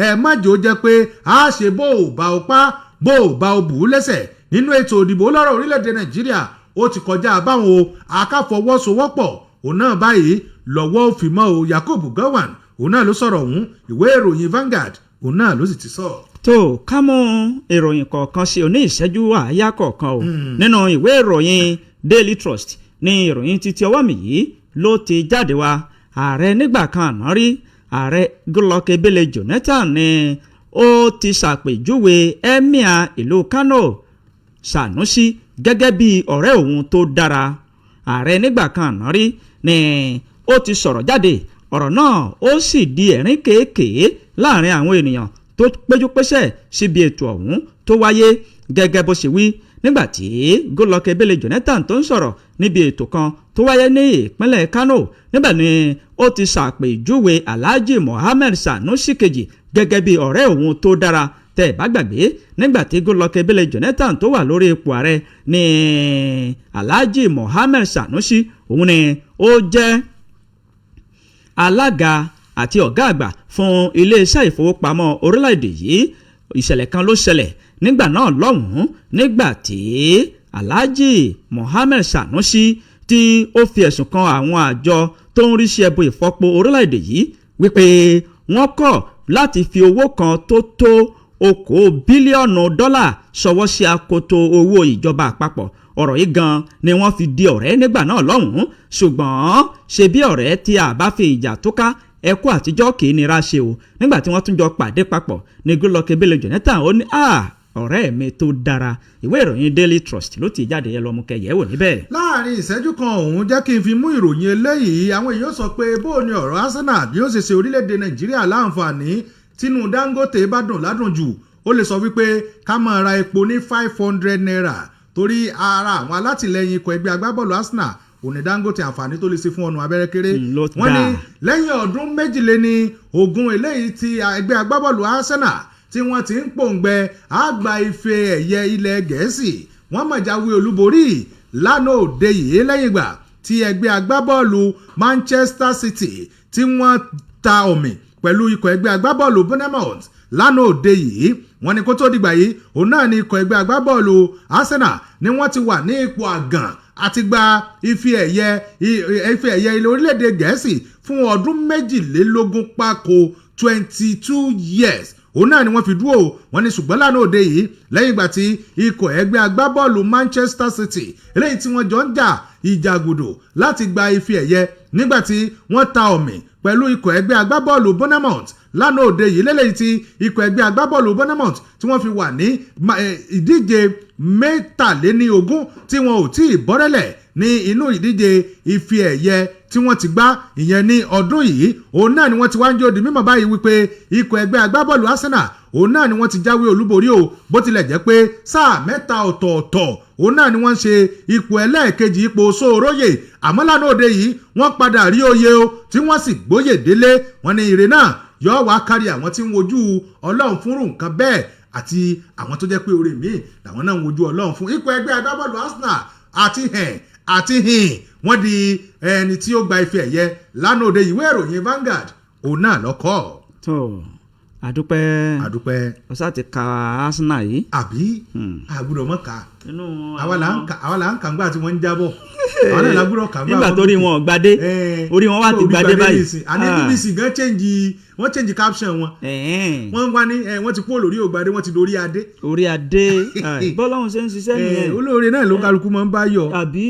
S2: ẹ má jò jẹ́ pé a ṣe bó ò bá o pa, bó ò bá o bù ú lẹ́sẹ̀ nínú ètò ìdìbò. Lọ́rọ̀ orílẹ̀-èdè Nàìjíríà ó ti kọjá báwọn o, akáfọwọ́sowọ́pọ̀ òun náà báyìí lọ́wọ́ òfin mọ́ o. Yakubu Gowon, òun náà ló sọ̀rọ̀ ọ̀hún. Ìwé ìròyìn Vanguard, òun náà ló sì ti sọ.
S1: Tó ká mú ìròyìn kọ̀ọ̀kan sí oní ìṣẹ́jú àáyá kọ̀ọ̀kan o. Nínú ìwé ìròyìn Daily Trust ní ìròyìn títí ọwọ́ mi yìí ló ti jáde wá. Ààrẹ nígbà kan àná rí, Ààrẹ Goodluck Ebele Jonathan, ni ó ti ṣàpèjúwe Emir ìlú Kano, Sanusi, gẹ́gẹ́ bí ọ̀rẹ́ òun tó dára. Ààrẹ nígbà kan àná rí ni ó ti sọ̀rọ̀ jáde. Ọ̀rọ̀ náà ó sì di ẹ̀rín kéékèé láàrin àwọn ènìyàn tó péjúpésẹ̀ síbi ètò ọ̀hún tó wáyé. Gẹ́gẹ́ bó ṣe wí, nígbà tí Goodluck Ebele Jonathan tó ń sọ̀rọ̀ níbi ètò kan tó wáyé ní ìpínlẹ̀ Kano, níbẹ̀ ni ó ti ṣàpèjúwe Alhaji Mohammed Sanusi kejì gẹ́gẹ́ bí ọ̀rẹ́ òun tó dára. Tẹ́ ẹ̀ bá gbàgbé, nígbà tí Goodluck Ebele Jonathan tó wà lórí ipò ààrẹ ní Alhaji Mohammed Sanusi, òun ni ó jẹ́ alága àti ọ̀gá àgbà fún iléeṣẹ́ ìfowópamọ́ orílẹ̀-èdè yìí. Ìṣẹ̀lẹ̀ kan ló ṣẹlẹ̀ nígbà náà lọ́hùn-ún, nígbà tí Alhaji Mohammed Sanusi tí ó fi ẹ̀sùn kan àwọn àjọ tó ń rí sí ẹbú ìfọpo orílẹ̀-èdè yìí wípé wọ́n kọ̀ láti fi owó kan tó tó 20 bílíọ̀nù dọ́là ṣọwọ́ sí akoto owó ìjọba àpapọ̀. Ọ̀rọ̀ yìí gan ni wọ́n fi di ọ̀rẹ́ nígbà náà lọ́hùn-ún. Ṣùgbọ́n ṣe bí ọ̀rẹ́ tí a bá fi ìjà tó ká, ẹkú àtijọ́ kì í nira ṣe o. Nígbà tí wọ́n tún jọ pàdé papọ̀ ní Goodluck Ebele Jonathan, ó ní, "Ah, ọ̀rẹ́ mi tó dára." Ìwé ìròyìn Daily Trust ló ti jáde, ẹ lọ mú kẹyẹ wò níbẹ̀.
S2: Láàrin ìṣẹ́jú kan, òun jẹ́ kí n fi mú ìròyìn eléyìí. Àwọn èèyàn sọ pé bó o ní ọ̀rọ̀ Arsenal bí ó ṣe ṣe orílẹ̀-èdè Nàìjíríà láǹfààní. Tínú Dangote bá dùn ládùn jù, ó lè sọ wípé ká máa ra epo ní ₦500, torí ara àwọn alátìlẹyìn ikọ̀ ẹgbẹ́ agbábọ́ọ̀lù Arsenal òní Dangote. Àǹfààní tó lè ṣe fún ọ̀nà abẹ́rẹ́ kéré.
S1: Ló
S2: Wọ́n ní
S1: dáa.
S2: lẹ́yìn ọdún 22 eléyìí tí ẹgbẹ́ agbábọ́ọ̀lù Arsenal tí wọ́n ti ń pòǹgbẹ àgbà ife ẹ̀yẹ ilẹ̀ Gẹ̀ẹ́sì, wọ́n mọ̀ jáwé olúborí lánàá òde yìí, lẹ́yìn ìgbà tí ẹgbẹ́ agbábọ́ọ̀lù Manchester City tí wọ́n ta ọ̀mì pẹ̀lú ikọ̀ ẹgbẹ́ agbábọ́ọ̀lù Bournemouth lánàá òde yìí. Wọ́n ní kó tó dìgbà yìí, òun náà ní ikọ̀ ẹgbẹ́ agbábọ́ọ̀lù Arsenal ni wọ́n ti wà ní ipò àgàn àti gba ife ẹ̀yẹ ilẹ̀ orílẹ̀-èdè Gẹ̀ẹ́sì fún ọdún 22 pákó, 22 years, òun náà ni wọ́n fi dúró. Wọ́n ní ṣùgbọ́n lánàá òde yìí, lẹ́yìn ìgbà tí ikọ̀ ẹgbẹ́ agbábọ́ọ̀lù Manchester City eléyìí tí wọ́n jọ ń jà ìjàgùdù láti gba ife ẹ̀yẹ, nígbà tí wọ́n ta ọ̀mì pẹ̀lú ikọ̀ ẹgbẹ́ agbábọ́ọ̀lù Bournemouth lánàá òde yìí, lélẹ́yìí tí ikọ̀ ẹgbẹ́ agbábọ́ọ̀lù Bournemouth tí wọ́n fi wà ní ìdíje 23 tí wọn ò tí ì bọ́rẹ́lẹ̀. Ní inú ìdíje ife ẹ̀yẹ tí wọ́n ti gbá ìyẹn ní ọdún yìí, òun náà ni wọ́n ti wá ń jó di mímọ̀ báyìí wípé ikọ̀ ẹgbẹ́ agbábọ́ọ̀lù Arsenal, òun náà ni wọ́n ti jáwé olúborí o. Bó tilẹ̀ jẹ́ pé sáà mẹ́ta ọ̀tọ̀ọ̀tọ̀, òun náà ni wọ́n ń ṣe ipò ẹlẹ́ẹ̀kejì, ipò sóoróyè, àmọ́ lánàá òde yìí wọ́n padà rí oyè o, tí wọ́n sì gbóyè délé. Wọ́n ní ire náà yóò wá kárí àwọn tí ń wojú Ọlọ́run fúnrú nǹkan bẹ́ẹ̀, àti àwọn tó jẹ́ pé oore míì làwọn náà ń wojú Ọlọ́run fún. Ikọ̀ ẹgbẹ́ agbábọ́ọ̀lù Arsenal àti hẹn àti hìn, wọ́n di ẹni tí ó gba ife ẹ̀yẹ lánàá òde. Ìwé ìròyìn Vanguard, òun náà lọ́kọ́.
S1: Tó, àdúpẹ́.
S2: Àdúpẹ́.
S1: Ó sá ti ka Arsenal yìí.
S2: Àbí àgùdọ̀ mọ́ ká?
S1: Inú
S2: àwa là ń kà, àwa là ń kà ńgbà tí wọ́n ń jábọ̀, àwa náà làgbúrò kà ńgbà.
S1: Nígbà tó rí wọn ò gbadé, orí wọn wá ti gbadé báyìí.
S2: Àní BBC gan change, wọ́n change caption wọn. Wọ́n wá ní wọ́n ti kúrò lórí ògbadé, wọ́n ti dorí adé.
S1: Orí adé, bọ́lọ́hún ṣe ń ṣiṣẹ́ nìyẹn.
S2: Olóore náà ló kálukú máa ń bá yọ.
S1: Àbí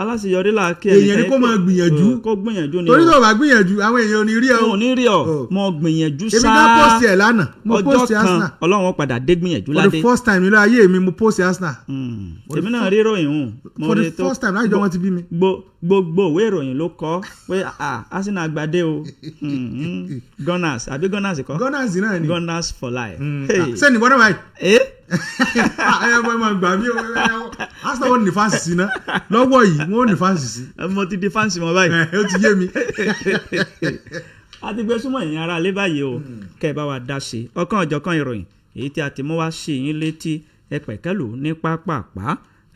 S1: aláṣeyọrí là kí.
S2: Èèyàn ni kó máa gbìyànjú.
S1: Kó gbìyànjú ni.
S2: Torí tó bá gbìyànjú, àwọn èèyàn ò ní rí ọ.
S1: Ò ní rí ọ, mo gbìyànjú
S2: Èmi
S1: sáá.
S2: náà post ẹ̀ lánàá, mo
S1: Ọjọ́
S2: post
S1: kan
S2: Arsenal.
S1: Ọlọ́run padà dé gbìyànjú
S2: For the
S1: ládé.
S2: first time nínú ayé mi, mo post Arsenal.
S1: Èmi náà rí ìròyìn hùn.
S2: For the first time láìjọ wọn ti bí mi.
S1: Gbogbo ìwé ìròyìn ló kọ pé, ah, Arsenal gbadé o. Gunners, àbí Gunners kọ́?
S2: Gunners náà ni.
S1: Gunners for life. Hey.
S2: Sẹ́ni wọ́n náà báyìí.
S1: Eh?
S2: Ẹ ẹ mọ gbà mí o, Arsenal wọn ní fans sí ná lọ́wọ́ yìí, wọ́n ní fans sí.
S1: Mo ti di fans mọ́ báyìí.
S2: Ẹ ó ti yé mi.
S1: A ti gbé súnmọ́ ìyẹn ara lé báyìí o, kẹ́ ẹ bá wa dá sí i ọ̀kan ọ̀jọ̀kan ìròyìn èyí tí a ti mú wá sí yín létí. Ẹ pẹ̀kẹ́lù ní pápápá.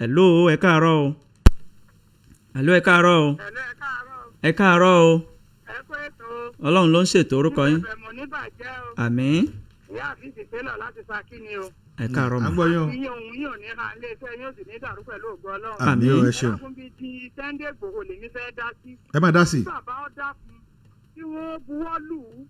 S1: Hello, ẹ káàárọ̀ o. Hello, ẹ káàárọ̀ o.
S5: Hello, ẹ káàárọ̀.
S1: Ẹ káàárọ̀ o.
S5: Ẹ kú ètò.
S1: Ọlọ́run ló ń ṣètò. Orúkọ yín?
S5: Ìbẹ̀mọ̀ níbàjẹ́ o.
S1: Àmín.
S5: Ìyá àfíìsì télọ̀ láti Ṣakí ni o.
S1: Ẹ káàárọ̀
S2: À ń
S1: mà.
S2: gbọ́ yín o.
S5: Iye òun yóò ní ra ilé iṣẹ́ yóò sì ní dàrú pẹ̀lú ògo Ọlọ́run.
S2: Àmín o, ẹ ṣeun.
S5: Ẹ̀rọ bíi ti Sunday Igboho lèmi fẹ́ dá sí.
S2: Ẹ máa dá sí i.
S5: Bàbá ó dákun, kí wọ́n buwọ́ lù ú.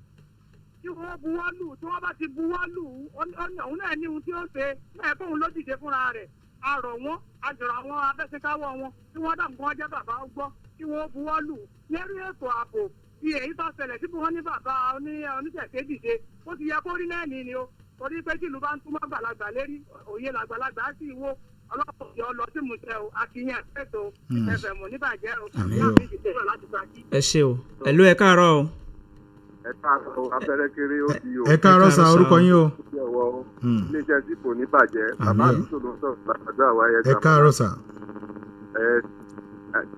S5: Kí wọ́n buwọ́ lù ú. Tí wọ́n bá ti buwọ́ lù ú, òun náà ní ohun tí ó ṣe. Náà kóun ló dìde fúnra rẹ̀. A rọ̀ wọ́n, a jọ̀rọ̀ àwọn abẹ́sẹ̀káwọ́ wọn. Tí wọ́n dàkún kí wọ́n jẹ́ bàbá ó gbọ́, kí wọ́n buwọ́ lù ú. Lérí ètò ààbò ti èyí tó ṣẹlẹ̀ tí wọ́n ní bàbá oníṣẹ̀ṣe dìde, ó ti yẹ kó rí náà ní ni o, torí pé tìlú bá ń túmọ̀ àgbàlagbà lérí òye làgbàlagbà á sì wó. Ọlọ́pàá yọ lọ sí musẹ́ o. Akínyìn ẹ̀fẹ́ o, ẹ̀fẹ̀ mọ̀ níbàjẹ́ o.
S2: Àmín
S5: Ìyá
S2: o.
S5: mi ti dèrò láti Ṣakí.
S1: Ẹ ṣé o. Hello, ẹ káàárọ̀ o.
S6: Ẹ káàárọ̀, abẹ́rẹ́ kéré ó di o.
S2: Ẹ káàárọ̀
S1: Ẹ
S2: sa
S1: káàárọ̀ sà.
S2: Orúkọ yín o?
S6: Ọwọ́ iléeṣẹ́ sípò ní bàjẹ́. Bàbá
S2: Àmín.
S6: mi tó ló ń sọ̀rọ̀ látàgbà wáyé.
S2: Ẹ káàárọ̀ sà.
S6: Ẹ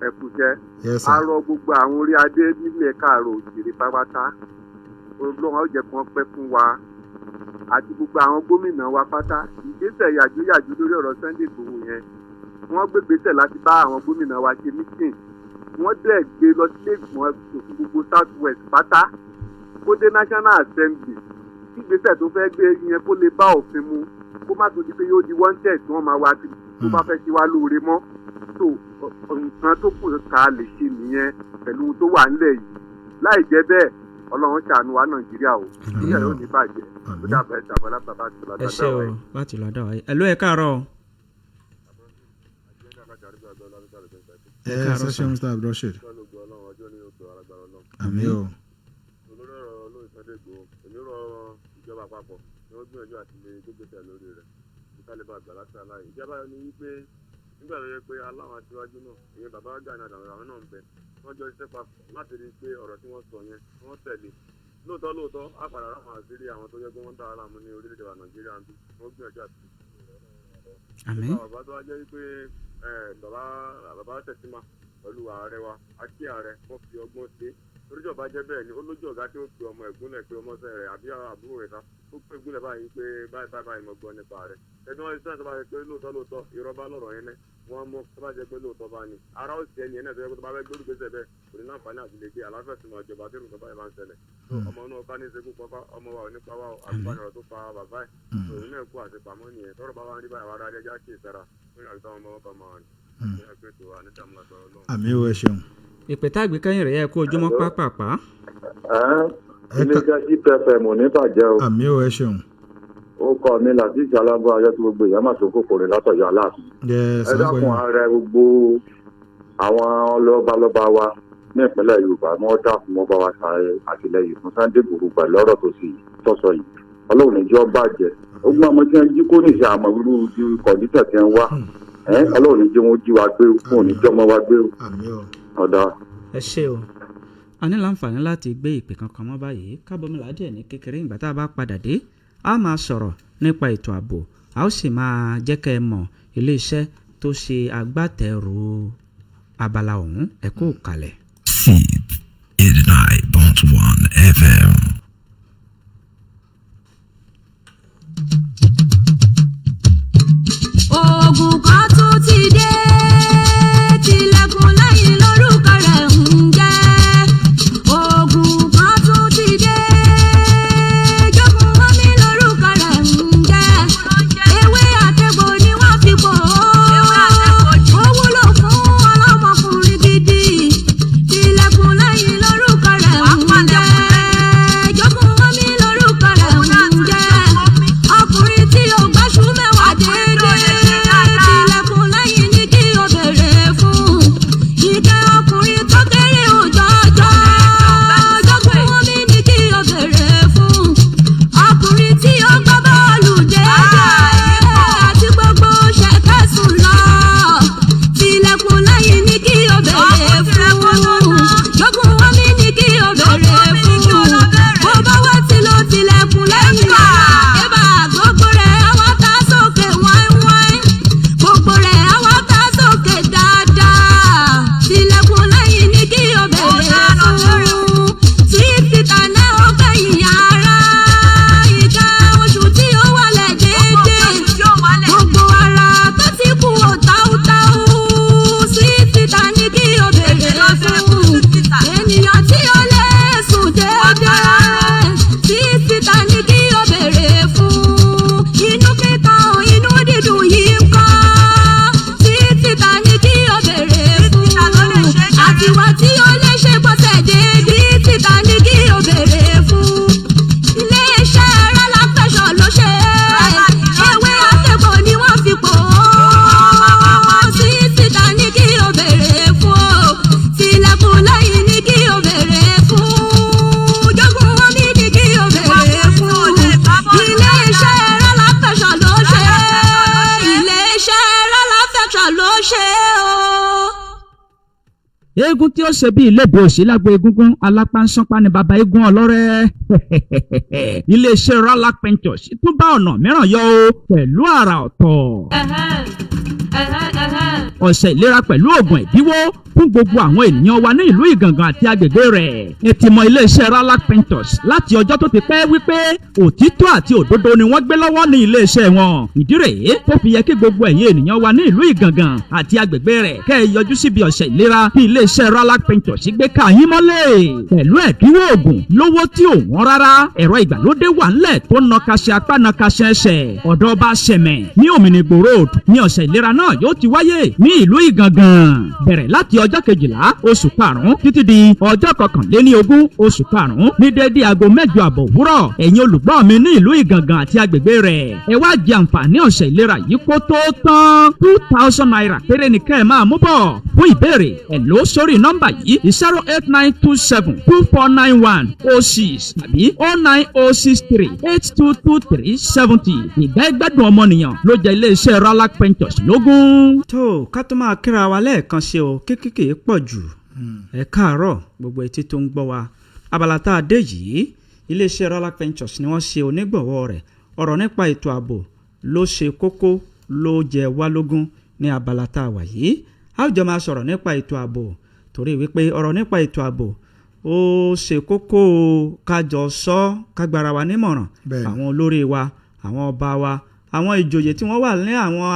S6: ẹ kúṣẹ́.
S2: Yes sà.
S6: A rọ gbogbo àwọn orí adé nílẹ̀ káàárọ̀ òjìrì pátápátá, Ọlọ́run á jẹ́ kí wọ́n pẹ́ fún wa, àti gbogbo àwọn gómìnà wa pátá. Ìgbésẹ̀ yàjóyàjó lórí ọ̀rọ̀ Sunday Igboho yẹn, wọ́n gbé gbésẹ̀ láti bá àwọn gómìnà wa ṣe meeting, wọ́n dẹ̀ gbé lọ sílé ìgbìmọ̀ aṣòfin gbogbo South West pátá, kó dé National Assembly, kí ìgbésẹ̀ tó fẹ́ gbé yẹn kó lè bá òfin mu, kó má tó di pé yóò di wanted tí wọ́n máa wá kiri tó bá fẹ́ ṣe wá lóore mọ́. Tó nǹkan tó kù ká lè ṣe nìyẹn pẹ̀lú ohun tó wà ńlẹ̀ yìí. Láì jẹ́ bẹ́ẹ̀, Ọlọ́run ṣàánú wa Nàìjíríà o. Ìpínlẹ̀ yóò ní bàjẹ́. Ó dàbẹ̀ dàbọ̀lá bàbá àti
S1: Ẹ ṣé o, láti lọ dá wa. Hello, ẹ káàárọ̀ o.
S2: Ẹ
S1: Káàárọ̀
S2: ṣe
S1: sà.
S2: ṣe, Mr Abdulrasheed. Àmín o.
S6: Olórí ọ̀rọ̀ olóyè Sunday Igboho, èmi rọ ìjọba àpapọ̀ ni wọ́n gbìyànjú àti lè gbégbèsè lórí rẹ̀ kí lè bá àgbà láti aláì ìjọba ni wípé nígbà tó yẹ pé aláwọn aṣíwájú náà, ìyẹn bàbá Gani Adams, àwọn náà ń bẹ, wọ́n jọ ṣiṣẹ́ papọ̀ láti rí i pé ọ̀rọ̀ tí wọ́n sọ yẹn wọ́n tẹ̀lé. Lóòótọ́ lóòótọ́, á padà ráwọn àṣírí àwọn tó yẹ pé wọ́n ń dára láàmú ní orílẹ̀-èdè wa Nàìjíríà ń bí wọ́n gbìyànjú àti
S1: Àmín.
S6: nípa bàbá tó wá jẹ́ wípé bàbá bàbá tẹ̀síma pẹ̀lú ààrẹ wa àti ààrẹ, wọ́n fi ọgbọ́n ṣe, toríjọba jẹ́ bẹ́ẹ̀ ni ó lójú ọ̀gá tí ó pe ọmọ ẹ̀gúnlẹ̀, pé ọmọọṣẹ́ rẹ̀ àbí àbúrò rẹ̀ ká ó pé gúnlẹ̀ báyìí pé báyìí báyìí báyìí mo gbọ́ nípa rẹ̀. Ẹbí wọn ṣe tó bá ṣe pé lóòótọ́ lóòótọ́ irọ́ bá lọ̀rọ̀ yẹn náà wọ́n mú, tó bá jẹ́ pé lóòótọ́ bá ní ara ó sì ẹni yẹn náà tó yẹ kó tó bá fẹ́ gbórúgbó sẹ̀ bẹ́ẹ̀, kò ní láǹfààní àti lè gbé àlàáfíà sí máa jọba tí nǹkan báyìí bá ń ṣẹlẹ̀. Ọmọ náà ká ní ìṣekú pọ́pá ọmọ wa ò ní pa wá o. Àgbàdo tó pa bàbá ẹ̀ òun náà kú àṣepamọ́ nìyẹn. Tọ́rọ̀ bá wá ń rí báyìí, wàá rà ẹjá kí ìsara fún àgbà ọmọ ọba máa rìn ní àgbẹ̀tò wa ní sàmúlàgbà Ọlọ́run.
S2: Àmín o, ẹ ṣeun.
S1: Ìpè tá àgbékẹ́yìn rẹ̀ yẹ kó ojúmọ́ pápápá.
S7: Iléeṣẹ́ gpfm ò ní bàjẹ́ o.
S2: Àmín o, ẹ ṣeun.
S7: Ó kọ́ mi láti ìjàlábọ̀ ayọ́ tí gbogbo èèyàn máa tó kòkòrò látọ̀yọ́ aláàfin.
S2: Yes,
S7: Ẹ
S2: à ń gbọ́
S7: dákun,
S2: yín.
S7: ààrẹ gbogbo àwọn lọ́balọ́ba wa ní ìpínlẹ̀ Yorùbá, wọ́n dákun, wọ́n bá wa ṣe àtìlẹyìn fún Sunday Igboho pẹ̀lú ọ̀rọ̀ tó sì tọ́sọ yìí. Ọlọ́run níjọ́ bàjẹ́. Ogun ọmọ tí wọ́n jí kó nìṣẹ́ àmọ́ irú ti condition tí wọ́n wá. Ẹ Ọlọ́run ní jẹ́ wọn jí wa gbé o, wọn ò ní jẹ́ ọmọ wa gbé o.
S2: Àmín o.
S7: Ọ̀dà.
S1: Ẹ ṣé o. A ní láǹfààní láti gbé ìpè kankan mọ́ báyìí. Kábọ̀mílà díẹ̀ ní kékeré. Ìgbà tá a bá padà dé, a máa sọ̀rọ̀ nípa ètò ààbò, a ó sì máa jẹ́ kẹ́ ẹ mọ̀ iléeṣẹ́ tó ṣe agbátẹrù abala ọ̀hún. Ẹ kú kalẹ̀.
S8: Seed 89.1 FM.
S9: Oògùn kan tún ti dé, tilẹ̀kùn lẹ́yìn lórúkọ rẹ̀ ń jẹ́. Oògùn kan tún ti dé, jogun omi lórúkọ rẹ̀ ń jẹ́. Ewé àtegbò ni wọ́n fi pò ó. Ó wúlò fún ọlọ́mọkùnrin gidi. Tilẹ̀kùn lẹ́yìn lórúkọ rẹ̀ ń jẹ́. Jogun omi lórúkọ rẹ̀ ń jẹ́. Ọkùnrin tí ó gbáṣú mẹ́wàá déédéé, tilẹ̀kùn lẹ́yìn ní kí o béèrè fún. Ìkẹ́ ọkùnrin tó kéré òjọ́jọ́, jogún omi ní kí o béèrè fún. Ọkùnrin tí ó gbá bọ́ọ̀lù déédéé àti gbogbo ṣẹ̀kẹ́sùn lọ, tilẹ̀kùn lẹ́yìn ní kí o béèrè fún. Jogún omi ní kí o béèrè fún. Bó bá wá ti lo tilẹ̀kùn lẹ́yìn lára, ébà gbogbo rẹ̀ á wá ta sókè wáíwáí, gbogbo rẹ̀ á wá ta sókè dáadáa. Tilẹ̀kùn lẹ́yìn ní kí o béèrè fún. Tífìtà náà ó gbẹ̀yìn ara ìka oṣù tí ó wọlé déédéé, gbogbo ara tó ti kú ò táútáú, sífìtà ní kí o béèrè fún. Ènìyàn tí ó lè sùn déédéé, sífìtà ní kí o béèrè fún. Inú kíkan, inú dídùn yìí ń kọ́, sífìtà ní kí o béèrè fún. Àtiwá tí ó lè ṣe gbọ́sẹ̀ déédéé, sífìtà ní kí o béèrè fún. Iléeṣẹ́ rálá-fẹ̀ṣọ̀ ló ṣe é. Ewé àtẹ̀gbò ni wọ́n fi pò ó. Sísítà ní kí o béèrè fún o. Tilẹ̀kùn lẹ́yìn ní kí o béèrè fún. Jogún omi ní kí o béèrè fún. Iléeṣẹ́ rálá-fẹ̀ṣọ̀ ló ṣe é. Iléeṣẹ́ rálá-fẹ̀ṣọ̀ ló ṣe é o.
S1: Eégún tí ó ṣe bíi ilébi òsì lágbo egúngún alápánsánpá ni baba eégún ọlọ́rẹ́. Iléeṣẹ́ Ralac Ventures tún bá ọ̀nà mìíràn yọ o pẹ̀lú àrà ọ̀tọ̀. Ọ̀sẹ̀ ìlera pẹ̀lú oògùn ẹ̀dínwó fún gbogbo àwọn ènìyàn wa ní ìlú Ìgàngàn àti agbègbè rẹ̀. Ẹ ti mọ iléeṣẹ́ Ralac Ventures láti ọjọ́ tó ti pẹ́ wípé òtítọ́ àti òdodo ni wọ́n gbé lọ́wọ́ ní iléeṣẹ́ wọn. Ìdí rèé tó fi yẹ kí gbogbo ẹ̀yin ènìyàn wa ní ìlú Ìgàngàn àti agbègbè rẹ̀ kẹ́ ẹ yọjú síbi ọ̀sẹ̀ ìlera tí iléeṣẹ́ Ralac Ventures gbé ká yín mọ́lẹ̀ pẹ̀lú ẹ̀dínwó oògùn lówó tí ò wọ́n rárá. Ẹ̀rọ ìgbàlódé wà ńlẹ̀ tó nọkaṣẹ́ apá nọkaṣẹ́ ẹsẹ̀. Ọ̀dọ̀ ọba Sẹ̀mẹ̀ ní Òmìnirò Road ní ọ̀sẹ̀ ìlera náà yóò ti wáyé ní ìlú Ìgàngàn, bẹ̀rẹ̀ láti ọjọ́ 12 oṣù karùn-ún títí di ọjọ́ 21 oṣù karùn-ún ní déédé aago 8:30 òwúrọ̀. Ẹ̀yin olùgbọ́ mi ní ìlú Ìgàngàn àti agbègbè rẹ̀, ẹ wá jẹ àǹfààní ọ̀sẹ̀ ìlera yìí kó tó tán. ₦2,000 péré ni kẹ́ ẹ máa mú bọ̀. Fún ìbéèrè, ẹ lò sórí nọ́mbà yìí: 08927249106 tàbí 09063822370. Ìgbà ìgbádùn ọmọnìyàn ló jẹ́ iléeṣẹ́ Ralac Ventures lógún. Tó ká tó máa kíra wa lẹ́ẹ̀kan ṣe o, kékèké pọ̀ jù. Ẹ káàárọ̀ gbogbo etí tó ń gbọ́ wa. Abala tá a dé yìí, iléeṣẹ́ Ralac Ventures ni wọ́n ṣe onígbọ̀wọ́ rẹ̀. Ọ̀rọ̀ nípa ètò ààbò ló ṣe kókó, ló jẹ wá lógún ní abala tá a wà yìí. A ó jọ máa sọ̀rọ̀ nípa ètò ààbò torí wípé ọ̀rọ̀ nípa ètò ààbò ó ṣe kókó o, kájọ sọ, kágbára wa nímọ̀ràn. Àwọn olórí wa, àwọn ọba wa, àwọn ìjòyè tí wọ́n wà ní àwọn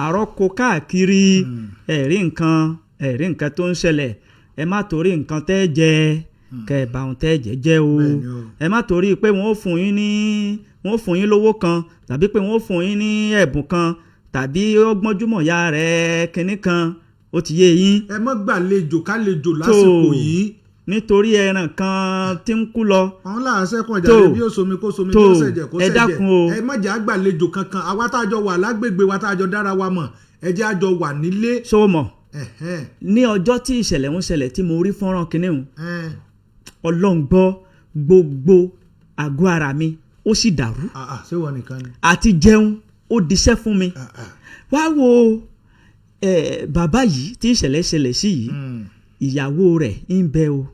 S1: àrọ́kọ káàkiri, ẹ̀rí nǹkan tó ń ṣẹlẹ̀. Ẹ má torí nǹkan tẹ́ jẹ kẹ́ ẹ bá ohun tẹ́ jẹ jẹ́ o. Ẹ má torí pé wọ́n ó fún yín lówó kan tàbí pé wọ́n ó fún yín ní ẹ̀bùn kan tàbí ọgbọ́njúmọ̀ ya rẹ̀ kinní kan, ó ti yé yín.
S2: Ẹ má gbàlejò kálejò lásìkò yìí.
S1: Nítorí ẹran kan tí ń kú lọ.
S2: Àwọn làásẹ̀ kan jàre, bí ó somi kó somi, bí ó ṣẹ̀jẹ̀ kó
S1: ẹ dákun o.
S2: Ṣẹ̀jẹ̀. Ẹ má jẹ́ àgbàlejò kankan. Àwa tá a jọ wà lágbègbè wa, tá a jọ dára wa mọ̀, ẹ jẹ́ àjọ wà nílé.
S1: Ṣó o mọ̀, ní ọjọ́ tí ìṣẹ̀lẹ̀ ń ṣẹlẹ̀ tí mo rí fọ́nrán kinní hun, Ọlọ́run gbọ́, gbogbo àgọ́ ara mi ó sì dàrú.
S2: Ṣé wọ́n nìkan ni?
S1: Àti jẹun. Ó diṣẹ́ fún mi. Wá wo bàbá yìí tí ìṣẹ̀lẹ̀ ṣẹlẹ̀ sí yìí, ìyàwó rẹ̀ ń bẹ o,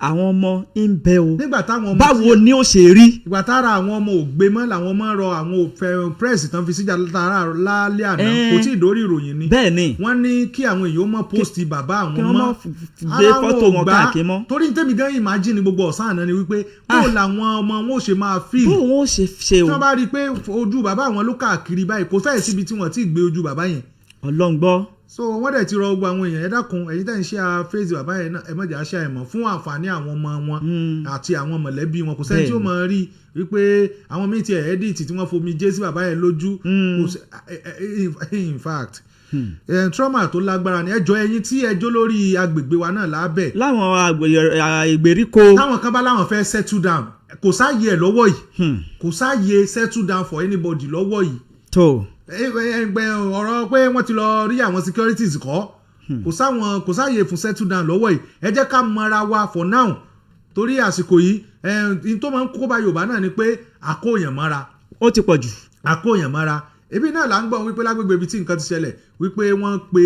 S1: àwọn ọmọ ń bẹ o.
S2: Nígbà táwọn ọmọ
S1: Báwo ni ó ṣe rí?
S2: Ìgbà tára àwọn ọmọ ò gbé mọ́ làwọn ọmọ rọ àwọn òfẹ́ press tán fi síjà látara lálẹ́ àná. Kò tí ì dórí ìròyìn ni.
S1: Bẹ́ẹ̀ ni.
S2: Wọ́n ní kí àwọn èèyàn mọ̀ post bàbá àwọn
S1: Kí wọ́n
S2: mọ́.
S1: má gbé
S2: Ara
S1: fọ́tò
S2: ò
S1: wọn
S2: gbà.
S1: káàkiri mọ́.
S2: Torí tẹ́mi gan imagine gbogbo ọ̀sán àná ni wípé bó làwọn ọmọ wọn ò ṣe máa feel.
S1: Bó wọn ó ṣe ṣe o.
S2: Tí wọ́n bá rí i pé ojú bàbá àwọn ló káàkiri báyìí, kò fẹ́ẹ̀ síbi tí wọ́n ti gbé ojú bàbá yẹn.
S1: Ọlọ́run gbọ́.
S2: So wọ́n dẹ̀ ti rọ gbogbo àwọn èèyàn, ẹ dákun, ẹ̀yin tẹ́ ń ṣe fèsì bàbá yẹn náà, ẹ má jẹ́ àṣà ẹ̀mọ́ fún àǹfààní àwọn ọmọ wọn àti àwọn mọ̀lẹ́bí wọn. Kò sẹ́ni tí ó mọ̀ rí wípé àwọn míì ti ẹ̀ edit tí wọ́n fomi jẹ́ sí bàbá yẹn lójú. Kò sí. In fact, trauma tó lágbára ni. Ẹjọ́ ẹ̀yin tí ẹjọ́ lórí agbègbè wa náà lábẹ́
S1: láwọn ìgbèríko.
S2: Táwọn kan bá láwọn fẹ́ settle down, kò sáàyè ẹ̀ lọ́wọ́ yìí. Kò sáàyè settle down for anybody lọ́wọ́ yìí.
S1: Tó.
S2: Ẹgbẹ́ ọ̀rọ̀ pé wọ́n ti lọ rí àwọn securities kọ́, kò sáwọn, kò sáàyè fún settle down lọ́wọ́ yìí. Ẹ jẹ́ ká mọra wa for now, torí àsìkò yìí, ẹ n tó máa ń kó bá Yorùbá náà ni pé àkóyàn mọ́ra.
S1: Ó ti pọ̀ jù.
S2: Àkóyàn mọ́ra. Ebi náà là ń gbọ́ wípé lágbègbè ibi tí nǹkan ti ṣẹlẹ̀, wípé wọ́n pe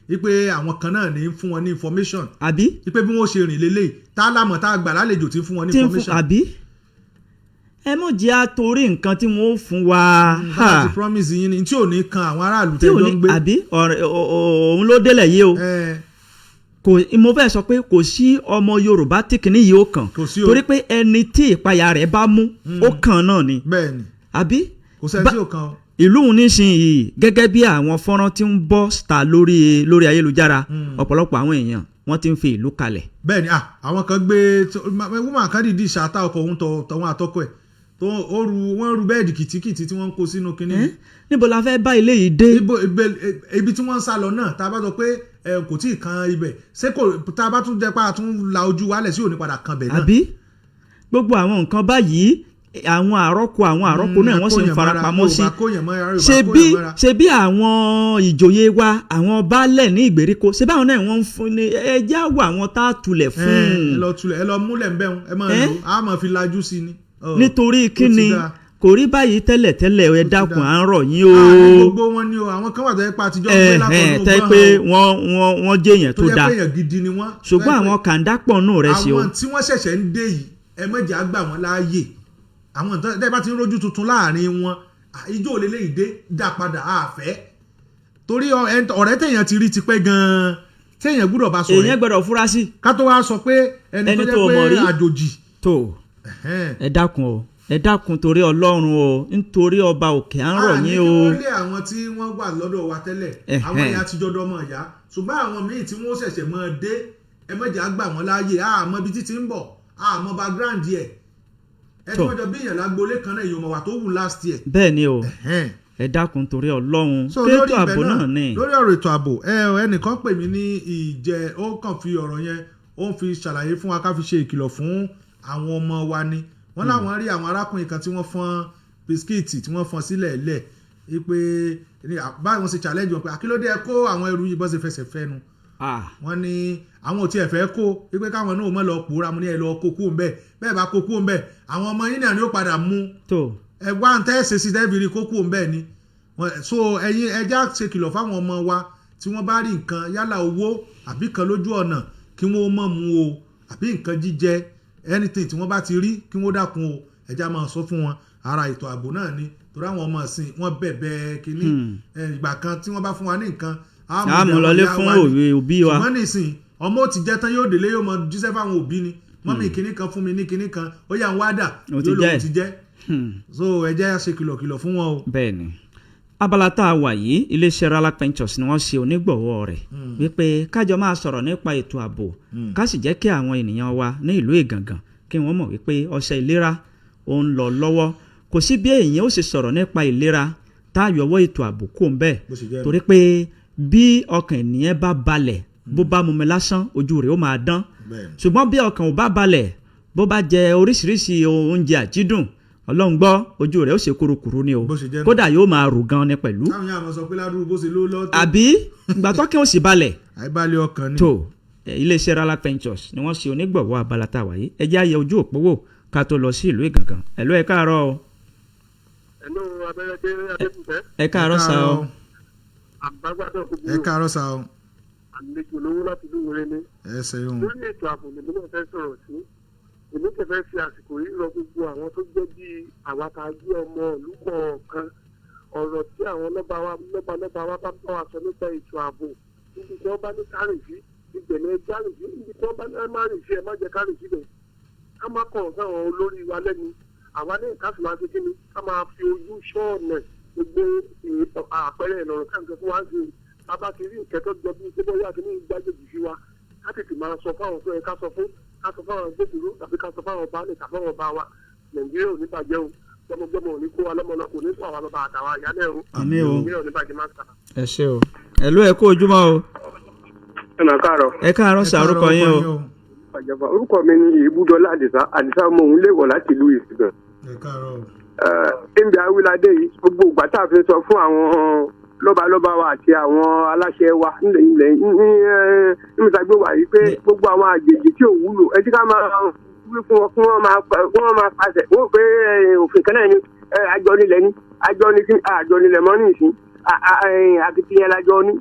S2: wípé àwọn kan náà ní fún wọn ní information.
S1: Àbí.
S2: Wípé bí wọ́n ṣe rìn lélẹ̀, tá a lámọ̀ tá a gbà lálejò tí ń fún wọn ní
S1: Tí ń fún
S2: information.
S1: Àbí ẹ mọ̀ jẹ́ àtòrí nǹkan tí wọ́n ó fún wa.
S2: Bá ti promise yín ni tí ò ní kan àwọn aráàlú
S1: Tí ò
S2: tẹ́jọ́
S1: ní
S2: ń gbé.
S1: Àbí òun ló délẹ̀ yìí o. Kò, mo fẹ́ sọ pé kò sí ọmọ Yorùbá tí kìíní yìí ó kàn.
S2: Kò sí o.
S1: Torí pé ẹni tí ìpayà rẹ̀ bá mú, ó kàn náà ni.
S2: Bẹ́ẹ̀ni.
S1: Àbí.
S2: Kò sẹ́ni tí ò kan o.
S1: Ìlú òun nísìnyìí, gẹ́gẹ́ bí àwọn fọ́nrán tí ń bọ́ síta lórí ayélujára, ọ̀pọ̀lọpọ̀ àwọn èèyàn wọ́n ti ń fi ìlú kalẹ̀.
S2: Bẹ́ẹ̀ni, ah, àwọn kan gbé woman kan dìídì ṣáátá ọkọ̀ òun tọ̀wọ́n àtọkọ ẹ̀ tó ó ru, wọ́n ru bẹ́ẹ̀dì kìtìkìtì tí wọ́n ń kó sínú kinní.
S1: Níbo la fẹ́ bá ilé yìí dé?
S2: Ibi tí wọ́n ń sá lọ náà, tá a bá sọ pé kò tí ì kan ibẹ̀, ṣé kò tá a bá tún jẹ́ pé a tún la ojú wálẹ̀ sí òní padà kan bẹ̀ náà.
S1: Àbí gbogbo àwọn nǹkan báyìí, àwọn àrọ́kọ náà wọ́n sì ń farapamọ́ sí. Ṣe bí àwọn ìjòyè wa, àwọn baálẹ̀ ní ìgbèríko, ṣe báwọn náà wọ́n ń fún ní ẹjẹ́ àwọ̀ àwọn tá a tulẹ̀ fún.
S2: Ẹ lọ tulẹ̀, ẹ lọ múlẹ̀ ń bẹ̀rùn, ẹ máa lò á, máa fi lajú sí ni.
S1: Nítorí kíni kò rí báyìí tẹ́lẹ̀tẹ́lẹ̀? Ẹ dákun, à ń rọ̀ yín o.
S2: Gbogbo wọn ni o. Àwọn kan wà tó yẹ pé àtijọ́ ń gbé látọ̀dún.
S1: Tẹ́ pé wọ́n jẹ́ èèyàn tó dáa,
S2: tó yẹ pé èèyàn gidi ni wọ́n.
S1: Ṣùgbọ́n àwọn kàńdá pọ̀ nù rẹ̀ sí o.
S2: Àwọn tí wọ́n ṣẹ̀ṣẹ̀ ń dé yìí, ẹ má jẹ́ á gbà wọ́n láàyè. Àwọn nǹkan tẹ́ bá ti ń rójú tuntun láàrin wọn, ijó òlélẹ́ ìdé dá padà àfẹ́, torí ọ̀rẹ́ téèyàn ti rí tipẹ́ gan-an téèyàn gbúdọ̀ bá sọ̀rọ̀.
S1: Èèyàn gbọ́dọ̀ fura sí.
S2: Ká tó wá sọ pé ẹni tó jẹ́ pé àjòjì.
S1: Tó, ẹ dákun o, ẹ dákun, torí Ọlọ́run o, nítorí ọba òkè, à ń rọ̀ yín o.
S2: Àní kí wọ́n lé àwọn tí wọ́n wà lọ́dọ̀ wa tẹ́lẹ̀, àwọn ẹ̀yà àtijọ́ dọ́mọ ìyá, ṣùgbọ́n àwọn míì tí wọ́n ṣẹ̀ṣẹ̀ mọ́ dé, ẹ má jẹ́ á gbà wọ́n láàyè. Àmọ́ ibi títí ń bọ̀, àmọ́ background yẹ ẹ tí wọ́n jọ bí èèyàn lágboolé kan náà, èèyàn mọ̀ wà tó wù last year.
S1: Bẹ́ẹ̀ ni o, ẹ dákun, torí Ọlọ́run, kéètò ààbò náà ni.
S2: Lórí ọ̀rọ̀ ètò ààbò, ẹnìkan pè mí ní ìjẹ, ó kàn fi ọ̀rọ̀ yẹn, ó ń fi ṣàlàyé fún wa ká fi ṣe ìkìlọ̀ fún àwọn ọmọ wa ni. Wọ́n láwọn rí àwọn arákùnrin kan tí wọ́n fọ́n bisikíìtì tí wọ́n fọ́n sílẹ̀ lẹ̀ pé báyìí wọ́n ṣe challenge wọn pé àkílódé ẹ kó àwọn ẹrù yìí, bọ́ ṣe fẹsẹ̀ fẹ́nu. Wọ́n ní àwọn ò tiẹ̀ fẹ́ kó, wípé káwọn náà mọ̀ lọ pòórá. Mu ní ẹ lọ kó kú ńbẹ̀, bẹ́ẹ̀ bá kó kú ńbẹ̀, àwọn ọmọ yín náà ni ó padà mú ẹ wá ń tẹ́ ṣe sí tẹ́bìrì kó kú ńbẹ̀ ni. So ẹ̀yin ẹja ṣe kìlọ̀ fáwọn ọmọ wa, tí wọ́n bá rí nǹkan, yálà owó àbí kan lójú ọ̀nà, kí wọ́n mọ̀ mú o, àbí nǹkan jíjẹ, anything tí wọ́n bá ti rí, kí wọ́n dákun o, ẹja máa sọ fún wọn. Ara ètò ààbò náà ni, torí àwọn ọmọ ìsìn wọ́n bẹ̀bẹ̀ kínní ìgbà kan tí wọ́n bá fún wa ní nǹkan,
S1: á mú lọlé fún òbí wa.
S2: Ṣùgbọ́n nísìn, ọmọ ò ti jẹ́ tán, yóò délé, yóò mọ jíṣẹ́ fáwọn òbí ni, mummy, kinní kan fún mi ní kinní kan, ó yà ń wá dà, yóò lòun ti jẹ́. So ẹ jẹ́ ṣe kìlọ̀kìlọ̀ fún wọn o.
S1: Bẹ́ẹ̀ni, abala tá a wà yìí, iléeṣẹ́ Rala Ventures ni wọ́n ṣe onígbọ̀wọ́ rẹ̀, wípé kájọ máa sọ̀rọ̀ nípa ètò ààbò, ká sì jẹ́ kí àwọn ènìyàn wa ní ìlú Ìgàngàn kí wọ́n mọ̀ wípé ọ̀sẹ̀ ìlera ó ń lọ lọ́wọ́. Kò sí bí èèyàn ó sì sọ̀rọ̀ nípa ìlera tá a yọwọ́ ètò ààbò kò ń bẹ́ẹ̀, torí pé bí ọkàn ènìyàn bá balẹ̀, bó bá mumi lásán, ojú rẹ̀ ó máa dán. Ṣùgbọ́n bí ọkàn ò bá balẹ̀, bó bá jẹ oríṣiríṣi oúnjẹ àjídùn, Ọlọ́run gbọ́, ojú rẹ̀ ó ṣe kurukuru ni o, kódà yóò máa rù gan ni pẹ̀lú.
S2: Táwọn yàrá sọ pé ládùúgbò bó ṣe ló lọ́tọ̀.
S1: Àbí ìgbà tó kí wọ́n sì balẹ̀.
S2: Àìbalẹ̀ ọkàn ni.
S1: Tó, iléeṣẹ́ Rala Ventures ni wọ́n ṣe onígbọ̀wọ́ abala tá a wà yìí. Ẹ jẹ́ àyẹ ojú òpó wò ká tó lọ sí ìlú Ìgàngán. Ẹ̀lú, ẹ káàárọ̀ o.
S5: Ẹnu abẹ́rẹ́ dé Adébùtẹ́.
S1: Ẹ káàárọ̀ sá o.
S5: Àbágbádọ́ gbogbo.
S2: Ẹ káàárọ̀ sá o.
S5: Àlejò lówó láti ìlú Ìwéré ní.
S2: Ẹ ṣeun.
S5: Lórí ètò ààbò lèmi náà fẹ́ sọ̀rọ̀ sí. Èmi kẹ̀ fẹ́ fi àsìkò yìí rọ gbogbo àwọn tó jẹ́ bí àwa tá a gbé ọmọ ìlú kọ̀ọ̀kan. Ọ̀rọ̀ tí àwọn lọ́ba wa lọ́ba lọ́ba wa bá bá wa sọ nípa ètò ààbò, níbi tí wọ́n bá ní kárìn sí ìgbẹ̀lẹ̀ kárìn sí, níbi tí wọ́n bá ní má rìn sí, ẹ má jẹ́ kárìn síbẹ̀. Ká má kọ̀ sáwọn olórí wa lẹ́nu. Àwa ní ìkásùn máa ṣe kí ni ká máa fi ojú ṣọ́ọ̀nà gbogbo àpẹẹrẹ ìlọrun káàkiri fún wa ń ṣe. Bàbá ti rí nǹkan tó jọ bíi pé bóyá kí ní gbàgbèjì sí wa, ká tètè máa sọ fáwọn tó yẹ ká sọ fún, ká sọ fáwọn agbófinró tàbí ká sọ fáwọn baálé tàbí àwọn ọba wa. Nàìjíríà ò ní bàjẹ́ o, gbọmọgbọmọ ò ní kó wa lọ́mọ náà, kò ní kó àwa bàbá àtàwa ìyálẹ̀ o.
S1: Àmín o.
S5: Nàìjíríà ò ní bàjẹ́, máa ń sàrà.
S1: Ẹ ṣé o. Ẹ ló ẹ kú ojúmọ́ o.
S6: Ẹ máa káàárọ̀.
S1: Ẹ káàárọ̀ sà, orúkọ yín o.
S6: Àjàfà, orúkọ mi ni Ìbúdọ́lá Àdìsá, Àdìsá ọmọ òun lè wọ̀ láti ìlú Ìsìgbọ̀n.
S2: Ẹ káàárọ̀ o.
S6: Ẹ̀ǹbẹ̀ awilade yìí, gbogbo ìgbà tá a fi sọ fún àwọn lọ́balọ́ba wa àti àwọn aláṣẹ wa nílẹ̀ ilẹ̀ nígbàgbé wa yìí pé gbogbo àwọn àjèjì tí ò wúlò, ẹ ti ká máa wí fún wọn kí wọ́n máa pàṣẹ wọ́n pé òfin kan náà ni àjọ nílẹ̀ ni àjọ ní àjọ nílẹ̀ mọ́ ní ìsín akitiyan lájọ ní.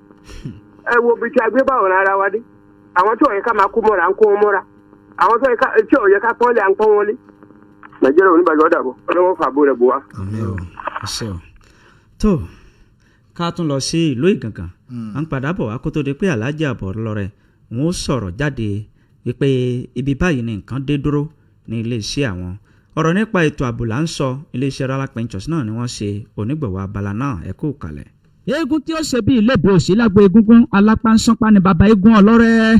S6: Ẹ wo ibi tí a gbé báwọn ara wa dé, àwọn tí ò yẹ ká máa kó mọ́ra à ń kó wọn mọ́ra, àwọn tí ò yẹ ká pọ́nlé à ń pọ́n wọn lé. Nàìjíríà ò ní bàjẹ́, ọ̀dàbọ̀ ọlọ́wọ́ fàbó rẹ̀ bò wá.
S1: Àmín o, ẹ ṣé o. Tó ká tún lọ sí ìlú Ìgàngàn, à ń padà bọ̀ wá kó tó di pé Alhaji Àbọ̀lọ́rẹ̀ wọn ó sọ̀rọ̀ jáde wípé ibi báyìí ni nǹkan dé dúró ní iléeṣẹ́ àwọn. Ọ̀rọ̀ nípa ètò ààbò là ń sọ. Iléeṣẹ́ Rala Pentures náà ni wọ́n ṣe onígbọ̀wọ́ abala náà. Ẹ kú kalẹ̀. Eégún tí ó ṣe bí ilé-ìbò òsì lágbo egúngún, alápánsánpá ni bàbá eégún ọlọ́rẹ́.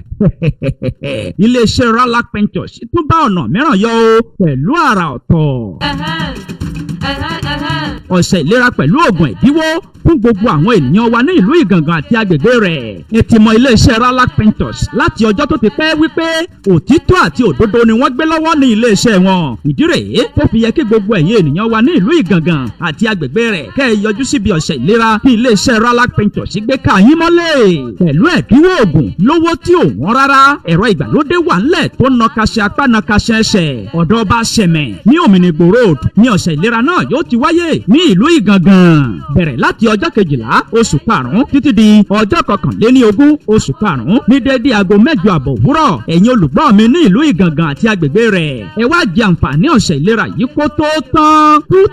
S1: Iléeṣẹ́ Rala Pentures tún bá ọ̀nà mìíràn yọ o pẹ̀lú àrà ọ̀tọ̀. Ọ̀sẹ̀ ìlera pẹ̀lú oògùn ẹ̀dínwó fún gbogbo àwọn ènìyàn wa ní ìlú Ìgàngàn àti agbègbè rẹ̀. Ẹ ti mọ iléeṣẹ́ Ralac Pentures láti ọjọ́ tó ti pẹ́ wípé òtítọ́ àti òdodo ni wọ́n gbé lọ́wọ́ ní iléeṣẹ́ wọn. Ìdí rèé tó fi yẹ kí gbogbo ẹ̀yin ènìyàn wa ní ìlú Ìgàngàn àti agbègbè rẹ̀ kẹ́ ẹ yọjú síbi ọ̀sẹ̀ ìlera tí iléeṣẹ́ Ralac Pentures gbé ká yín mọ́lẹ̀ pẹ̀lú ẹ̀dínwó oògùn lówó tí ò wọ́n rárá. Ẹ̀rọ ìgbàlódé wà ńlẹ̀ tó nọkaṣẹ́ apá nọkaṣẹ́ ẹsẹ̀. Ọ̀dọ̀ ọba Sẹ̀mẹ̀ ní Òmìnirò Road ní ọ̀sẹ̀ ìlera náà yóò ti wáyé ní ìlú Ìgàngàn, bẹ̀rẹ̀ láti ọjọ́ 12 oṣù karùn-ún títí di ọjọ́ 21 oṣù karùn-ún ní déédéé aago 8:30 òwúrọ̀. Ẹ̀yin olùgbọ́ mi ní ìlú Ìgàngàn àti agbègbè rẹ̀, ẹ wá jẹ àǹfààní ọ̀sẹ̀ ìlera yìí kó tó tán.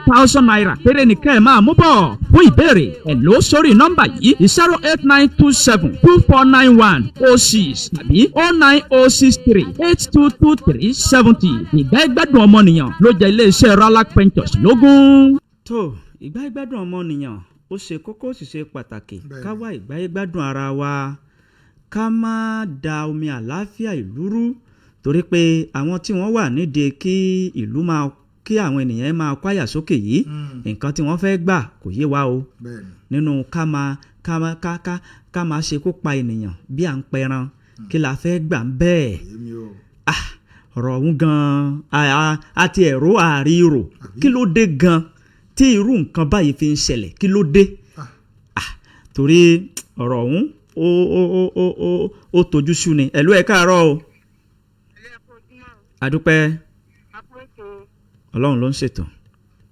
S1: ₦2,000 péré ni kẹ́ ẹ máa mú bọ̀. Fún ìbéèrè, ẹ lò sórí nọ́mbà yìí: 08927249106 tàbí 09063822370. Ìgbà ìgbádùn ọmọnìyàn ló jẹ́ iléeṣẹ́ Ralac Pentures lógún. Tó ìgbà ìgbádùn ọmọnìyàn, ó ṣe kókó, ó sì ṣe pàtàkì ká wá ìgbà ìgbádùn ara wa, ká má da omi àlàáfíà ìlú rú, torí pé àwọn tí wọ́n wà nídìí kí ìlú máa kí àwọn ènìyàn máa kwáyà sókè yìí, nǹkan tí wọ́n fẹ́ gbà kò yé wa o. Nínú ká máa ká máa ká ká ká máa ṣekú pa ènìyàn bí à ń pẹran, kí la fẹ́ gbà ń bẹ́ẹ̀? Ọ̀rọ̀ ọ̀hún gan-an àti ẹ̀rọ àríro, kí ló dé gan-an tí irú nǹkan báyìí fi ń ṣẹlẹ̀? Kí ló dé? Torí ọ̀rọ̀ ọ̀hún ó tojú sú ni. Ẹ̀lú, ẹ̀ káàárọ̀ o. Adúpẹ́, Ọlọ́run ló ń ṣètò.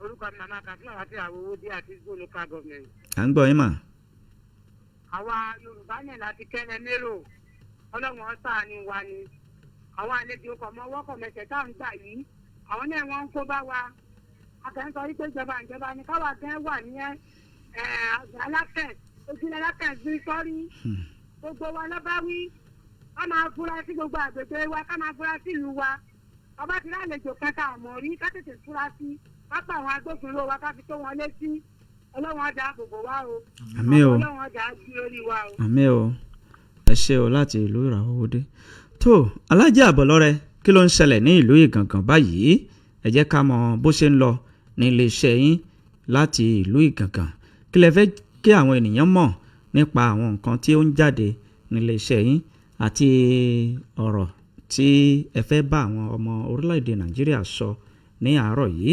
S5: Orúkọ mi, Màmá Kàfíà láti Àwòwò dé àti Igbó local government.
S1: À ń gbọ́ yín mà.
S5: Àwa Yorùbá náà láti kẹ́lẹ́ mérò, Ọlọ́run ọ̀sán wa ni àwọn àlejò kọ̀ mọ́ wọ́kọ̀ mẹsẹ̀ tá à ń gbà yìí, àwọn náà wọ́n ń kó bá wa. Akẹ́ńtọ́ yìí pé ìjọba ìjọba ni káwa gẹ́ wà ní alákẹ́ ojúlẹ̀ alákẹ́ gbé sọ́rí gbogbo wa lọ́ba wí, ká máa fura sí gbogbo àgbègbè wa, ká máa fura sí ìlú wa. Ọba ti lálejò kẹta àmọ́ rí, ká tètè fura sí, ká pa àwọn agbófinró wa, ká fi tó wọn létí. Ọlọ́run ọjà gbogbo wa o.
S1: Àmín o.
S5: Ọlọ́run ọjà gbé orí wa o.
S1: Àmín o, ẹ ṣé o láti ìlú Ìràwọ̀dé. Tó Alájà Àbọ̀lọ́rẹ, kí ló ń ṣẹlẹ̀ ní ìlú Ìgàngàn báyìí? Ẹ jẹ́ ká mọ bó ṣe ń lọ ní iléeṣẹ́ yín láti ìlú Ìgàngàn. Kí lẹ fẹ́ kí àwọn ènìyàn mọ̀ nípa àwọn nǹkan tí ó ń jáde ní iléeṣẹ́ yín àti ọ̀rọ̀ tí ẹ fẹ́ bá àwọn ọmọ orílẹ̀-èdè Nàìjíríà sọ ní àárọ̀ yìí?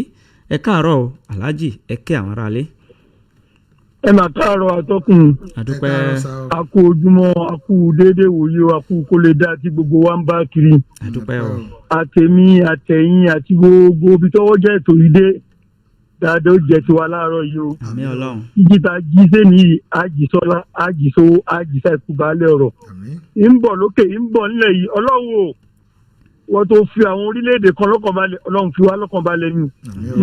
S1: Ẹ káàárọ̀ o Aláàjì, ẹ kí àwọn aráalé.
S10: Ẹ mà káàárọ̀ atọ́kùn.
S1: Àdúpẹ́.
S10: A kú ojúmọ́, a kú déédéé wòye, a kú kó lè dá tí gbogbo wa ń bá kiri.
S1: Àdúpẹ́ o.
S10: Àtẹ̀mí àtẹ̀yìn àti gbogbo ibi tọ́wọ́ jẹ́ ètò yìí dé. Dáadáa ó jẹ́ tiwa láàárọ̀ yìí o.
S1: Àmín Ọlọ́run.
S10: Jíjí ta jí sẹ́ni yìí, àjísọ́lá, àjísowó, àjísá ikú baálé ọ̀rọ̀. Ń bọ̀ lókè, ń bọ̀ nílẹ̀ yìí. Ọlọ́run o, wọ́n tó fi àwọn orílẹ̀-èdè kan lọ́kàn balẹ̀, Ọlọ́run fi wá lọ́kàn balẹ̀ ní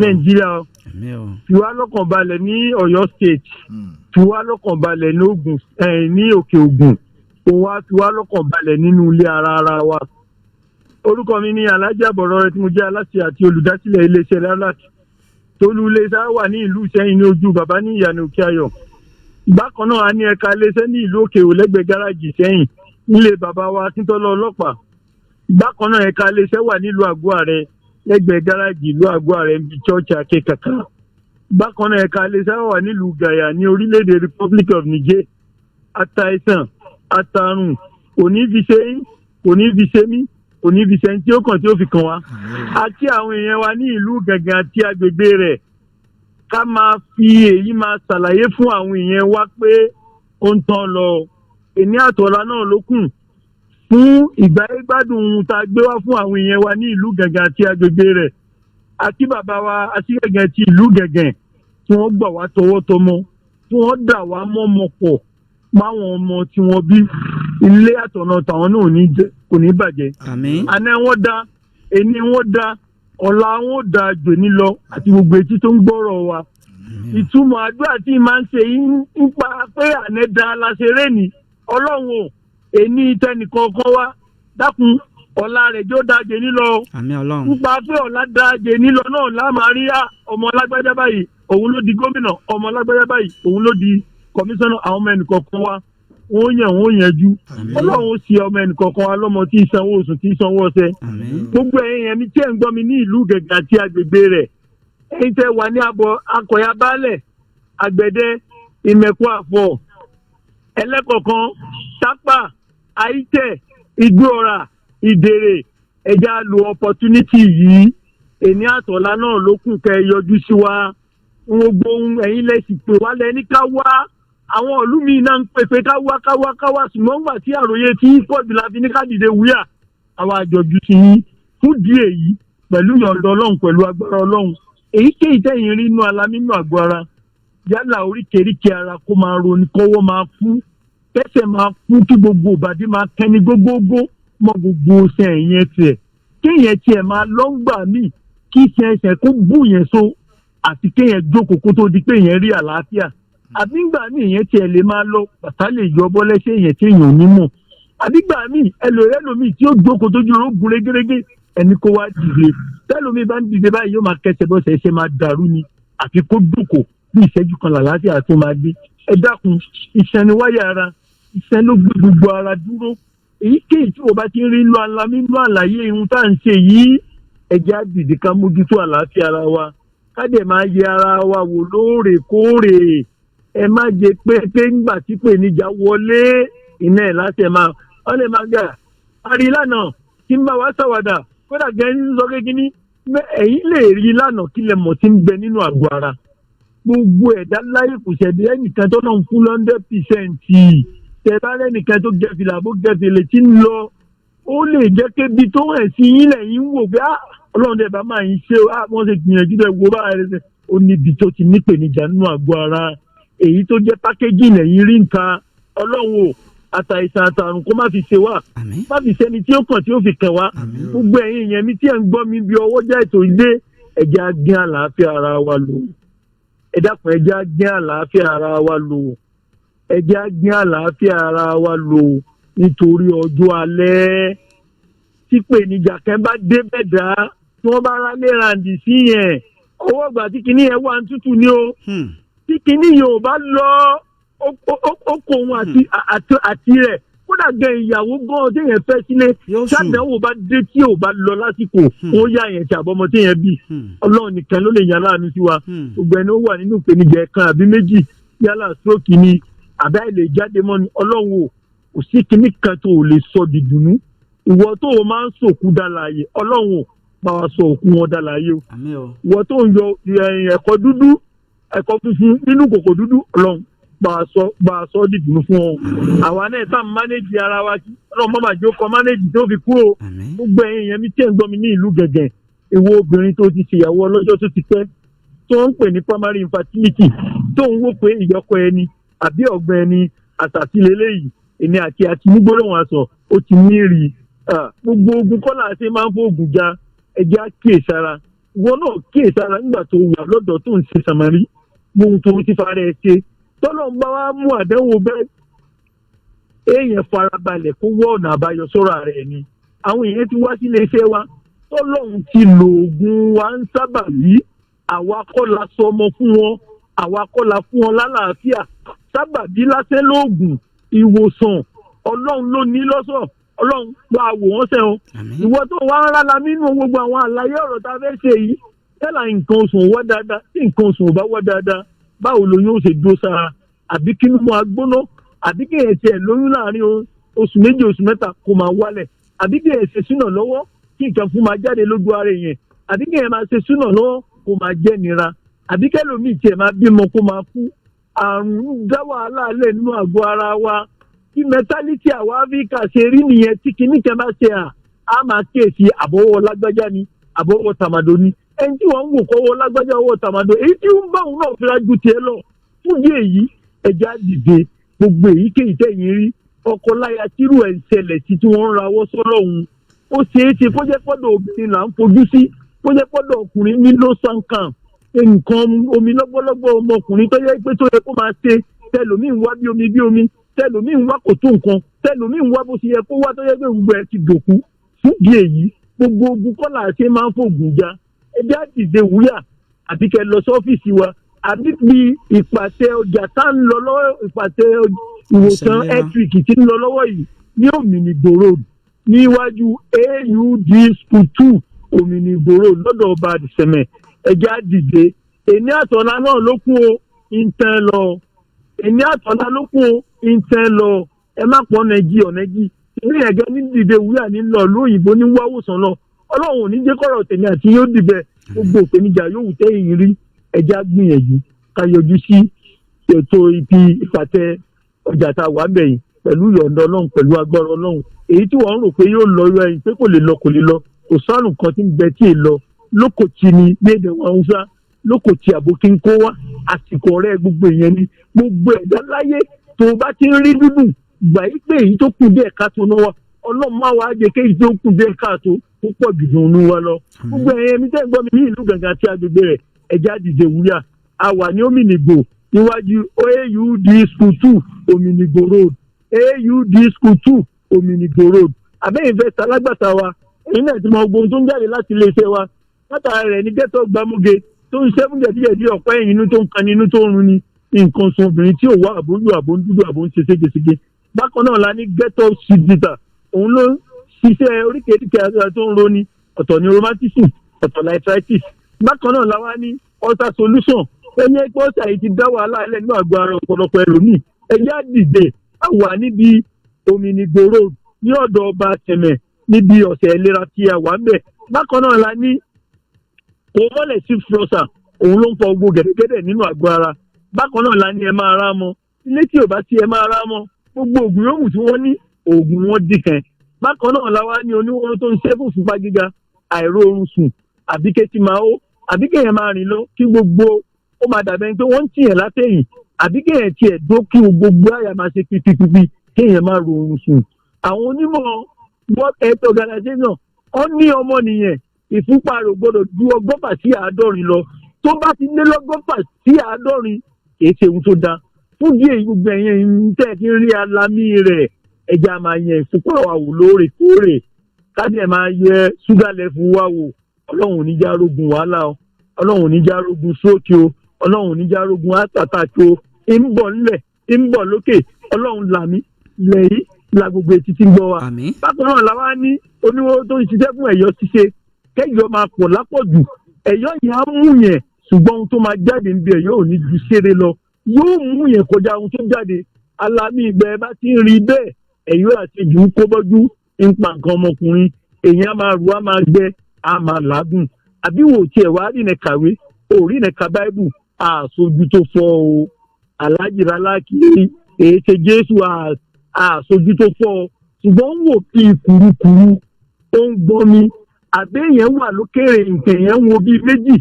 S10: Nàìjíríà o.
S1: Àmín o.
S10: Fi wá lọ́kàn balẹ̀ ní Ọ̀yọ́ State, fi wá lọ́kàn balẹ̀ ní Ògùn, ní Òkè Ògùn, kó wá fi wá lọ́kàn balẹ̀ nínú ilé ara wa. Orúkọ mi ní Alhaji Àbọ̀rọ̀ rẹ, tí mo jẹ́ aláṣẹ àti olùdásílẹ̀ iléeṣẹ́ Lalat. Tolú iléeṣẹ́ wà ní ìlú Ìṣẹ́yìn, ní ojú bàbá ní ìyànà Òkè Ayọ̀. Bákan náà, a ní ẹ̀ka iléeṣẹ́ ní ìlú Òkè Òlẹ́gbẹ̀ẹ́ gáràjì Ìṣẹ́yìn, nílé bàbá wa Akíntọ́lá ọlọ́pàá. Bákan náà, ẹ̀ka iléeṣẹ́ wà nílùú Àgọ́ Ààrẹ, lẹ́gbẹ̀ẹ́ gáràjì ìlú Àgọ́ Ààrẹ, níbi chọ́ọ̀chì Akékàkà. Bákan náà, ẹ̀ka iléeṣẹ́ wà nílùú Gàyà ní orílẹ̀-èdè Republic of Niger. Àtàìsàn àtàrùn kò ní fi ṣe yín, kò ní fi ṣe mí, kò ní fi ṣe ẹni tí ó kàn tí ó fi kàn wá. Àti àwọn èèyàn wa ní ìlú Gàngàn àti agbègbè rẹ̀, ká máa fi èyí máa ṣàlàyé fún àwọn èèyàn wa pé ó ń tán lọ, èní àtọ̀la náà ló kù fún ìgbáyégbádùn ohun tá a gbé wá fún àwọn èèyàn wa ní ìlú Gàngàn àti agbègbè rẹ̀. Àti bàbá wa Aṣígẹ̀gẹ̀ ti ìlú Gẹ̀gẹ̀, tí wọ́n gbà wá tọwọ́tọmọ, tí wọ́n dà wá mọ́mọ́ pọ̀ máwọn ọmọ tí wọ́n bí. Ilé àtọ̀nà tàwọn náà kò ní bàjẹ́.
S1: Àmín.
S10: Àná wọn da, ẹni wọn da, ọ̀la wọn da jòní lọ, àti gbogbo etí tó ń gbọ́rọ̀ wa. Ìtumọ̀ àdúrà tí màá ń ṣe yìí ń pa pé àná da la ṣe ré ní. Ọlọ́run o, èní tẹnìkọ̀ọ̀kan wa, dákun, ọ̀la rẹ̀ jó da jòní lọ.
S1: Àmín Ọlọ́run.
S10: Nípa pé ọ̀la da jòní lọ náà la máa rí á ọmọ lágbájá báyìí, òun ló di gómìnà, ọmọ lágbájá báyìí, òun ló di kọmíṣánná. Àwọn ọmọ ẹnìkọ̀ọ̀kan wa, wọ́n yàn, wọ́n yanjú. Ọlọ́run ó ṣe ọmọ ẹnìkọ̀ọ̀kan wa lọ́mọ tí ì sanwó oṣù, tí ì sanwó ọ̀sẹ̀. Gbogbo ẹ̀yin yẹn mi tí ẹ̀ ń gbọ́ mi ní ìlú Gẹ̀gẹ̀ àti agbègbè rẹ̀, ẹ̀yin tẹ́ wà ní abọ́ Akọ̀yà, Baálẹ̀, Àgbẹ̀dẹ, Ìmẹ̀kọ Àfọ̀, Ẹlẹ́kọ̀ọ̀kan, Tápà, Àìtẹ̀, Igbóọ̀rà, Ìdèrè, ẹja lo opportunity yìí. Èní àtọ̀lá náà ló kù kẹ́ ẹ yọjú sí wa. Gbogbo ohun ẹ̀yin lẹ́sìn pé wá lẹ́ni ká wá. Àwọn ìlú míì náà ń pè pé ká wá, ká wá, ká wá, ṣùgbọ́n nígbà tí àròyé tí pọ̀ jù la fi ní ká dìde wúyà àwa àjọjú sí yín. Fún di èyí, pẹ̀lú ìyọ̀ǹda Ọlọ́run, pẹ̀lú agbára Ọlọ́run, èyíkéyìí tẹ̀yìn rí inú alamí, inú àgọ́ ara, yálà oríkèéríkèé ara kó máa roni, kọ́wọ́ máa kú, kẹsẹ̀ máa kú, kí gbogbo ìbàdí máa kẹ́ni gógógó mọ́, gbogbo ṣe ẹ̀yẹn tiẹ̀, kéèyàn tiẹ̀ máa lọ́ngbà míì, kí iṣan ẹsẹ̀ kó bù yẹn so, àti kéèyàn jókòó kó tó di pé èèyàn rí àlàáfíà, àbí ńgbà míì èèyàn tiẹ̀ lè máa lọ, bàtà lè yọ bọ́ lẹ́sẹ̀ èèyàn tí èèyàn ò ní mọ̀, àbí gbà míì ẹlòmíì tí ó jókòó tójú rẹ̀ ó gún régérégé, ẹni kó wá dìde, tẹlòmíì bá ń dìde báyìí, yóò máa kẹsẹ̀ bọ́sẹ̀, ẹsẹ̀ máa dàrú ni, àfi kó jókòó bí ìṣẹ́jú kan, làlàáfíà tó máa dé. Ẹ dákun, iṣan ni wáyà ara, iṣan ló gbé gbogbo ara dúró. Èyíkéyìí tí o bá ti ń rí inú alamí, inú àlàyé ihun tá à ń ṣe yìí, ẹ jẹ́ á dìde ká mójútó àlàáfíà ara wa, ká dẹ̀ máa yẹ ara wa wò lóòrèkóòrè. Ẹ má jẹ pé ńgbà tí pèníjà wọlé iná ẹ̀ láti ẹ̀ máa wọ́n lè máa gbà àrí lánàá tí ń bá wa ṣàwàdà, kódà gẹ́ ń sọ kékeré. Ẹ̀yin lè rí lánàá, kí lẹ mọ̀ tí ń bẹ nínú àgọ́ ara. Gbogbo ẹ̀dá láyé, kò ṣẹ̀dá ẹnìkan tó náà ń fún 100%. Tẹ bá rẹ́nìkan tó gẹ fìlà, bó gẹ fìlà tí ń lọ, ó lè jẹ́ kébi tó hàn sí yín lẹ́yìn ń wò pé, "Ah, Ọlọ́run dẹ̀ bá máa ń ṣe o. Ah, wọ́n ṣe gbìyànjú dẹ̀ wo báyìí rẹ̀." Ó níbi tó ti nípèníjà nínú àgọ́ ara, èyí tó jẹ́ pákéjì lẹ́yìn rí nǹkan. Ọlọ́run o, àtàìsàn àtàrùn kó má fi ṣe wá, má fi ṣẹni tí ó kàn tí ó fi kàn wá. Gbogbo ẹ̀yin èèyàn mi tí ẹ̀ ń gbọ́ mi bí ọwọ́ já ètò ilé, ẹ̀jẹ̀ á gé àlàáfíà ara wa lò. Ẹ dákun, ẹ̀jẹ̀ á gé àlàáfíà ara wa lò. Ẹ̀jẹ̀ á gé àlàáfíà ara wa lò nítorí ọjọ́ alẹ́ tí pèníjà kan bá débẹ̀ dá, tí wọ́n bá rálé ràǹdì sí yẹn, ọwọ́ ìgbà tí kinní yẹn wà ń tútù ni o. Tí kinní yẹn ò bá lọ, ó kó òun àti rẹ̀, kódà gan ìyàwó gan téèyàn fẹ́ sílé, sádánwò bá dé tí ò bá lọ lásìkò, wọ́n yá yẹn tí àbọ̀mọ téèyàn bí. Ọlọ́run nìkan ló lè yàn láàánú sí wa. Gbogbo ẹni ó wà nínú ìpèníjà kan àbí méjì, yálà stroke ni àbí àìlè jáde mọ́ ni, Ọlọ́run o, kò sí kinní kan tó o lè sọ dìdùnú. Ìwọ tó o máa ń sòkú dálàyè, Ọlọ́run o, bá wa sọ òkú wọn dálàyè o. Ìwọ tó ń yọ ẹ̀kọ́ dúdú, ẹ̀kọ́ funfun nínú kòkò dúdú, Ọlọ́run, bá a sọ dìdùnú fún ọ. Àwa náà tá manage ara wa kí Ọlọ́run má bàjẹ́ ó kọ manage tó fi kú o. Gbogbo ẹ̀yin èèyàn mi tí ẹ̀ ń gbọ́ mi ní ìlú Gẹ̀gẹ̀, ìwọ obìnrin tó ti ṣèyàwó ọlọ́jọ́ tó ti pẹ́ tó Tí wọ́n ń pè ní primary infertility, tó ń wò pé ìyọkọ ẹni àbí ọ̀gbẹ́ ẹni àtàtì lélẹ́yìí, èmi àti nígbólóhùn aṣọ ó ti ní rí i. Gbogbo ogun kọ́lá ṣe máa ń fóògùn ja. Ẹjẹ́ á kíyèsára. Ìwọ náà kíyèsára nígbà tó wà lọ́dọ̀ tó ń ṣe sàmárì, ohun tó ti fara ẹ ṣe. Tọ́lọ́ ń bá wa mú àdánwò bẹ́ẹ̀, èèyàn farabalẹ̀ kó wọ́ ọ̀nà àbáyọ sọ́rọ̀ rẹ̀ ni. Àwọn èèyàn ti wá sílé iṣẹ́ wa tọ́lọ́hún ti lo oògùn wa ń sábà bí. Àwa kọ́ la sọmọ fún wọn, àwa kọ́ la fún wọn lálàáfíà. Sábàbí lásán lóògùn ìwòsàn, Ọlọ́run ló ní lọ́sọ̀. Ọlọ́run wá wò wọ́n sẹ́wọ̀n. Ìwọ tó wá ń rálá nínú gbogbo àwọn àlàyé ọ̀rọ̀ tá a fẹ́ ṣe yìí, yálà nǹkan oṣù wá dáadáa, tí nǹkan oṣù ò bá wá dáadáa, báwo lóyún ó ṣe dúró sára? Àbí kí ló máa gbóná? Àbí kí ẹ̀ tiẹ̀ lóyún láàrin oṣù 2, oṣù 3, kó máa wálẹ̀? Àbí kí ẹ̀ ṣe súnà lọ́wọ́, kí nǹkan fún máa jáde lójú ara èèyàn? Àbí kí ẹ̀ máa ṣe súnà lọ́wọ́, kó máa jẹ́ nira? Àbí kẹlòmíì tiẹ̀ máa bímọ, kó máa kú? Àrùn dá wàhálà lẹ̀ nínú àgọ́ ara wa. Bí mentality àwọn Áfíríkà ṣe rí nìyẹn. Tí kinní kan bá ṣe, á máa kíyèsí àbọ̀wọ́ lágbájá ni, àbọ̀wọ́ tàmàdò ni. Ẹni tí wọ́n ń wò kọ́wọ́ lágbájá, ọwọ́ tàmàdò, èyí tí ń bá òun náà fira ju tiẹ̀ lọ. Fún bí èyí, ẹja dìde. Gbogbo èyíkéyìí tẹ̀yìn rí ọkọ láya tírú ẹ̀ ń ṣẹlẹ̀ sí, tí wọ́n ń rawọ́ sọ́rọ̀ òun, ó ṣeé ṣe kó jẹ́ pọ́dọ̀ obìnrin là ń fojú sí, kó jẹ́ pọ́dọ̀ ọkùnrin ní ló sànkàn nǹkan omi lọ́gbọ́lọ́gbọ́ ọmọkùnrin tó yẹ pé tó yẹ kó máa ṣe. Tẹlòmíì ń wá bí omi bí omi, tẹlòmíì ń wá kò tó nǹkan, tẹlòmíì ń wá bó ṣe yẹ kó wá, tó yẹ pé gbogbo ẹ ti dòkú. Fún bí èyí, gbogbo ogun kọ́là ṣe máa ń fògùn ja. Ẹjẹ́ àdìde wúyà, àbí kẹ́ lọ sọ́fíìsì wa, àbí bí ìpàtẹ ọjà tá ń lọ lọ́wọ́, ìpàtẹ ìwòsàn electric tí ń lọ lọ́wọ́ yìí ní Òmìnirò Road, níwájú AUD School 2, Òmìnirò Road, lọ́dọ̀ ọba àdìsẹ́mẹ̀. Ẹjẹ́ àdìde. Èní àtọ̀lá náà ló kún o, ń tẹ́ lọ. Èní àtọ̀lá ló kún o, ń tẹ́ lọ. Ẹ má pọ̀ ọ̀nẹ́jì ọ̀nẹ́jì ní ẹ̀gẹ́ ní dìde wúyà ní lọ lóyìnbó ní wáwòsàn lọ. Ọlọ́run ò ní jẹ́ kọ́rọ̀ tèmi àti yóò dìbẹ̀. Gbogbo ìpèníjà yóò wù tẹ́yìn rí, ẹja gbìyànjú ká yọjú sí ètò ibi ìpàtẹ ọjà tá a wà bẹ̀yìn. Pẹ̀lú ìyọ̀ǹda Ọlọ́run, pẹ̀lú agbára Ọlọ́run, èyí tí wọ́n ń rò pé yóò lọ yọ ẹyin pé kò lè lọ, kò lè lọ. Kò sárùn kan tí ń bẹ tí ì lọ lóko tí ni léde wọn Haúsá lóko tí àbókí ń kó wá. Àsìkò ọ̀rẹ́ gbogbo èèyàn ni gbogbo ẹ̀dá láyé. Tó o bá ti ń rí dúdú gbà yí pé èyí tó kù díẹ̀ káàtó náà wà, Ọlọ́run máa wá jẹ́ kéyìí tó kù díẹ̀ káàtó tó pọ̀ jù dùn wa lọ. Gbogbo ẹ̀yẹ mi tẹ́ ń gbọ́ mi ní ìlú Gàngán àti agbègbè rẹ̀, ẹ̀já dìde wúyà. A wà ní Òmìnirò, níwájú AUD School 2, Òmìnirò Road, AUD School 2, Òmìnirò Road. Àbẹ́yìn fẹ́ salágbàtà wa, èyí náà ti mọ gbogbo ohun tó ń jáde láti iléeṣẹ́ wa. Látara rẹ̀ ní gẹ́tọ̀ gbàmúge tó ń ṣẹ́fún jẹ̀díjẹ̀dí, ọ̀pẹ́ ẹ̀yìn inú tó ń kan ní inú tó ń run ni, nǹkan sun obìnrin tí ò wá, àbójú àbó ń dúdú, àbó ń ṣe ségesège. Bákan náà la ní gẹ́tọ̀ sídìtà, òun ló ń ṣiṣẹ́ oríkèéríkèé ara tó ń roni, ọ̀tọ̀ ní rheumatism, ọ̀tọ̀ l'arthritis. Bákan náà la wá ní ulcer solution. Ẹni ẹgbẹ́ ulcer yìí ti dá wàhálà ẹlẹ́ nínú àgọ́ ara ọ̀pọ̀lọpọ̀ ẹlòmíì. Ẹjẹ́ àdìde. A wà níbi Òmìnirò Road, ní ọ̀dọ̀ ọba Tẹ̀mẹ̀, níbi ọ̀sẹ̀ ìlera tí a wà ń bẹ̀. Bákan náà la ní kòmọ́lẹ̀ sí flosser, òun ló ń fọ gbogbo gẹ̀dẹ̀gẹ̀dẹ̀ nínú àgọ́ ara. Bákan náà la ní ẹ máa rá mọ́ ilé tí ò bá sí, ẹ máa rá mọ́ gbogbo oògùn yòówù tí wọ́n ní, oògùn wọn dìkan. Bákan náà la wá ní oníwóró tó ń ṣe fún ìfúnpá gíga, àìróorun sùn, àbí kétí máa ó, àbí kéèyàn máa rìn lọ kí gbogbo ó máa dàbẹ́ pé wọ́n ń tìyàn látẹ̀yìn, àbí kéèyàn tiẹ̀ dó kí gbogbo àyà máa ṣe pipipipi, kéèyàn máa rọrùn sùn. Àwọn onímọ̀ World Health Organization, ó ní ọmọnìyàn ìfúnpá rẹ̀ ò gbọ́dọ̀ ju 160 sí 70 lọ. Tó bá ti lé l'160 sí 70, kì í ṣe ohun tó dáa. Fún díẹ̀ yìí, gbogbo ẹ̀yìn tẹ́ ẹ ti ń rí alámì rẹ̀, ẹja máa yẹ ìfúnpá wa wò lóòrèkóòrè, ká dẹ̀ máa yẹ sugar level wa wò. Ọlọ́run ò ní já rógun wàhálà o, Ọlọ́run ò ní já rógun stroke o, Ọlọ́run ò ní já rógun heart attack o. Ń bọ̀ ńlẹ̀, ń bọ̀ lókè. Ọlọ́run làmí lẹ́yìn la gbogbo etí tí ń gbọ́ wa. Bákan náà la wá ní oníwó tó ń ṣiṣẹ́ fún ẹ̀yọ́ ṣíṣe, kẹ́yọ́ máa pọ̀ lápọ̀jù. Ẹ̀yọ́ yẹn á mú yẹn, ṣùgbọ́n ohun tó máa jáde níbi ẹ̀yọ́ ò ní ju ṣeré lọ, yóò mú yẹn kọjá ohun tó jáde. Alámì ìgbẹ́ bá ti ń rí bẹ́ẹ̀, ẹ̀yọ́ àṣejù ń kó bọ́jú, ń pa nǹkan ọmọkùnrin èèyàn, á máa rù, á máa gbẹ, á máa làágùn. Àbí wò tiẹ̀ wá rí ní kàwé, ò rí ní ka báíbù, àṣojú tó fọ́ o, aláàjì rálákì èyí ṣe Jésù, àṣojú tó fọ́ o, ṣùgbọ́n ń wò bí kùrukùru, ó ń gbọ́n mi, àbí èèyàn wà lókèrè, nǹkan èèyàn ń wo bíi méjì,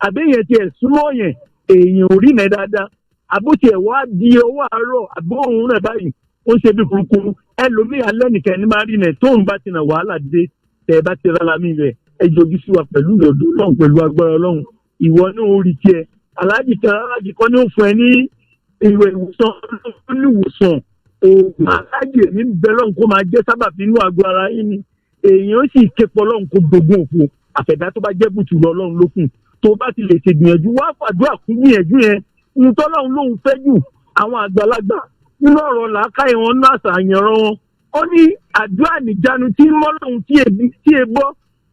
S10: Àbẹ́yẹn tiẹ̀ súnmọ́ yẹn, èèyàn ò rí nà dáadáa, àbótiẹ̀ wá di ọwọ́ àárọ̀ àbóhùn rẹ̀ báyìí, ó ń ṣe bí kurukuru. Ẹlòmíì alẹ́ nìkan ní máa rí nà, tóun bá ti nà wàhálà dé. Tẹ̀ ẹ bá ti rárá mi rẹ̀, ẹ jọjú sí wa pẹ̀lú ìyọ̀dọ̀ Ọlọ́run, pẹ̀lú agbára Ọlọ́run, ìwọ náà ó rí tiẹ̀. Aláàjì kan, aláàjì kan ní ó fún ẹ ní ìwé ìwòsàn, oníwòsàn oògùn. Aláàjì, èmi ń bẹ lọ́run kó máa jẹ́ sábàbí inú àgọ́ ara yín ni èèyàn sì ké pọ̀ lọ́run kó dogun òfo. Àfẹ̀dá tó bá jẹ́ bùtù lọ Ọlọ́run lókun, tó bá ti lè ṣègbìyànjú, wá fàdúrà kún gbìyànjú yẹn. Ntọ́lọ́run lòun fẹ́ jù, àwọn àgbàlagbà nínú ọ̀rọ̀ làákàyè wọn, nínú àṣà àyànràn wọn, ó ní àdúrà nìjánu tí mọ́lọ́run tí e gbọ́.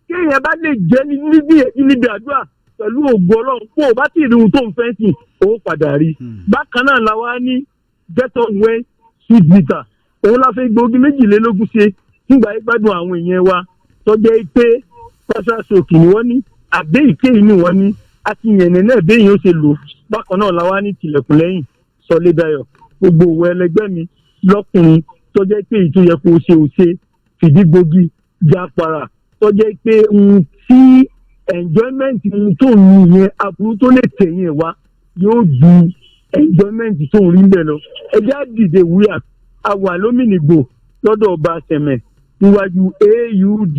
S10: Kéèyàn bá lè jẹ́ níbi níbi àdúrà pẹ̀lú ògo Ọlọ́run, kó o bá ti rí ohun tó ń fẹ́ sìn, ó padà rí. Bákan náà la wá ní Get On Well Sweet Bitter. Òun la fi gbòógì 22 ṣe nígbà gbádùn àwọn èèyàn wa tọ́jẹ́ pé partial stroke ni wọ́n ní, àbẹ́ ìkéyìí ni wọ́n ní, àti yẹ̀nẹ̀ náà béèyàn ó ṣe lò. Bákan náà la wá ní tilẹ̀kùn lẹ́yìn sọlédayọ̀. Gbogbo òwò ẹlẹgbẹ́ mi lọ́kùnrin tọ́jẹ́ pé èyí tó yẹ kó o ṣe ò ṣe, fìdí gbòógì jápara, tọ́jẹ́ pé ohun tí enjoyment ohun tó ń ní yẹn, aburú tó lè tẹ̀yìn ẹ̀ wá yóò ju enjoyment tó ń rí bẹ́ẹ̀ lọ. Ẹ jẹ́ á dìde wúyà. A wà lómìnìgbò lọ́dọ̀ ọba Sẹ̀mẹ̀, níwájú AUD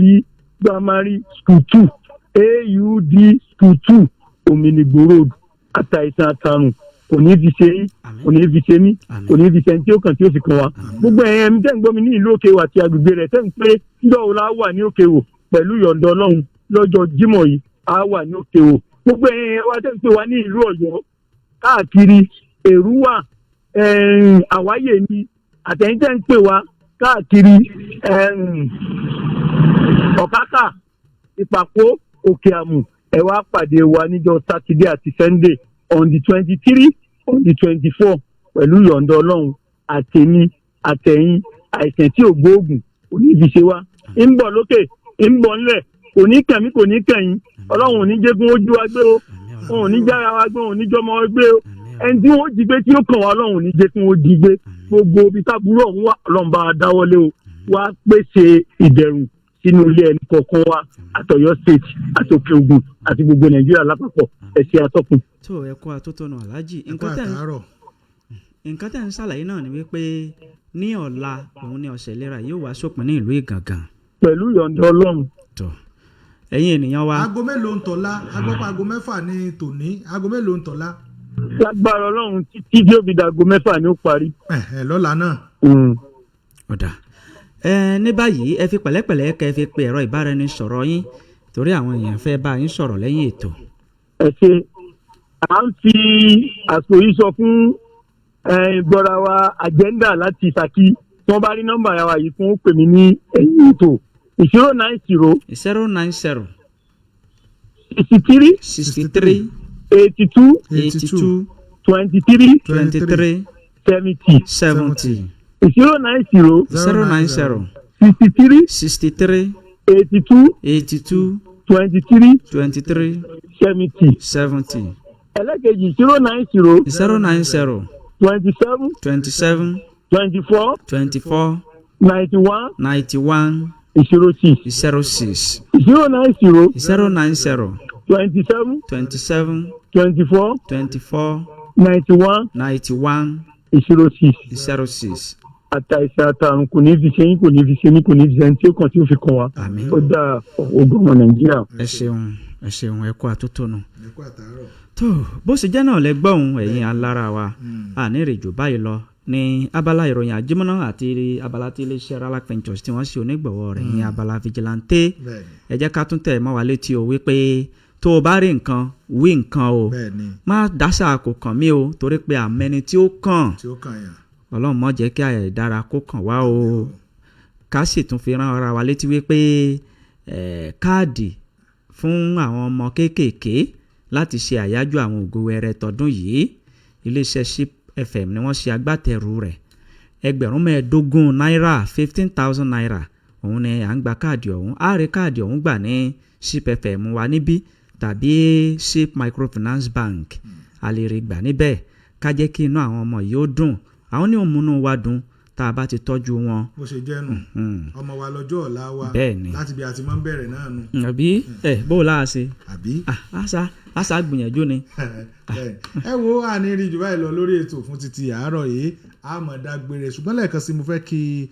S10: Primary School 2, AUD School 2, Òmìnìgbò Road. Àtàìsàn àtàrùn kò ní fi ṣe yín, kò ní fi ṣe mí, kò ní fi ṣe ẹni tí ó kàn tí ó fi kàn wá. Gbogbo ẹ̀yẹn ẹ̀mí tẹ́ ń gbọ́ mi ní ìlú Òkè Òwò àti agbègbè rẹ̀, tẹ́ ń pé ńdọ̀wọ́ la wà ní Òkè Òwò, pẹ̀lú ìyọ̀ǹda Ọlọ́run, lọ́jọ́ Jímọ̀ yìí á wà ní Òkè Òwò. Gbogbo ẹ̀yẹn wa tẹ́ ń pè wá ní ìlú Ọ̀yọ́ káàkiri, Èrúwà, Àwáyé ni, àtẹ̀yìn tẹ́ ń pè wá káàkiri, Ọ̀kákà, Ìpàkó, Òkè Àmù, ẹ wá pàdé wa níjọ́ Sátidé àti Sunday, on the 23, on the 24, pẹ̀lú ìyọ̀ǹda Ọlọ́run. Àtẹ̀mí àtẹ̀yìn, àìsàn tí ò gbóògùn kò ní fi ṣe wá. Ń bọ̀ lókè, ń bọ̀ ńlẹ̀, kò ní kàn mí, kò ní kàn yín. Ọlọ́run ò ní jẹ́ kí wọ́n jú wa gbé o, wọn ò ní jára wa gbé, wọn ò ní jọmọ wa gbé o. Ẹni tí wọ́n jí gbé tí ó kàn wá, Ọlọ́run ò ní jẹ́ kí wọ́n jí gbé. Gbogbo ibi táburú ọ̀hún wà, Ọlọ́run bá wa dáwọ́lé o, wá pèsè ìdẹ̀rùn sínú ilé ẹni kọ̀ọ̀kan wa, àtọ̀yọ́ State, àti Òkè Ògùn, àti gbogbo Nàìjíríà lápapọ̀. Ẹ ṣé, atọ́kùn.
S1: Tó ẹ kó atótónu, aláàjì.
S2: Ẹ kú àtàárọ̀.
S1: Nǹkan tẹ̀ ń ṣàlàyé náà ni wípé ní ọ̀la òun ni ọ̀sẹ̀ ìlera yóò wá sópin ní ìlú Ìgàngàn.
S10: Pẹ̀lú ìyọ̀ǹda Ọlọ́run.
S1: Tó ẹ̀yin ènìyàn wa.
S2: Aago mélòó ń tọ́lá? Agbọ́pọ̀ aago 6 ní tòní, aago mélòó ń tọ́lá?
S10: Lágbára Ọlọ́run, títí tí ó fi dàgó 6 ni ó parí.
S2: Ẹ lọ́la náà.
S1: Ọ̀dà ẹ, ní báyìí, ẹ fi pẹ̀lẹ́pẹ̀lẹ́ kẹ́ ẹ fi pe ẹ̀rọ ìbáraẹnisọ̀rọ̀ yín, torí àwọn èèyàn fẹ́ bá yín sọ̀rọ̀ lẹ́yìn ètò.
S10: Ẹ ṣe. À ń fi àsìkò yìí sọ fún gbọ́ra wa agenda láti Ṣakí, tí wọ́n bá rí nọ́mbà wa yìí fún pè mí ní ẹ̀yìn ètò: 090
S1: 090
S10: 63
S1: 63
S10: 82
S1: 82
S10: 23
S1: 23
S10: 70.
S1: 70.
S10: 090
S1: 090
S10: 63
S1: 63
S10: 82
S1: 82
S10: 23
S1: 23
S10: 70.
S1: 70.
S10: Ẹlẹ́kejì, 090
S1: 090
S10: 27
S1: 27
S10: 24
S1: 24
S10: 91
S1: 91
S10: 06.
S1: 06.
S10: 090
S1: 090
S10: 27
S1: 27
S10: 24
S1: 24
S10: 91
S1: 91
S10: 06.
S1: 06.
S10: Àtàìsàn àtàrùn kò ní fi ṣe yín, kò ní fi ṣe mí, kò ní fi ṣe ẹni tí ó kàn tí ó fi kàn wá.
S1: Àmín.
S10: Ó dáa, ogun ọmọ Nàìjíríà.
S1: Ẹ ṣeun, ẹ ṣeun, ẹ kú àtótónu.
S2: Ẹ kú àtàárọ̀.
S1: Tó bó ṣe jẹ́ náà lẹ gbọ́hùn, ẹ̀yin alára wa, àní ìrìnjò báyìí lọ ní abala ìròyìn àjímọ́ná àti abala tí iléeṣẹ́ Ralac Ventures tí wọ́n ṣe onígbọ̀wọ́ rẹ̀ ní abala vigilante. Ẹ jẹ́ ká tún tẹ̀ mọ́ wa létí o wípé tó o bá rí nǹkan, wí nǹkan o. Má dáṣà kò kàn mí o, torí pé àmẹ́ni tí ó kàn.
S2: Tí ó kàn yàn.
S1: Ọlọ́run má jẹ́ kí àyà ìdára kó kàn wá o. Ká sì tún fi rán ara wa létí wípé káàdì fún àwọn ọmọ kéékèèké láti ṣe àyájọ́ àwọn ògo wẹrẹ tọdún yìí, iléeṣẹ́ Ship FM ni wọ́n ṣe agbátẹrù rẹ̀. 15,000 náírà, ₦15,000, òun ni à ń gba káàdì ọ̀hún. Á rí káàdì ọ̀hún gbà ní Ship FM wa níbí tàbí Ship Microfinance Bank, a lè rí gbà níbẹ̀. Ká jẹ́ kí inú àwọn ọmọ yìí ó dùn, àwọn ní òmùnú wa dùn tá a bá ti tọ́jú wọn.
S2: Bó ṣe jẹ́ nù, ọmọ wa lọ́jọ́ ọ̀la wa.
S1: Bẹ́ẹ̀ ni.
S2: Láti bí a ti máa ń bẹ̀rẹ̀ náà nù.
S1: Àbí ẹ bó o láà ṣe.
S2: Àbí.
S1: Àṣà. Àṣà gbìyànjú ni.
S2: Ẹ wo, àní rí jù báyìí lọ lórí ètò fún títí àárọ̀ yìí. A mọ̀ dágbére, ṣùgbọ́n lẹ́ẹ̀kan sí, mo fẹ́ kí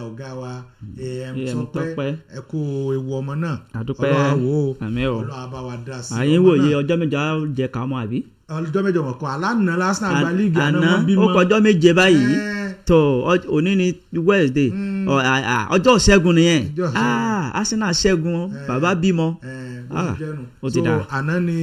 S2: ọ̀gá wa AM
S1: AM
S2: Tọ́pẹ́.
S1: Tọ́pẹ́.
S2: Ẹ kú ewu ọmọ náà.
S1: Àdúpẹ́.
S2: Ọlọ́run á wò ó.
S1: Àmín o.
S2: Ọlọ́run á bá wa dá sí
S1: Àyín
S2: ọmọ
S1: wòye
S2: náà.
S1: ọjọ́ 8 á jẹ ká mọ́ àbí.
S2: Ọjọ́ 8 mọ̀kọ́ alánà lásán àgbà líìgì àná
S1: Àná
S2: wọn bímọ.
S1: ó kọjọ́ 7 báyìí tó. Òní ni Wednesday, ọjọ́ ṣẹ́gun nìyẹn.
S2: Ọjọ́ Ìṣẹ́gun.
S1: Ah, Arsenal ṣẹ́gun, bàbá bímọ.
S2: Bó ṣe
S1: Ah,
S2: jẹ́ nù.
S1: ó ti
S2: So
S1: dà.
S2: àná ni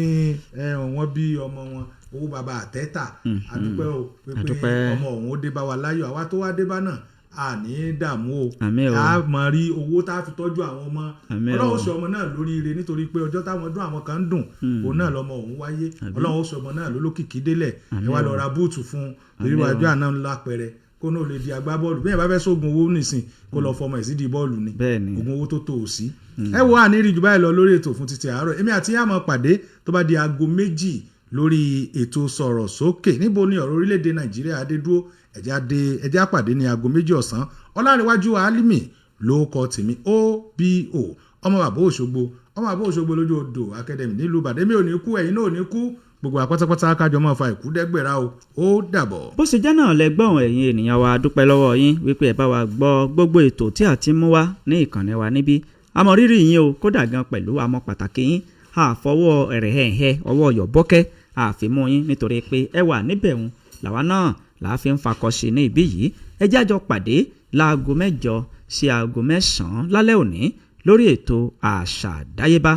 S2: wọ́n bí ọmọ wọn, owó bàbá àtẹ́tà. Àdúpẹ́ o pé
S1: Àdúpẹ́.
S2: ọmọ òun ó dé bá wa láyọ̀. Àwa tó wá dé bá náà, a ní dààmú o.
S1: Àmín o.
S2: A mọ̀ rí owó tá a fi tọ́jú àwọn ọmọ.
S1: Àmín o.
S2: Ọlọ́run sọ ọmọ náà lóríire, nítorí pé ọjọ́ táwọn dún àwọn kan ń dùn, òun náà lọmọ òun wáyé. Ọlọ́run ó sọ ọmọ náà lólókìkí délẹ̀. Ẹ wá
S1: Àmín
S2: lọ
S1: o.
S2: ra búùtù fún un torí
S1: Àmín o.
S2: wájú àná ńlá pẹrẹ kó náà lè di agbábọ́ọ̀lù. Bí ẹ bá fẹ́ sógun owó nìsín, kó lọ fọmọ ẹ̀ sídìí bọ́ọ̀lù ni. Ogun owó tó tó ò sí. Ẹ wo, àní rí jù báyìí lọ lórí ètò fún títí àárọ̀. Èmi àti yàmọ̀ pàdé tó bá di aago 2 lórí ètò Sọ̀rọ̀ Sókè. Níbo ni ọ̀rọ̀ orílẹ̀-èdè Nàìjíríà dé dúró? Ẹ̀já pàdé ní aago 2 ọ̀sán. Ọlárẹ̀wájú Álímì ló kọ tèmi, obo ọmọ bàbá Òṣogbo, ọmọ bàbá Òṣogbo lójú odò academy nílùú Ìbàdàn. Èmi ò ní kú, ẹ̀yin náà ò ní kú. Gbogbo àpátápátá kájọ máa fa ìkú dẹ́gbẹ̀rá o. Ó dàbọ̀.
S1: Bó ṣe jẹ́ náà lẹ́gbọ̀n. Ẹ̀yin ènìyàn wa, dúpẹ́ lọ́wọ́ yín wípé ẹ bá wa gbọ́ gbogbo ètò tí a ti mú wá ní ìkànnì wa níbí. Àmọ́ rírì yín o, kódà gan pẹ̀lú àmọ́ pàtàkì yín. Àfọwọ́ ẹ̀rẹ̀ hẹ̀hẹ̀ ọwọ́ yọ̀bọ́kẹ́ àfimú yín, nítorí pé ẹ wà níbẹ̀ ń làwa náà làá fi ń fakọsí ní ibí yìí. Ẹ jẹ́ àjọ pàdé láago 8 sí aago 9 lálẹ́ òní lórí ètò Àṣà Àdáyébá.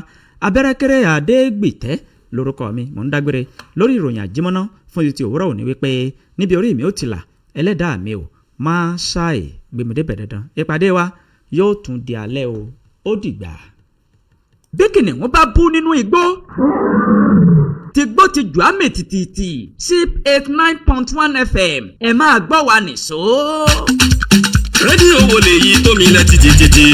S1: Abẹ́rẹ́kẹ́rẹ́ Adégbìtẹ́ lórúkọ mi. Mò ń dágbére lórí ìròyìn àjímọ́ná fún ti òwúrọ̀ òní wípé níbi orí mi ó ti là, ẹlẹ́dàá mi ò máa ṣáì gbèmídébẹ̀ dandan. Ìpàdé wa yóò tún di alẹ́ o. Ó dìgbà. Bí kìnìún bá bú nínú igbó, tìgbó ti jù á mì tìtìtì. Sí 89.1 FM, ẹ máa gbọ́ wa nìṣó.
S11: Rédíò wo lèyí tó mi lẹ títí títí?